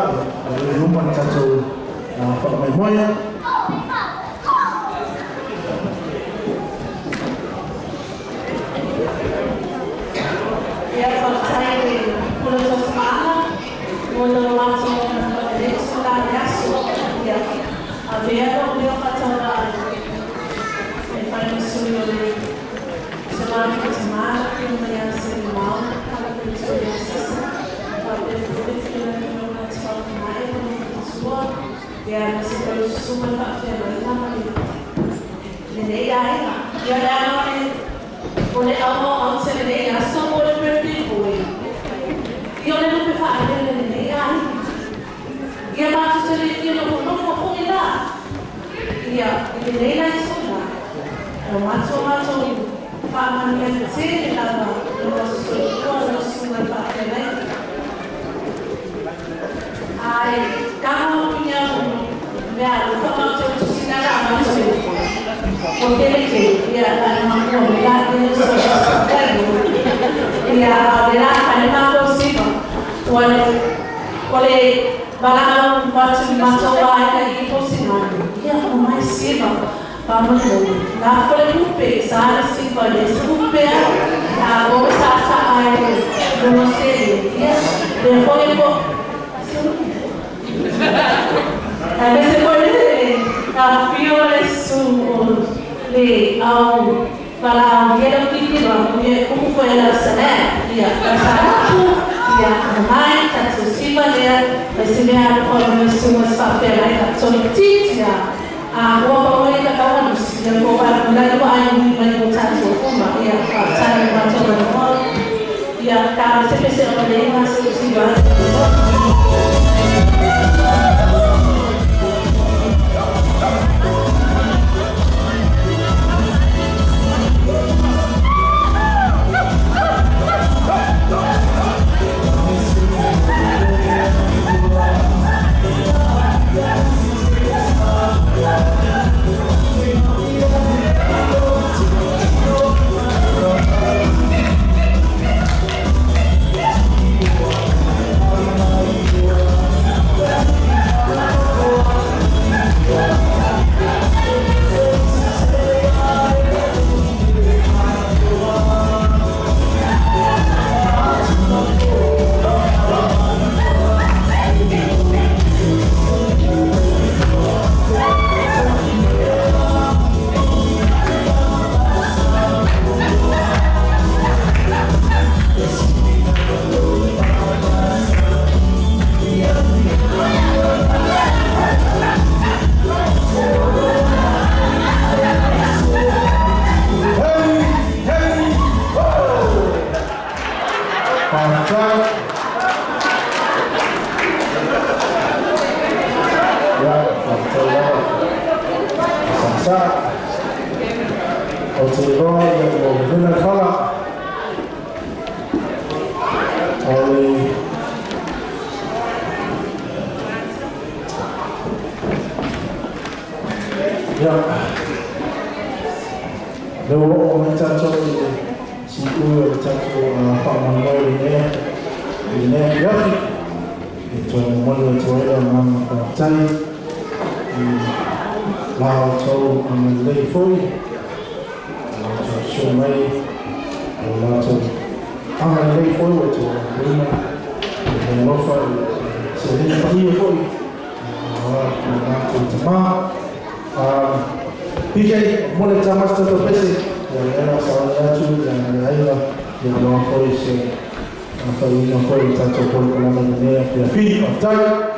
ia, i luma le tatou faamaimoe. Ia faafetai i le pule tofumaga mo le latou lenei tulaga le aso. Ia avea lou leo faatauvaa e fai ma sui o le se matou tamā le afioga ia Selemao, le faletua ia Sisa, faapea foi le afioga ia Tifautunae ma lona faletua, ia aemaise foi o susuga i le faafeagaiga ma le lenei aiga. Ia leaga o le auauau se lenei aso mo le birthday boy. Ia o le lupe faalele lenei aiga. Ia matou te le fia nofonofo foi la. Ia, i lenei la itula, o matou matou faamanuia tele lava i lo soifua o le susuga i le faafeagaiga. Ai, kama o pinya o mea alofa matou tusina la matou. O tele ke, ia la makua me la ia so ia le la fale matou siva. O le o le valaau atu i matou aiga i posina. Ia o mai siva. Pamalo. La fole lupe sa le siva le lupe a o sa sa ai no se ia le fole po a se foi a fio le su le au valaau ia le titilo ia upu foi la sana ia sa atu ia mai tatou siva lea mai se mea alofa o le susuga se faafeagai tatou titi a ua pau ai ka kaua lusi ia ko wa la ua ai nui mai o tatou uma ia faafetai i matou manoa ia ka se pese o le ma se siva. Faafetai. Ia, faafetai lava. Sasa. O te iloa ia ua vevela le fala. O le Ia. Le ua oo mai tatou i le siui o le tatou faamoemoe i lenei afiafi. E toe momoli atu ai le agaga faafetai i la outou agalelei foi, la outou susu mai, o latou agalelei foi ua outou afoina i le alofa i seleni paia foi aua le matou tamā. PJ, mo le tamasi tatou pese, ia lea la saoni atu ia le aiga, ia aua foi se faaiuga foi o le tatou polokalame i lenei afiafi. Faafetai.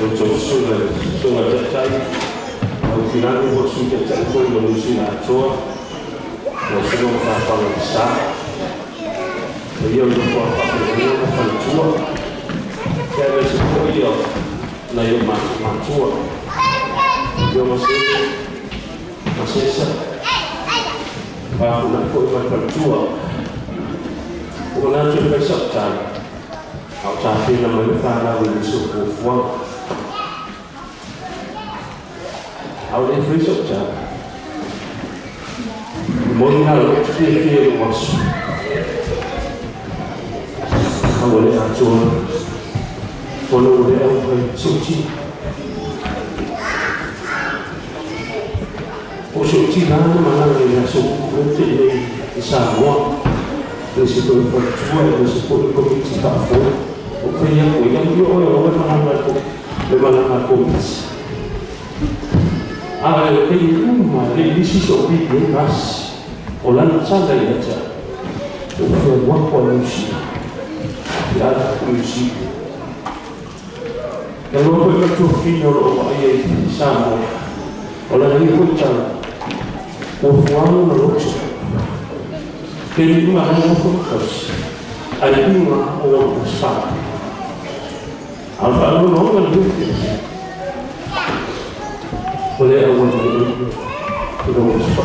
Outou susuga susuga taitai au filagi po o sui taitai foi o Niu Sila atoa ua suga ma fa'afaga i sa paia o nofo a fa'afeagaiga ma faletua ia aemaise fo'i o nai o matua ia Masese Masesa fa'afuna'i fo'i ma le faletua ua manatu e fai sa'u tala a o tapena mai le fanau i nisi o fuafuaga a o lē fai sa'u tala e moni la lo'u fiafia i lou aso a ua lē atoa ona ua lē aukai se'utina o se'utina na malaga i le aso le te'inei i Samoa le se foi faletua e le se foi komiti fa'afoe o fai aku i au ia oe o le malaga le malaga komiti a le pei uma le nisi so pi e mas o lana tala ia te o fea wapo a Niu Sila ia ala ku Niu Sila e loa foi ma tuafina o loo vaaia i Samoa o lana ia foi tala ua fuaga na loto taimi uma ai nofo ma tausi ai luga o ona sa a o le faanoanoaga le o le auala mai i lou aso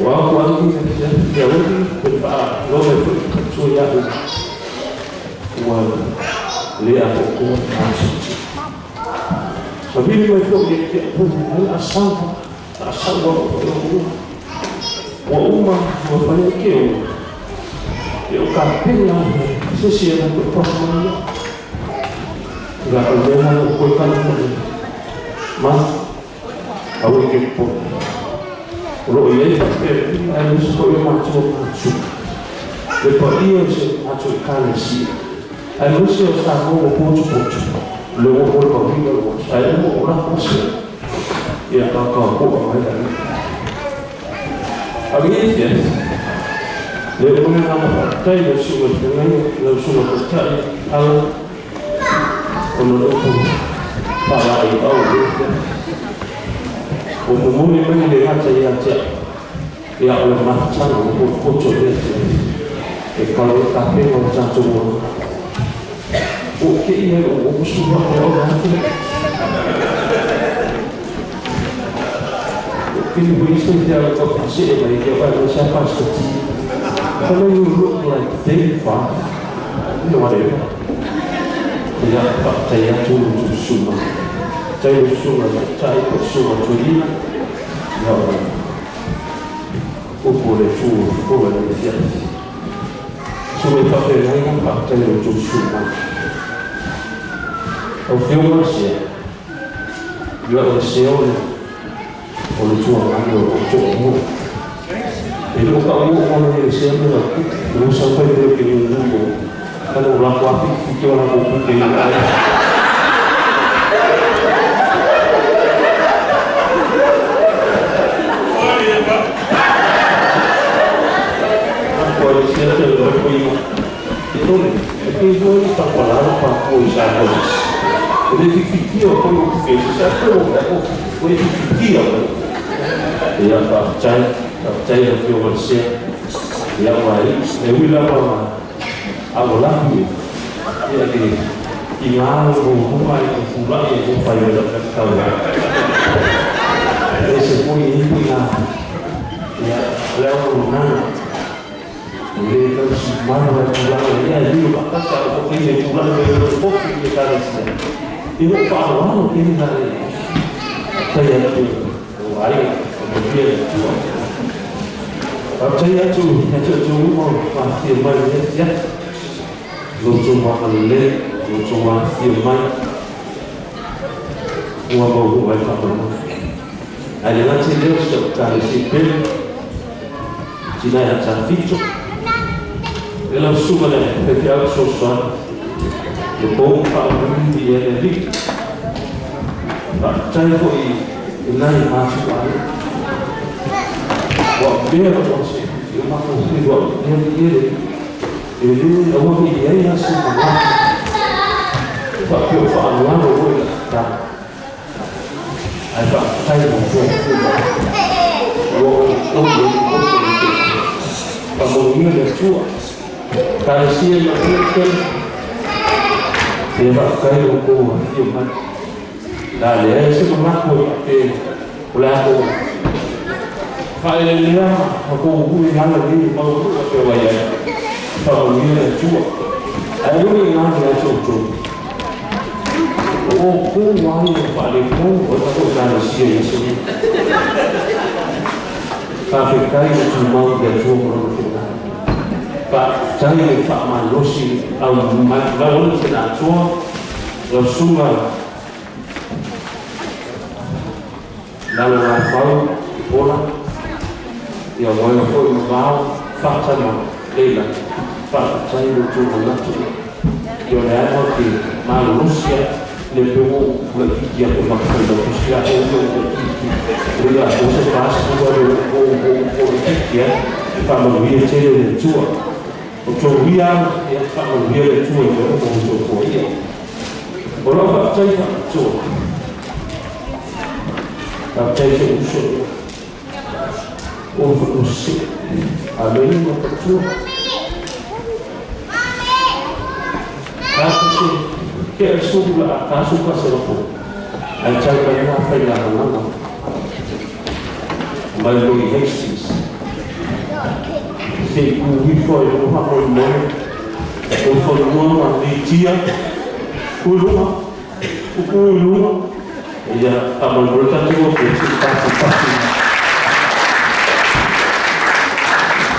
ua ako ai ia uli pe faaloa mai foi fatua iaʻu ua lē atoatoa le asuti mavili mai foʻi e teʻapuni ai asaua asaua ua uma ua fai ai ke o e o kapena se si e na koe pahamai la o lea o koe kala ma au e ke po o loo iai faapea ae lesi foʻi o matua matu le paia o se matou ekalesia aemaise o Samoa ua potopoto le ua o le maviga lo ae uma o lako se ia kakaokoʻa mai ai ave ia le o le aga faafetai lau susuga i feagaiga lau susuga taitai ala ona le upu faalaeiau le ua momoli mai le gata ia te a'u ia o le mafutaga ua potopoto lea te e kalo e tapena o tatou olaga ua ke'i ai ou usu a o atu Pili po iso te au ko pase e mai ke wa sa pastor T. Hello, you look like 35. You know whatever. Te ia pa te ia tu tu suma. Te ia suma tai ko suma tu lina. Ia o. O po le tu o le fia. Suma i pa fe ngai pa te ia tu suma. O fio ma se. Ia o se o o le tuagaga o loo toamua e le o taʻua ona le sea me lau lou saufai pea ke gugulu kana o lako afiʻifiki o lakou puke i ai. Lako ai sea te le koiga e tole e ke fua ni tapalalo papua i sa koisi e le fifikia o koe o puke se sa koe o o o e fifikia koe ia faafetai faafetai lau Afioga le sea ia ua e ui lava ma a ua lapu ia le igā o lōlua ai o pulaʻi e o fai ai lau tau e se foi e ipu iā ia le auaunaga o lē tausi malo ai tulaga ia e lio faatasi a o foʻi le tulaga mai o fofi i ekalesia i loo faaaloalo tele la le tai atu o aiga o manuia le Atua. Faafetai atu ia te outou uma o faafia mai i lenei afiafi lo outou agalelei lo outou afifio mai ua maulua ai faamolemole ae le gata i lea o si au ekalesia pele tina e atafito e lau susuga le faifeau fesoasoani le pou ma faauluulu i le Alii. Faafetai foʻi i nai matua ai ua mea lou aso i o matou feiloai e le e lē aua nei i ai aso malaga. Faapea o faaaloalo foi la tatalo. Ae faafetai mo tou ua ou oi ai poto i le Faamanuia le Atua. Ekalesia manuia tele. Ia faafetai lo outou afifio mai. O le a leai se manatu e faapea o le a tou faaeleelea ma tou ui ala nei e maualuga pei ona i ai. Faamanuia le Atua. Ae ui i ina ia te outou. O outou lava ia ua faaletonu ai tatou Ekalesia i aso nei. Faafetai le tumau i le Atua ma Lona finagalo. Faafetai le faamalosi au mai lau alii Senaatoa, lau susuga Lalogafau Pola, ia moea foi ma Vao, Fata ma Leila. Faafetai lo outou manatu ia o le a matou te malolosi ai le pe ua ou laitiiti atu ma te failautusi a ou ia ua laitiiti o le a atoa se 40 ale o ou o laitiiti ai. Faamanuia tele le Atua o tou ia ia faamanuia le Atua i mea uma ua outou foaia. O lau faafetai faapitoa, faafetai i si ou uso ia, o Ose, Amene ma Patua. Ka se ke a sulu la a tasu ka se loko, ai tau mai ngā whai ngā hanganga. Mai loi Hastings. Se i ku wifo e roha moi moe, o whanua ma nei tia, ku luga, ku ku luga, ia ka mau moe tatu o te si pati pati.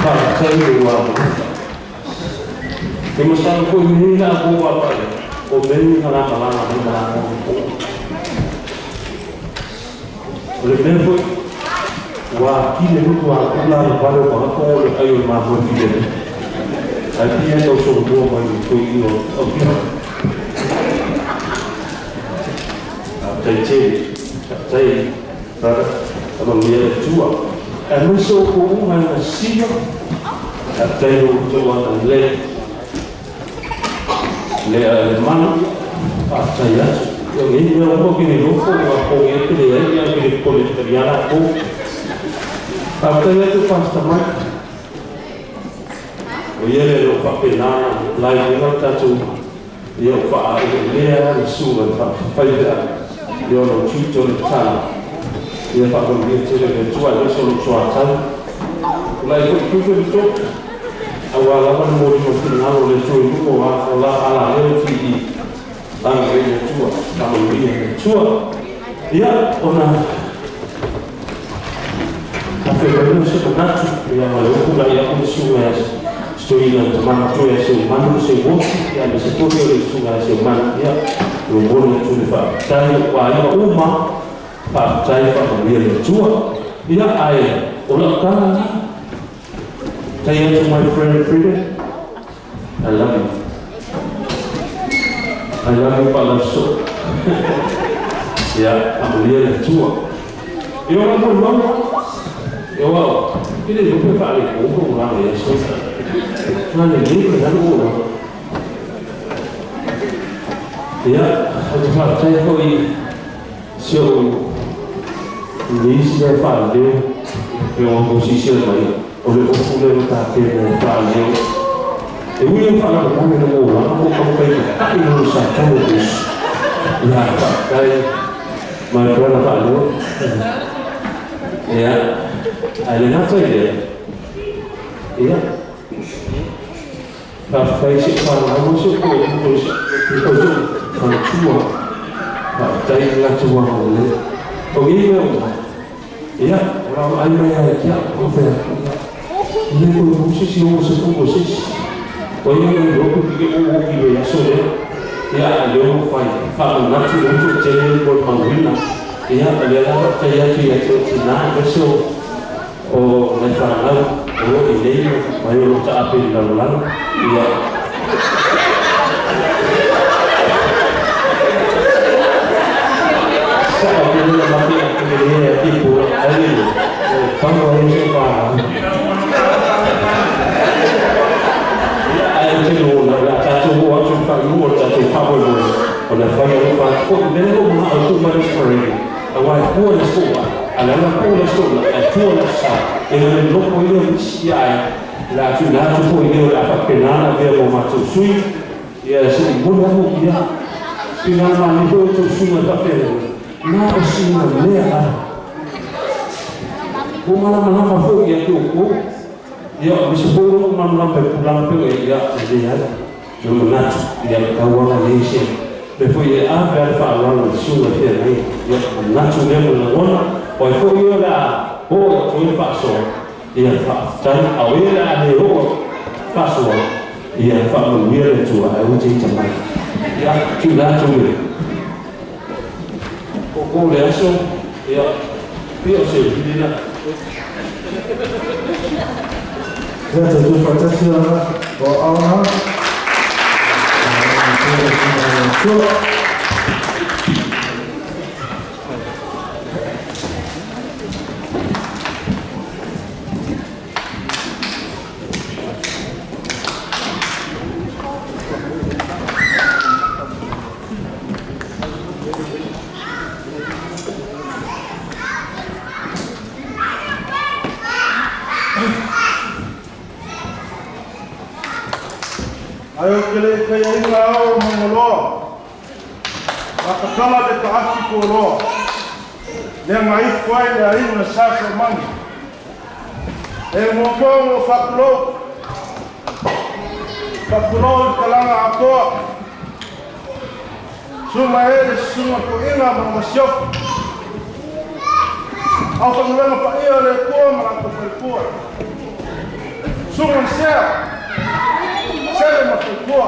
Whakatau le wā mahuta. E masalo foi nei la ko wa pa o mei ka la malanga mai malanga o. O le mea foi ua kile lutu a kula le vale o pagako o le ai o le mamoe file le. Ai pia tau solomua mai o toi i o au pia. Tai tele, tai brother, amanuia le Atua. Aemaise o kou uma e na sila, tai o tou ana le le le mana, faafetai atu. Ia nei mea uma ke le lofo ua poge e pele ai ia ke le kole taliana ko. Faafetai atu Pastor Mike. O ia le lo faapena lai luga le tatou ia o faaeleelea le susuga i le faafaiva ia o lou tiute o le tatalo. Ia faamanuia tele le Atua aemaise o lou soatau. Tulai foi tupe le tofu aua lava le moliga o le finagalo o le Atua i luga o a o la alaleo ti i agalelei le Atua. Faamanuia le Atua. Ia ona afe mai lea o se manatu ia ma le upu lai aku le susuga ia Sitoina Tamana Toe ia Seumanu Seuosi ia aemaise foi o le susuga ia Seumanu ia momoli atu le faafetai o aiga uma. Faafetai faamanuia le Atua. Ia ae o lau tala lena. Tai atu my friend Frida. I love you. I love you but I love so. Ia faamanuia le Atua. Ia o lau molimauga. Ia au, e le iloa pe faaletonu lou lalo i aso ia. Na lelei mai lava lou olaga. Ia, ou te faafetai foi Si ou niece lea e faaleleo e o tou silasila mai o le ofu lea ua tapena e faaleleo. E ui e faalavelave lona olaga mo taumafai e tatai lona satani o Iesu. Ia faafetai my brother faaleleo. Ia ae le gata i lea, ia Faafetai se fanau ma se toeaina se faletua. Faafetai i le latou agalelei. O nei mea uma, ia, o la vaai mai lava ia te au, o fai atu, ia, e le toe maua se isi o se fu o se isi. O ia le iloa pe pike ou oki i le aso lea. Ia, a lea ua fai, faamanatu le utu tele le molimauina. Ia, o lea la faafetai atu ia te oe tina, aemaise o O nai fanau o lo o i nei mai o lo o taape i le lalolagi, ia. Sao ke le mate a ke le a ke po ai le o pau ai se fanau. Ia ai te lo na la tatou o atu i whainua o le tatou faamoemoe o le Foi mele o mga au tu mare parade. Awa e pua le soa, a le ala pua le soa, a tua le sa, e le loko i le isi ai, la tu na tu foi le o le afa penana vea mo matou sui, ia se i muli atu ia, pina ma ni foi o tau sui ma ta na o sina lea a. Ko mana mana ma foi ia te o ko, ia o se foi o mana mana pe pulanga pe ia le ia, no manatu, ia kauanga le se, le foi e a pe ale whaalala le sunga fia nei, ia manatu lea mo lagona, o e foi ia la o e toi le whaasoa, ia whaaftai, au e la le o whaasoa, ia whaamanuia le Atua, ai ua te ita mai. Ia, tu la tu le. O ko le aso, ia, pia o se vilina. Ia te tū whatasi ana o aona. Tua. Ai o ke le kai ainga ao mangoloa. Makakala le ka afi ko loa. Le ngai fai le ainga sa sa mangi. E mo mo mo fakulo. Fakulo i kalanga atoa. Suma e le suma ko inga ma masiofu. Au whangawenga pa ia le kua ma la ko whaikua. Suma sea. Sele ma whaikua.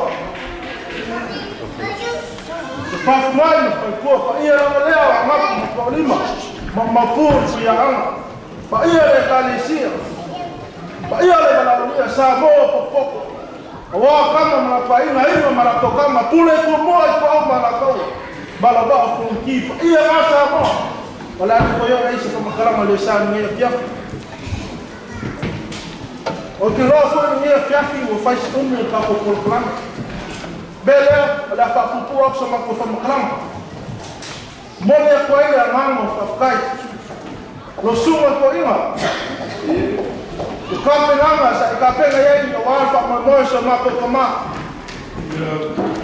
Te whawhumai ma whaikua. Pa ia rawa lea o angapu ma paulima. Ma mapur si anga. Pa ia le kalesia. Pa ia le malaulia sa mo popoko. Awa kama ma pa ina ima ma la kama pule ko mo i ko ma la ko. Bala ba funki. Pa ia ma sa mo. Wala ni ko yo ai sa makarama le sa ni fiaf. O ke lo fo ni fiaf o fai um ka ko ko plan. Bele la fa pupu o sa ma ko fa makarama. Mo le ko ai la mamo fa kai. Lo suma ko inga. O ka penanga sa ka penga ye ni wa fa mo mo sa ma ko kama.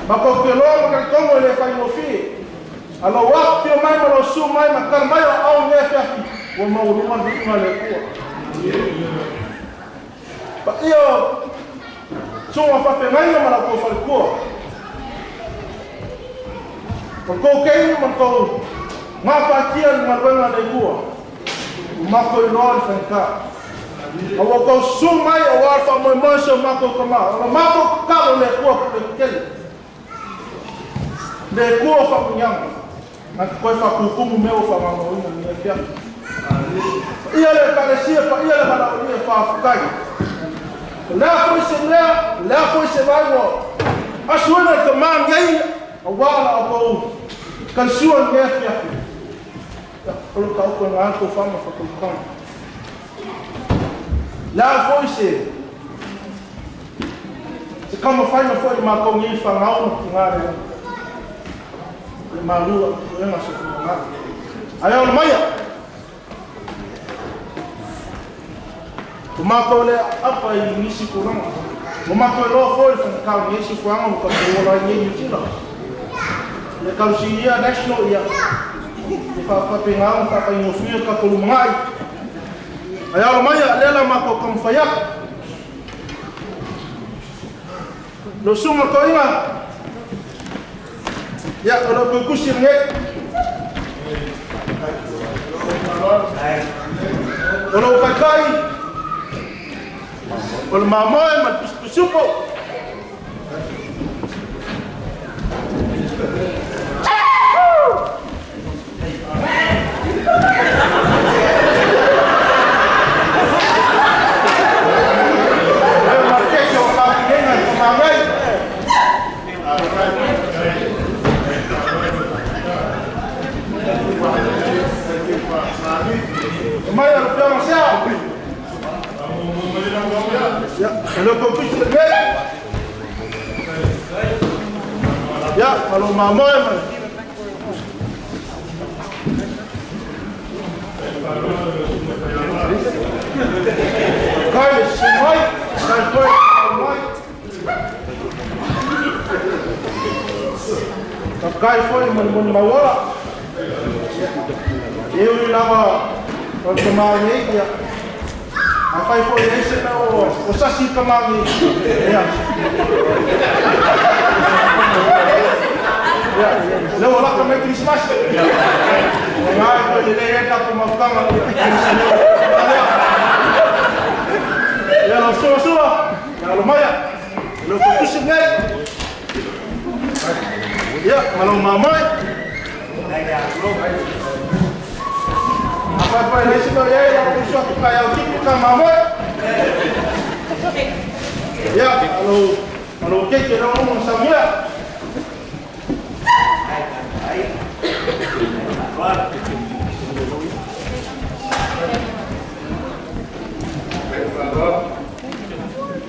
Ma ko ke lo ma ka kongo le fa yo fi. Alo wa fio mai ma lo su mai ma kar mai o au ne fiaf. O ma o ma vi ma le ko. Pa io suma fa penanga ma la ko fa ko. O ko ke ma ko ma pa kia ma wenga le ko. O ma ko lo fa ka. O ko su mai o wa fa mo mo so ma ko kama. O ma ko ka le ko ko ke. Le ko fa nyang. Na ko fa ku ku me o fa ma mo ni fia. Ia le kalesia pa ia le bala o fa fukai. La foi se la, la foi se vai o. Asuena te man ngai a wala o ko kalsua ni fia. O lo ka ko na ko fa ma fa ko ka. La foi se se kama fai ma foi ma ko ni fa ngau ngā le. Malua, e ma se ngā. Ai o maia. O mako le apa i nisi kuranga. O mako lo foi fa ka nisi kuranga o ka o la ni ni tila. Le ka si ia national ia. O fa fa penga fa fa no fia ka ko lungai. Ai o maia le la mako kom fa ya. Lo suma ko inga. Ya, o lo ku si nge. O lo kai. O lo mamoe ma pusupo. Le copie le Ya, malo mamoe ma. Faafetai foi mo le molimauola. E ui lava o le tamaoiga, ia. Afai foi e ai se mea o sasi i tamaoiga, ia. Ia, lea ua laka mai Kerisimasi. O ngā e foi lelei ai tatou mafutaga, ia. Ia, lau susuga Sua, ia alo maia. Lau tutusi nei. Ia, ma lau mamoe. Afai foi le isi mea o i ai, lau uso atu kai au kipi ka mamoe. Ia, ma lau keiki lau umu na saunia.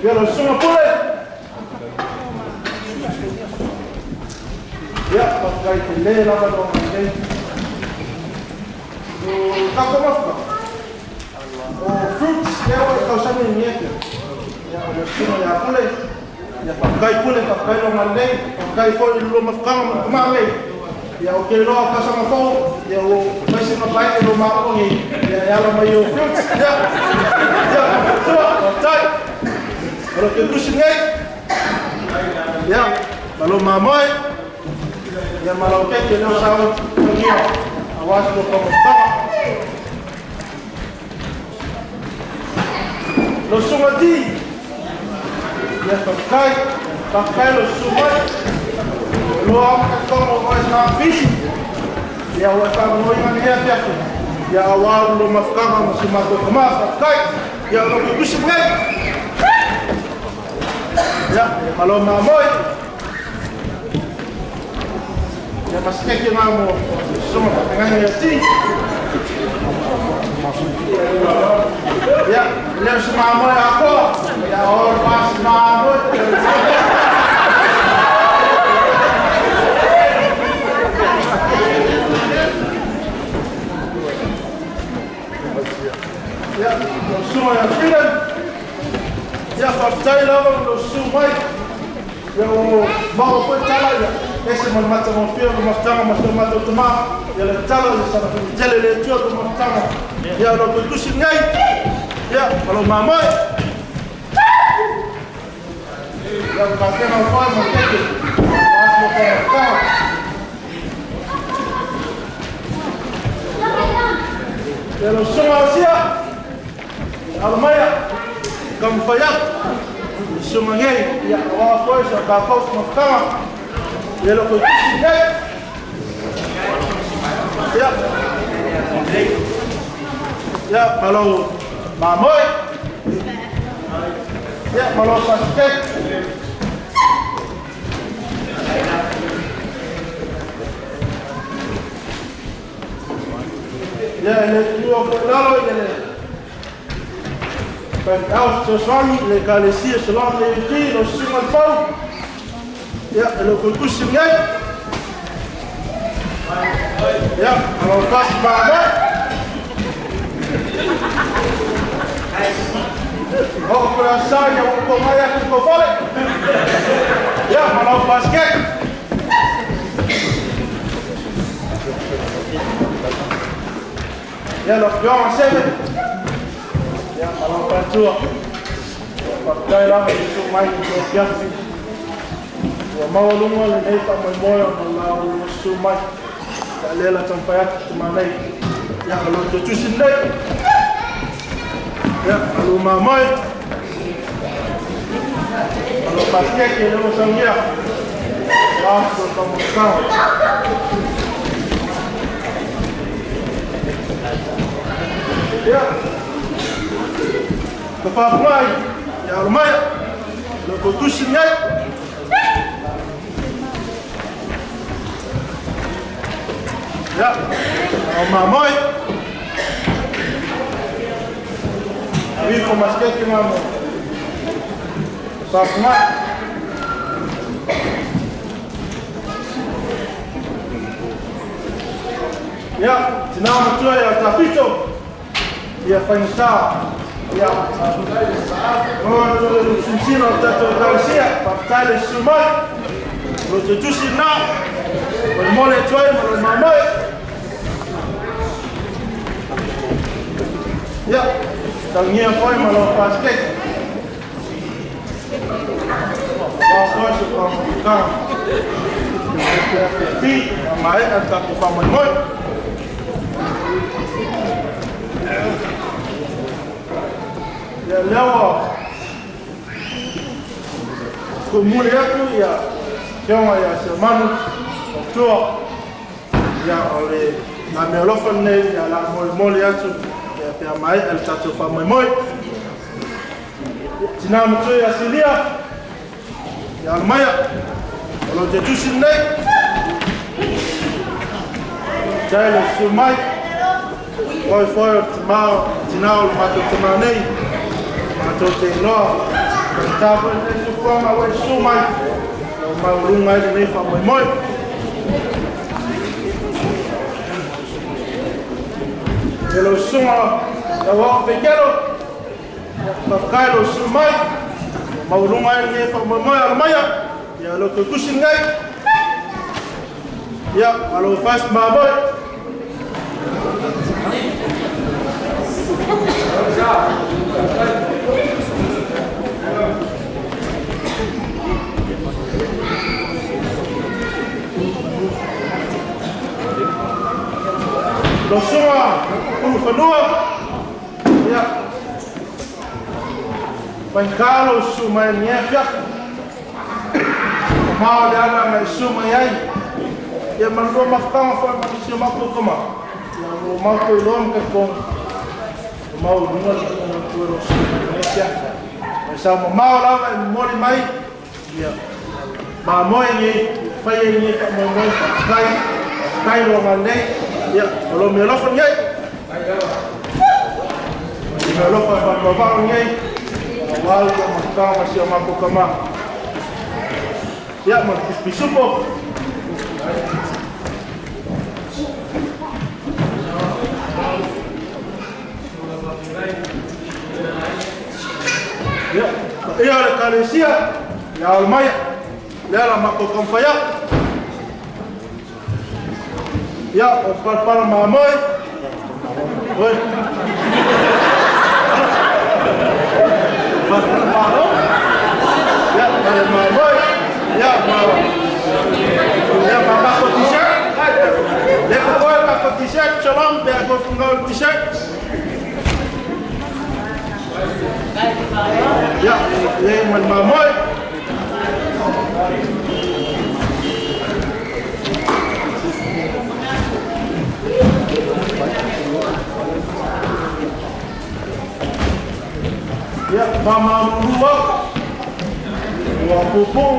Ia, lau susuga Pule. Ia, faafetai tele lava lau nei. O tatou mafuta. O fruits lea ua e tausami i Niefia. Ia, o le susuga ia Pule. Ia, faafetai Pule, faafetai lau galelei. Faafetai foi i le lua mafutaga ma le tama nei. Ia, o ke loa tausaga fou, ia ua fai sina pae'e lo maua nei. Ia, e ala mai o fruits. Ia, ia, faafetai, faafetai. O lo ke tusi nei. Ia, ma lo mamoe. Ia, ma lau keiki leo sau ia. Aua se lo mafutaga. Lo susuga ti. Ia, faafetai. Faafetai lo susu mai. Loa ka tono o e sa fisi. Ia, ua e whaanoinga ni hea fiafi. Ia, aua lo mafutaga ma si matou tama. Faafetai. Ia, lo tutusi nei. Ia, ma lo mamoe. Ia, ma si keiki ngā mo susuga whakanganga ia ti. Ia, leo si mamoe a koa. Ia, o le whasi mamoe. Ia, lo susuga ia Freedom. Ia, faafetai lava lo susu mai. Ia, o maua foi tala ia. Ese ma le matagofie o le mafutaga ma se matou tama. Ia le tala ia sana tele le Atua lo mafutaga. Ia, lo tutusi nei. Ia, ma lo mamoe. Ia, o kapena o whai ma keke. Aso o mafutaga. Ia, lo susuga o sia. Alo maia. Ka mawhai atu. Susuga nei. Ia, aua foi sa kākau mafutaga. Ia, lo tutusi nei. Ia. Ia, ma lo mamoe. Ia, ma lo pasike. Ia, le tua foi lalo, ia le Au fesoasoani le Ekalesia Salon le UT, lo susuga le Pau. Ia, e lo tutusi nei. Ia, ma lo fasi mamoe. O ko la sa ia o ko mai atu ko fale. Ia, ma lo pasike. Ia, lo fioga seve. Ia, ma lo fatua. Faafetai lava i susu mai i le fiafi. Ua maua luga lenei faamoemoe ona la o susu mai. Ia lea la taumafai atu tamanei. Ia, o lo tutusi nei. Ia, ma lo mamoe. Ma lo pasikeke le o saunia. Aso o mafutaga. Ia, ka whaapungai, ia alo maia, lo tutusi nei. Ia, o mamoe. Awi ko masikeke ngā mo. Whaapungai. Ia, tina matua ia tawhito. Ia whaingata. Ia, o sinsina o tātou Ekalesia, faafetai le susu mai. Lo te tusi nā. Molemole atu ai ma lou mamoe. Ia, taugia foi ma lau pasikeke. Aua foi se faamoemoega. Fi, maea le tatou faamoemoe. Ia lea ua tuumuli atu ia Afioga ia Seumanu Tautua. Ia o le la mealofa lenei ia la molemole atu ia pe a maea le tatou faamoemoe. Tina matua ia Silia, ia Alamaia, o lo te tusi lenei. Tai le susu mai, foi foi o le tamā, tina o le matou tamā nei, matou te iloa, faigata foi lenei soifuaga ua e susu mai, ua maualuga ai lenei faamoemoe. E lau susuga lau ao Pekelo, faafetai lou susu mai, maualuga ai lenei faamoemoe Alamaia, ia lo tou tusi lenei. Ia, malo fast mamoe. Lau susuga Ulufanua, ia, faigata lou susu mai i lenei afiafi. Mamao le ala na e susu mai ai. Ia ma lua mafutaga foi ma nisi o matou tama. Ia o lo matou iloa ma talitonu. Ua maualuga le tuuina atu e lou susu mai i lenei afiafi. Mai sao mamao lava e momoli mai. Ia mamoe nei, fai ai nei faamoemoe faafetai. Faafetai lo agalelei. Ia o lo mealofa nei. O mealofa faapavao nei. Aua le mafutaga ma si o matou tama. Ia ma le pisupisupo. Ia, paia o le Ekalesia, ia Alamaia, lea la matou taumafai atu. Ia, o palapala mamoe. Oi. Palapala mamoe. Ia, pale mamoe. Ia, ma ia, ma matou t-shirt. Le kokoe matou t-shirt, shalom, pe a koe fungau le t-shirt. Ia, le ma le mamoe. Ia, faamalulu au. Ua pupuu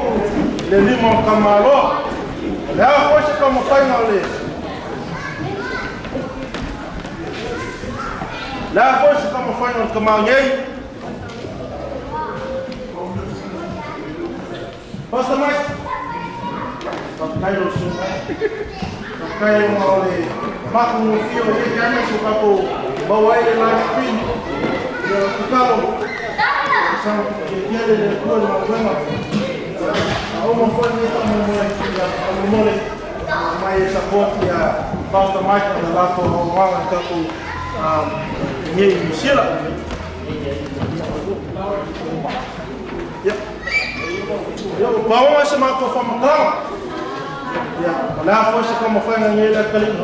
le lima o le tamaloa. O le a foi se taumafaiga o le Le a foi se taumafaiga o le tama nei. Pastor Mike. Faafetai lou susu. Faafetai ona o le matagofie o lenei taimi so tatou maua ai le live stream. Ia tatalo. Saga tietia le le Atua i le galuega. A uma foi lenei faamoemoe, ia faamolemole mai e support ia Pastor Mike ma le latou auaunaga i tatou nei i Niu Sila. Ia, ia ua paoga se matou faamatalaga. Ia, o le a foi se taumafaiga nei le atalii.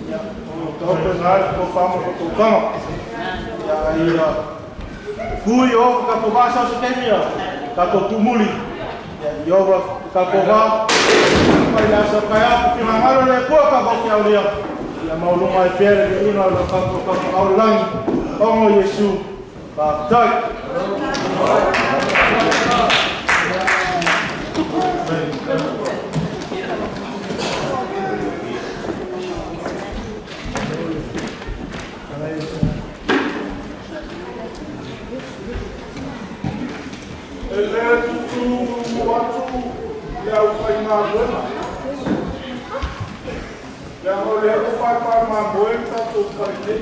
Ia, o taoto i ina le tofa ma le faatautaga. Ia, ai ia, kui o tatou vaa sau se taimi ia, tatou tumuli. Ia, i ova tatou vaa, fai le asa taeao, ku finagalo le Atua tatou te aulia. Ia maualuga ai pea le viiga o lo tatou Tapaau i le lagi, ona o Iesu. Faafetai. E le tutu atu le aufaigaluega, leaga o lea ua paepae mamoe le tatou fale nei.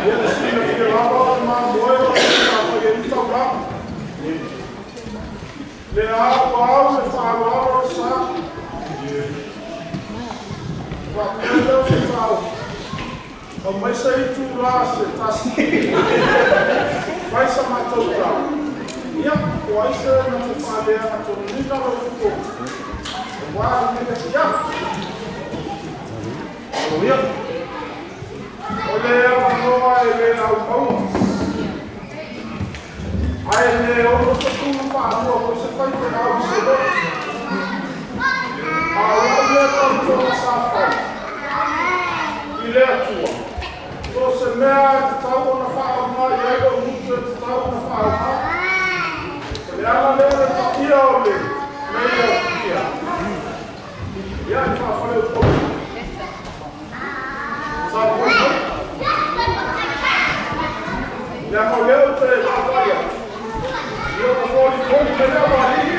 Ia le silafia lava o le mamoe o le sa fai ai le taulaga. Le au au le faaaloalo Aumai se itulā se tasi fai sa matou tala. Ia, po o ai se na te faaleagatonuina lou totogi auā lenei afiafi. Aloia. O le avanoa e lē aumaua, ae lē ono fatulu faalua foi se faifeau i se lotu. A o lau lea tautoga sa fai i le Atua, so o se mea e tatau ona faaaoga i ai lou gutu e tatau ona faaaoga. O le ala lea o le paia o lenei aofia, ia e faafaleupolu. Sa mai. Leaga o lea ou te vaavaai atu, ia ua folifoli mai le aualii.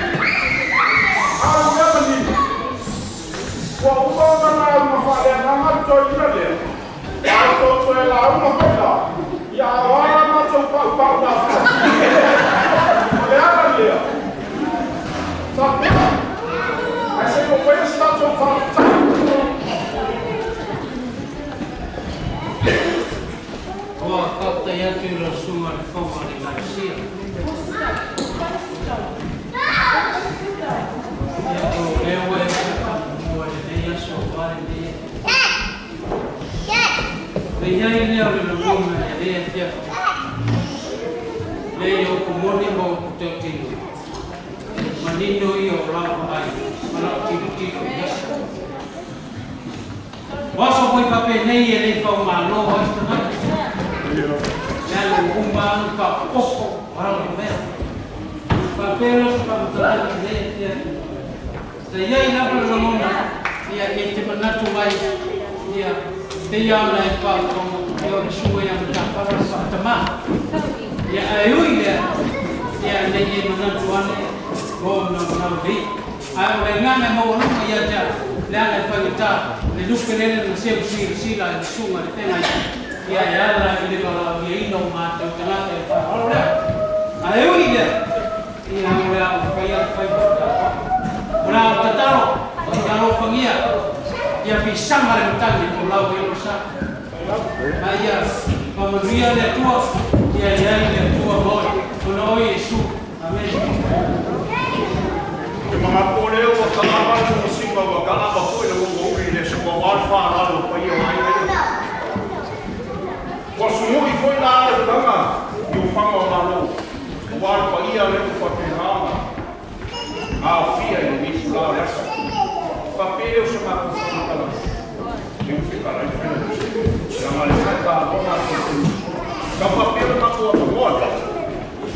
A o le mea manino, ua uma ona lauga faaleagaga le toeaina lea, a outou toe lauga foi la, ia a o a la matou paupau mafua? O le ala lea, sa ae se i ou faia se tatou faafetai. Ua faafetai atu i lau susuga i le Fofoga o le Ekalesia. Ia, o lea ua e faamoemoe i lenei aso aua lenei Le i ai lea o le lagona e le afiafi, leai o upu moni ma upu tautino, manino ia o lau vaai ma lau tilotilo i aso. O aso foi faapenei e le faumalo ai se tagata, leaga ua uma lava ona faaopoopo o ala o mea. Faapea lea o se faamatalaga i lenei afiafi. Sa i ai lava le lagona, ia, e te manatu mai, ia, pei lava ona e faafofoga, ia, o le susuga ia Matafala le faatamā. Ia, ae ui i lea, ia, ne i e manatu ane ua ou naunau i le i'a. Ae o le agaga e maualuga ia te au, leaga e faigata le lupe lele na seu silasila i le susuga i le feagaiga, ia, e ala i le valaauliaina o matou tagata i le faaaloalo lea. Ae ui i lea, Ia, o le a ou faia le faiva o tatou. O le a ou tatalo, ia alofagia, ia fisaga le matagi e folau ai lou sa. Ma ia faamanuia le Atua, ia i ai le Atua ma oe, ona o Iesu. Amene. Ou te manatu o lea ua taava le tausiga, ua taava foi le uaua uli i le aso aua le faaaloalo o paia o aiga ia. Ua sugui foi la le utaga i ofaga o Malo, aua le paia lea ua faapena ona aofia i lenei itula o le aso. Faapea lea o se matou faamatalaga, lea ua fetalai le Failautusi, leaga o lea e taaloga a tatou uso. Tau faapea le matou avanoa lea,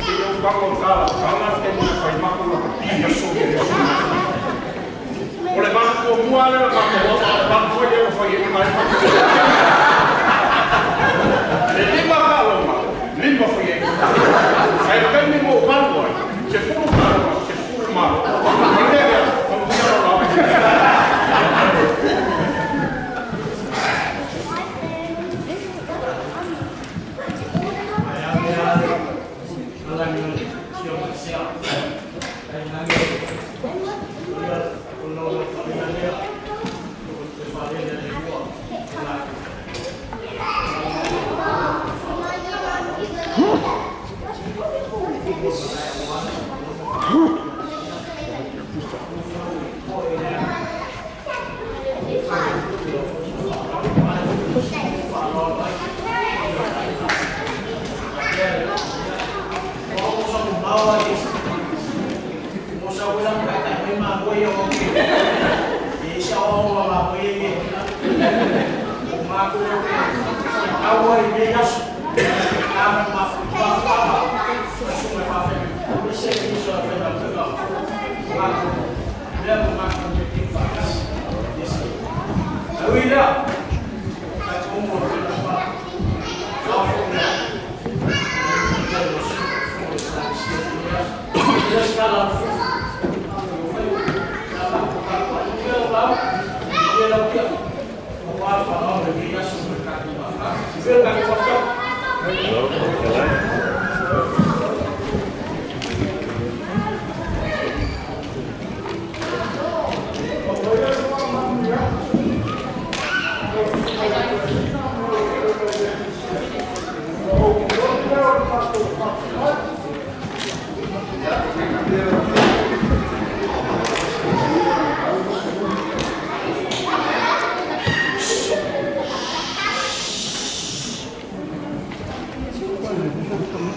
se i ou tago i tala o tala le taimi na fai matou lakapi i aso ia i aso ia. O le valu muamua lea o le matou aoga, o le valu foi lea ua fai ai uma ai le matou E lima taaloga, lima fai ai. Ae le taimi ua ou valu ai, 10 taaloga, 10 malo. O le mea lea, manuia lau lauga.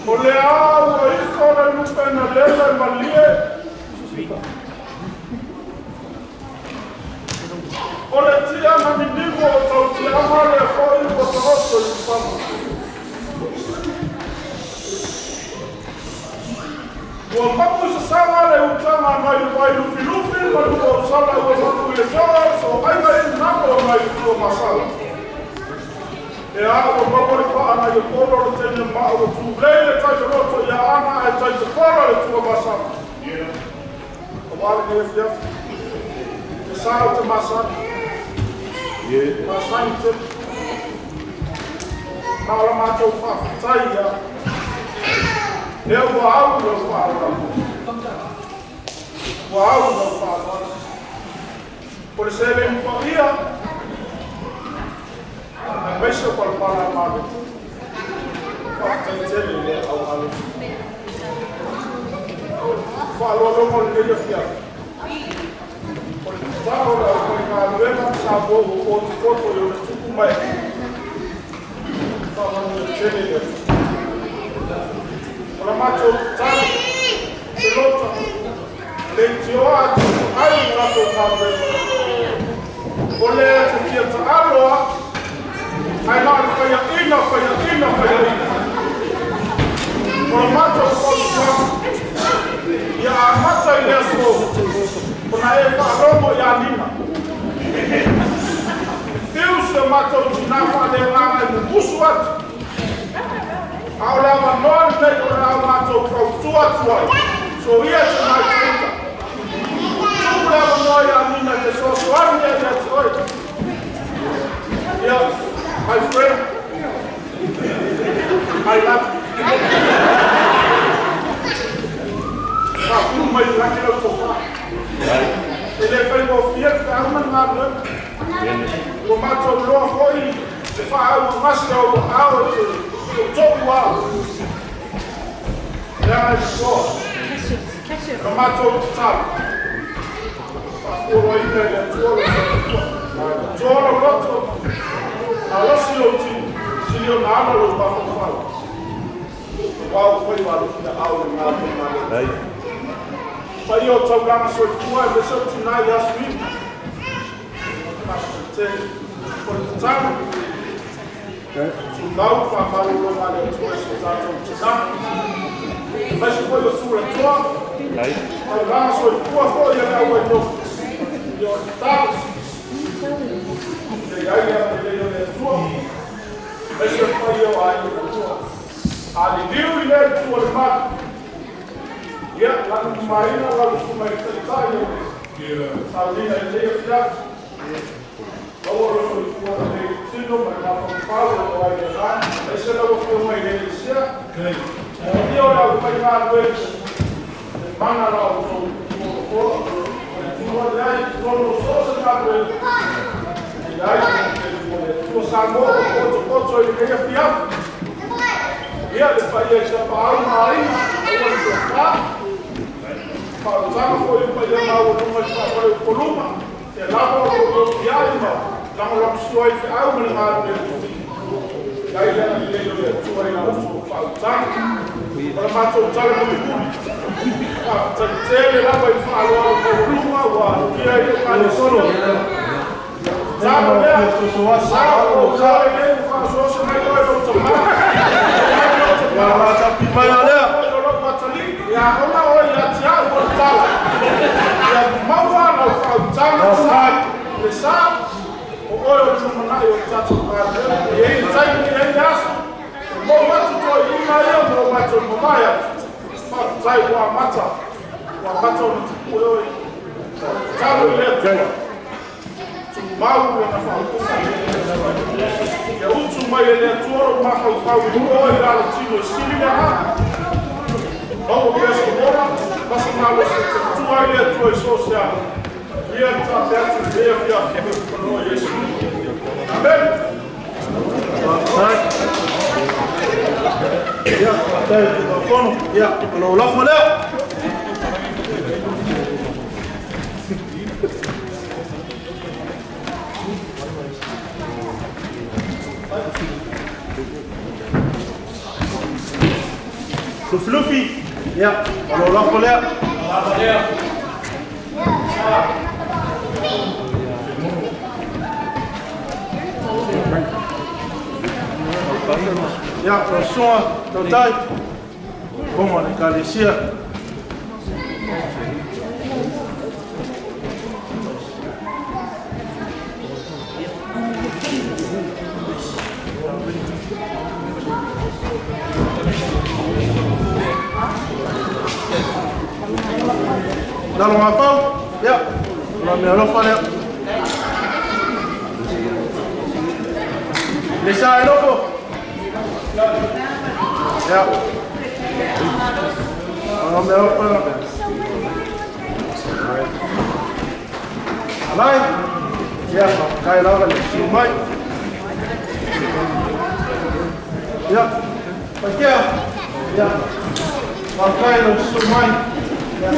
O le a ua ifo le lupe na lele malie. O le tia na ninivu o tautiaga le fo'i ua taoto i faga. Ua mapu i sasaga le utaga nai le vai lufilufi ma le ua usala ua mapu i le toa so'oaiga i namo nai le Tuamasaga. E a ua maua le pa'a nai Apolo le teine ma'a ua tulei le taitaloto ia Ana ae taitafola le Tuamasaga. Auā lenei afiafi. E sa o te masani. Masani tele. Ma o la matou faafetai ia. Lea ua au lau faaaloalo. Ua au lau faaaloalo. O le seleni paia, aemaise o palapala a Malo. Faafetai tele i le au alo. Faaloaloga o lenei afiafi. O le tatalo o le aufaigaluega ma Samoa ua potopoto i ona tupu mai. Faamanuia tele i le Atua. O la matou tatalo, se lota, le itioa atu ai i latou galuega. O le te fia taalo a, ae na o le faiaina, faiaina, faiaina. O la matou fautuaga, ia amata i le aso, ona e faalogo ia Nina. Fiu se matou tinā faaleagaga e mumusu atu. A o le avanoa lenei o le a matou fautua atu ai. So ia te mai tuita. Tuu le avanoa ia Nina e fesoasoani ia ia te oe. Ia, my friend, I love you. Faafulu mai i lagi lau tofā. E le faigofie le feau ma le galuega. Ua matou iloa foi le faaauagasi au ao e te toutou ao. Leaga i soa. Na matou tatalo. Faafualoaina i le Atua lo soifua. Atua lau loto. Malosi lou tino. Sili ona ala lou mafaufau. Aua ua faiva alofia ao le galuega a le Atua. Paia o taulaga soifua aemaise o tinā i aso ina. Faafetai tele. O le tatalo. Tumau faamalologa a le Atua i so tatou tinā. Aemaise foi o tulatoa. Taulaga soifua foi a le auainofo. Ia o le tatalo. Ia i ai le agalelei o le Atua. Aemaise o le paia o aiga fanua. A liliu i lea itu o le malu. Ia, lanumaina lau susuga i le taitai o le sauniga i lenei afiafi. Maua lo soifua lelei tino ma le mafaufau o ai le agaga. Aemaise lau afioga i le Eisia. Ia o le aufaigaluega. Le mana la outou folafola. O le tua lea i totonu o so o se galuega. E i ai le Atua Samoa ua potopoto i lenei afiafi. Ia le paia i tapaau ma aiga, aua le tofa. Faautaga foi i paia maualuga i faafaleupoluga. Ia lava o lo outou tiai ma lagolagosua ai feau ma le galuega. Ia i le agalelei o le Atua i la outou faautaga. O le matou tala mulimuli. Faafetai tele lava i le faaaloalo maualuga ua alofia ai le Ekalesia. Tatalo lea, sa o sa e le ua faasoaso mai oe lou tamā. O lou atalii, ia ona oe ia te au o le tala. Ia maua lau faautaga sa le sa o oe o le lumanai o le tatou galuega. E i ai le taimi e i ai le aso, e mou atu toeaiina ia ma o matou mamae atu. Faafetai ua amata, ua amata ona tapue oe. O le tatalo i le Atua. Tumau lona faaupuga. Ia utu mai e le Atua lou mafaufau i oe i lalo tino e sili le agaga. Maua pea se ola, ma se malosi e tautua ai le Atua i so o se ala. Ia le taape atu i lenei afiafi, panoa Iesu. Amen. Faafetai. Ia, faafetai i le Tulafono. Ia, o lou lafo lea. Lufilufi, ia, o lou lafo lea. Lafo lea. Ia, lau susuga tautai, fofoga o le Ekalesia. Lalo Gafau, ia, o la mealofa lea. Le sa e nofo. Ia. O la mealofa lea. Alai. Ia, kai lava le siu mai. Ia, Paikea. Ia, kai lo siu mai. Ia,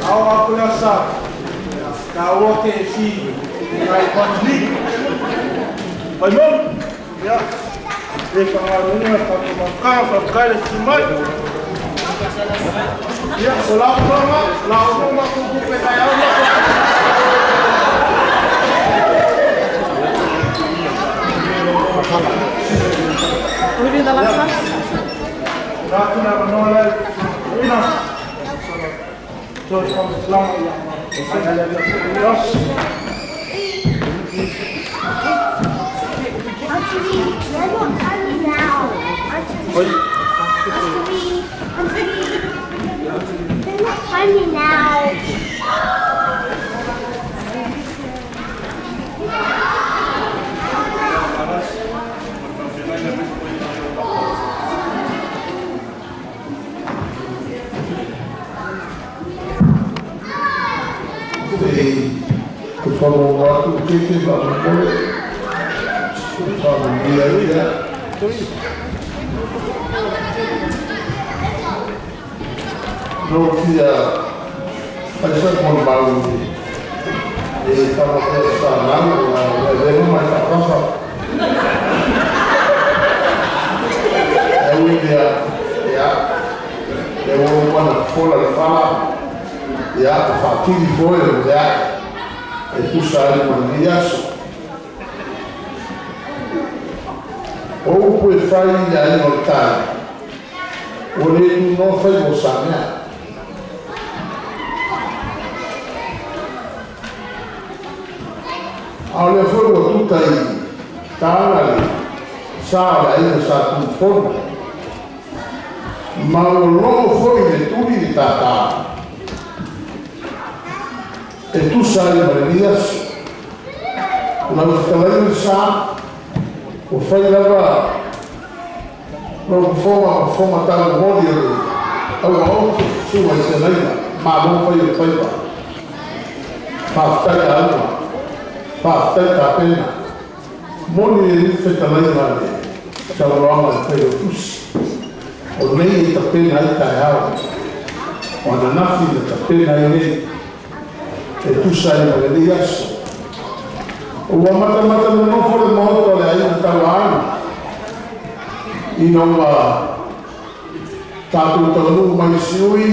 au aku lea sa. Ia, ka ua ke si kai patli. Pai mo. Ia, le whangarunga taku maka, whakakai le siu mai. Ia, o lau mama, lau mama kuku pe kai au We do the last one? They're not coming now. Te whanonga atu ke te whanongore, whanongia ia. No fia aisa mo mau e whanake sa nau, e vero mai whakawha. E ui mea, ia, e o wana fola le whala, ia, o whaatiri foe o lea, e tusa ai ma lenei aso. O upu e fai i le aiga o le tai, ua le tunoa fai mo samea. A o lea foi ua tuta i tāna le sa o le aiga sa tuufono. Ma ua logo foi le tuli le tātā. E tusa ai ma lenei aso. Lau fetalaiga le sa, ua fai lava lau fofoga fofoga talomoli o le auaoto suga i sealaiga, malo fai o le faiva. Faafetai lauga, faafetai tapena. Moni e li fetalaiga le saunoaga le fai o tusi. O nei e tapena ai taeao. O ananafi na tapena ai nei. E tusa ai ma lenei aso. Ua matamata nonofo le maota o le aiga tauaana. Ina ua tātou taunuu mai siui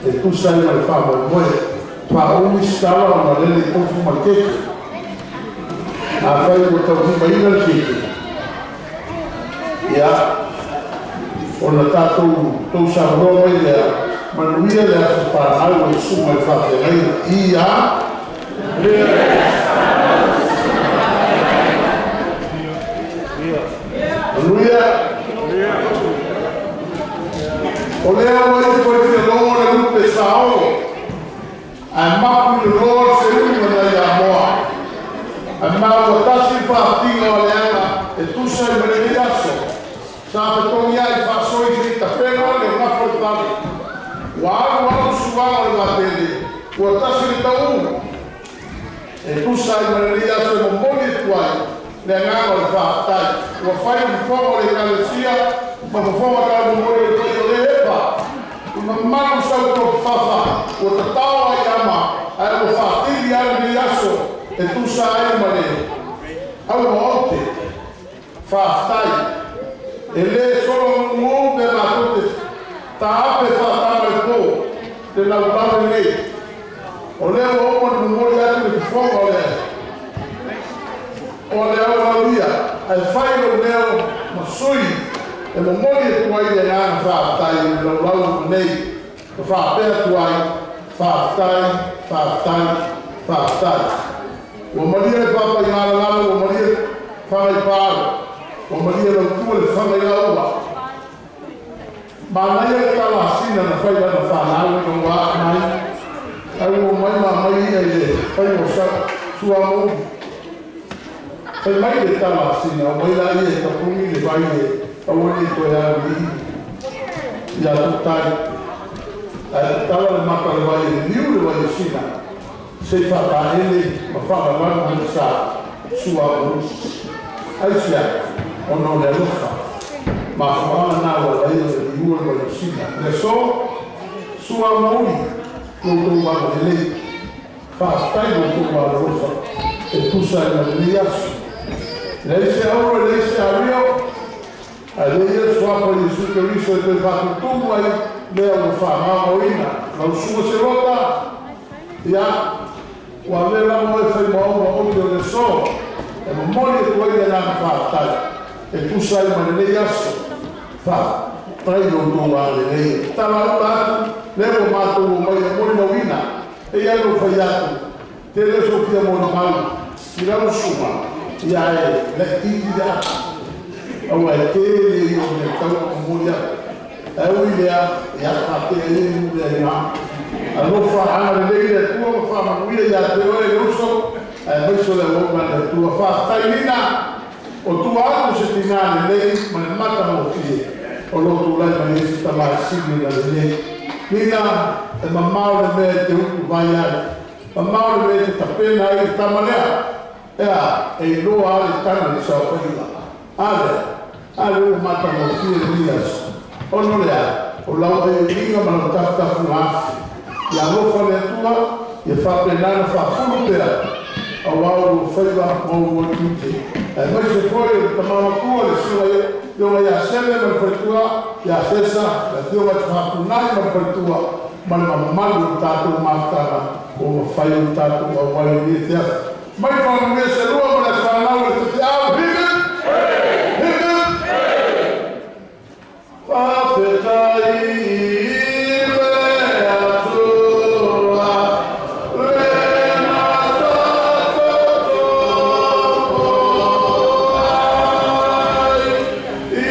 e tusa ai ma le faamoemoe. Faaumi sitala ona lele i tofu ma le keke. Afai ua taulimaina le keke. Ia, ona tātou tou saunoa mai lea, manuia le aso whanau o susuga i le faafeagaiga. Ia! Manuia! O lea ua ifo i fialogo le lupe saolo, ae mapu i le loa le feuli ma nai Amoa. Ae maua tasi le faafitiga o aleaga e tusa ai ma lenei aso. Sa fetogi ai faasoi sei tapena le gafa o le fale. Ua alu alu suaga o le vatele, ua tasi le tauga. E tusa ai ma lenei aso e momoli atu ai le agaga o le faafetai. Ua fai le fofoga o le Ekalesia ma fofoga taumomoli o le paia o le epa. I mamalu sau tofafa, ua tatao ai ama, ae ua faatili ai lenei aso e tusa ai ma le auaote. Faafetai. E le solo gugū pe matou te Taape faatama le po le laulau lenei. O lea ua uma ona momoli atu le fofoga o le o le aulauia, ae fai lou leo ma sui e momoli atu ai le agaga faafetai i le laulau lenei ma faapea atu ai, faafetai, faafetai, faafetai. Ua malie le papa i galalalo, ua malie faga i paalo, ua malie lautua le faga i lauga. Manaia le tala a Sina na fai lana fanau ina ua aa mai, ae ua omai ma aumai ia i le faiga o suamouli. Fai mai le tala a Sina, omai laia e tapuni le vai e aua ne i toe alu i i atu tai. Ae tatala le maka o le vai e liliu le vai o Sina, se i faataele ma faalalanu le sa suamouli. Aisea? Ona o le alofa. Mafuaaga na ua ala ai ona liua le vai o Sina. Le aso, suamouli lo outou agalelei. Faafetai lo outou alolofa e tusa ai ma lenei aso. E leai se auro, e leai se ario, ae leai ia le suafa o Iesu Keriso e toe faatutumu ai mea ua faagaogoina. Lau susuga Serota, ia, ua avea lava oe e fai maoga ote o le aso, e momoli atu ai le agaga faafetai e tusa ai ma lenei aso. Faafetai lo outou agalelei. E tatala ula atu, lea ua matou omai e molimauina. E i ai lou fai atu, tele sou fia molimau i lau susuga, ia ae laitiiti le ata, aua e tele ia o mea tatau ona momoli atu. Ae ui i lea, ia faapea ia i nuu lea ina. Alofa agalelei le Atua ma faamanuia ia te oe le uso, aemaise o le auauna a le Atua. Faafetai Lina, o tua atu o se tinā lelei ma le matagofie o lo o tulai mai ai se tama e sili ona lelei. Lina, e mamao le mea e te utu vai ai, mamao le mea e te tapena ai le tama lea. Ea, e iloa lava le tagi i le saofaiga. A lea, a lea ua matagofie lenei aso. Ona o le a? O lau aiaiga ma lau tafutafuga afi. Ia alofa le Atua, ia faapena ona faafulu pea aua o lou faiva ma ou tiute. Aemaise foi o le tama matua le susuga Afioga ia Sele ma le faletua ia Sesa, le Afioga ia Tafafunai ma le faletua, ma le mamalu o le tatou mafutaga ua mafai ona tatou auai i lenei afiafi. Mai faamanuia se lua ma le fanau i le faifeau. Hip hip! Hip hip! Faafetai i le Atua lena tatou ai i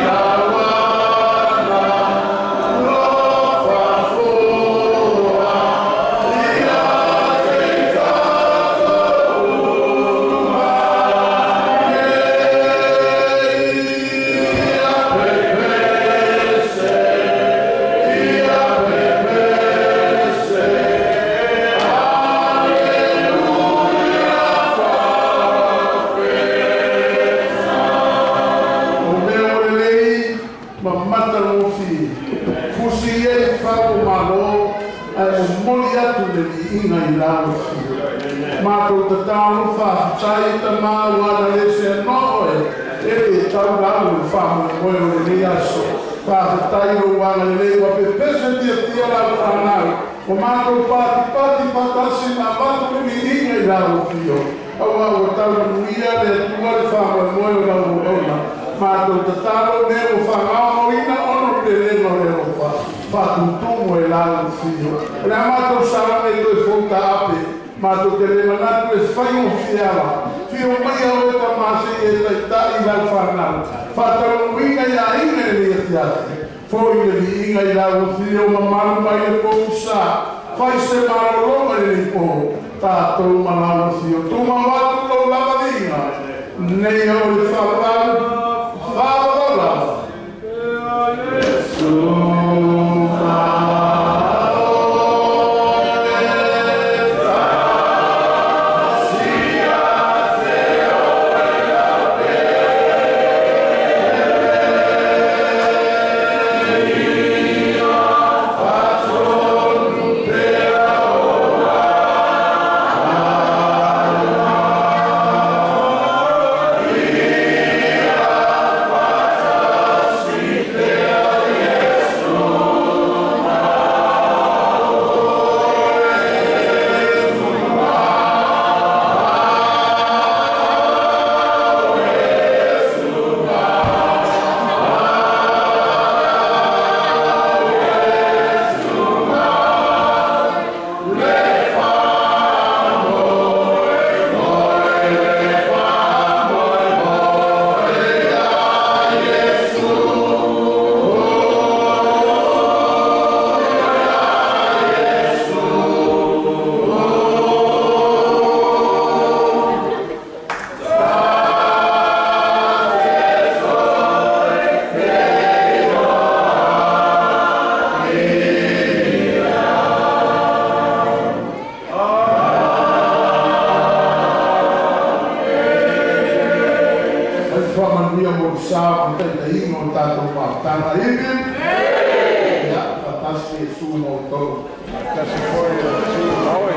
lauana lofa fua ia te i tatou uma nei. Ia pepese, ia pepese, Aleluia faafetai. O mea ua lelei ma matagofie, fusi ia i fau o Malo, ae momoli atu le viiga i lau afio. Matou tatalo, faafetai Tama ua ana le seanoa oe, e le tau lau o le faamoemoe o lenei aso. Faafetai lou agalelei ua pepese tiatia lau fanau, ua matou patipati faatasi ma avatu le viiga i lau afio, aua ua tau manuia le Atua le faamoemoe o lau auauna. Matou tatalo mea ua faagaogoina ona o le lelega o le alofa, faatutumu e lau afio. O le a matou salaga i toe fou taape, matou te le manatu e faigofie ala. Fio maia oe Tama se i e taitai i lau fanau, faataunuuina i aiga i lenei afiafi. Foi le viiga i lau afio mamalu mai le pogisa, fai se malologa i lenei po, tatou ma lau afio. Tumau atu lou lava viiga, nei o le faavavau, faavavau lava. sao ma taitaiga o tatou mafutaga. Hip hip! Ia, faatasi Iesu ma outou. Faatasi foi Iesu ma oe.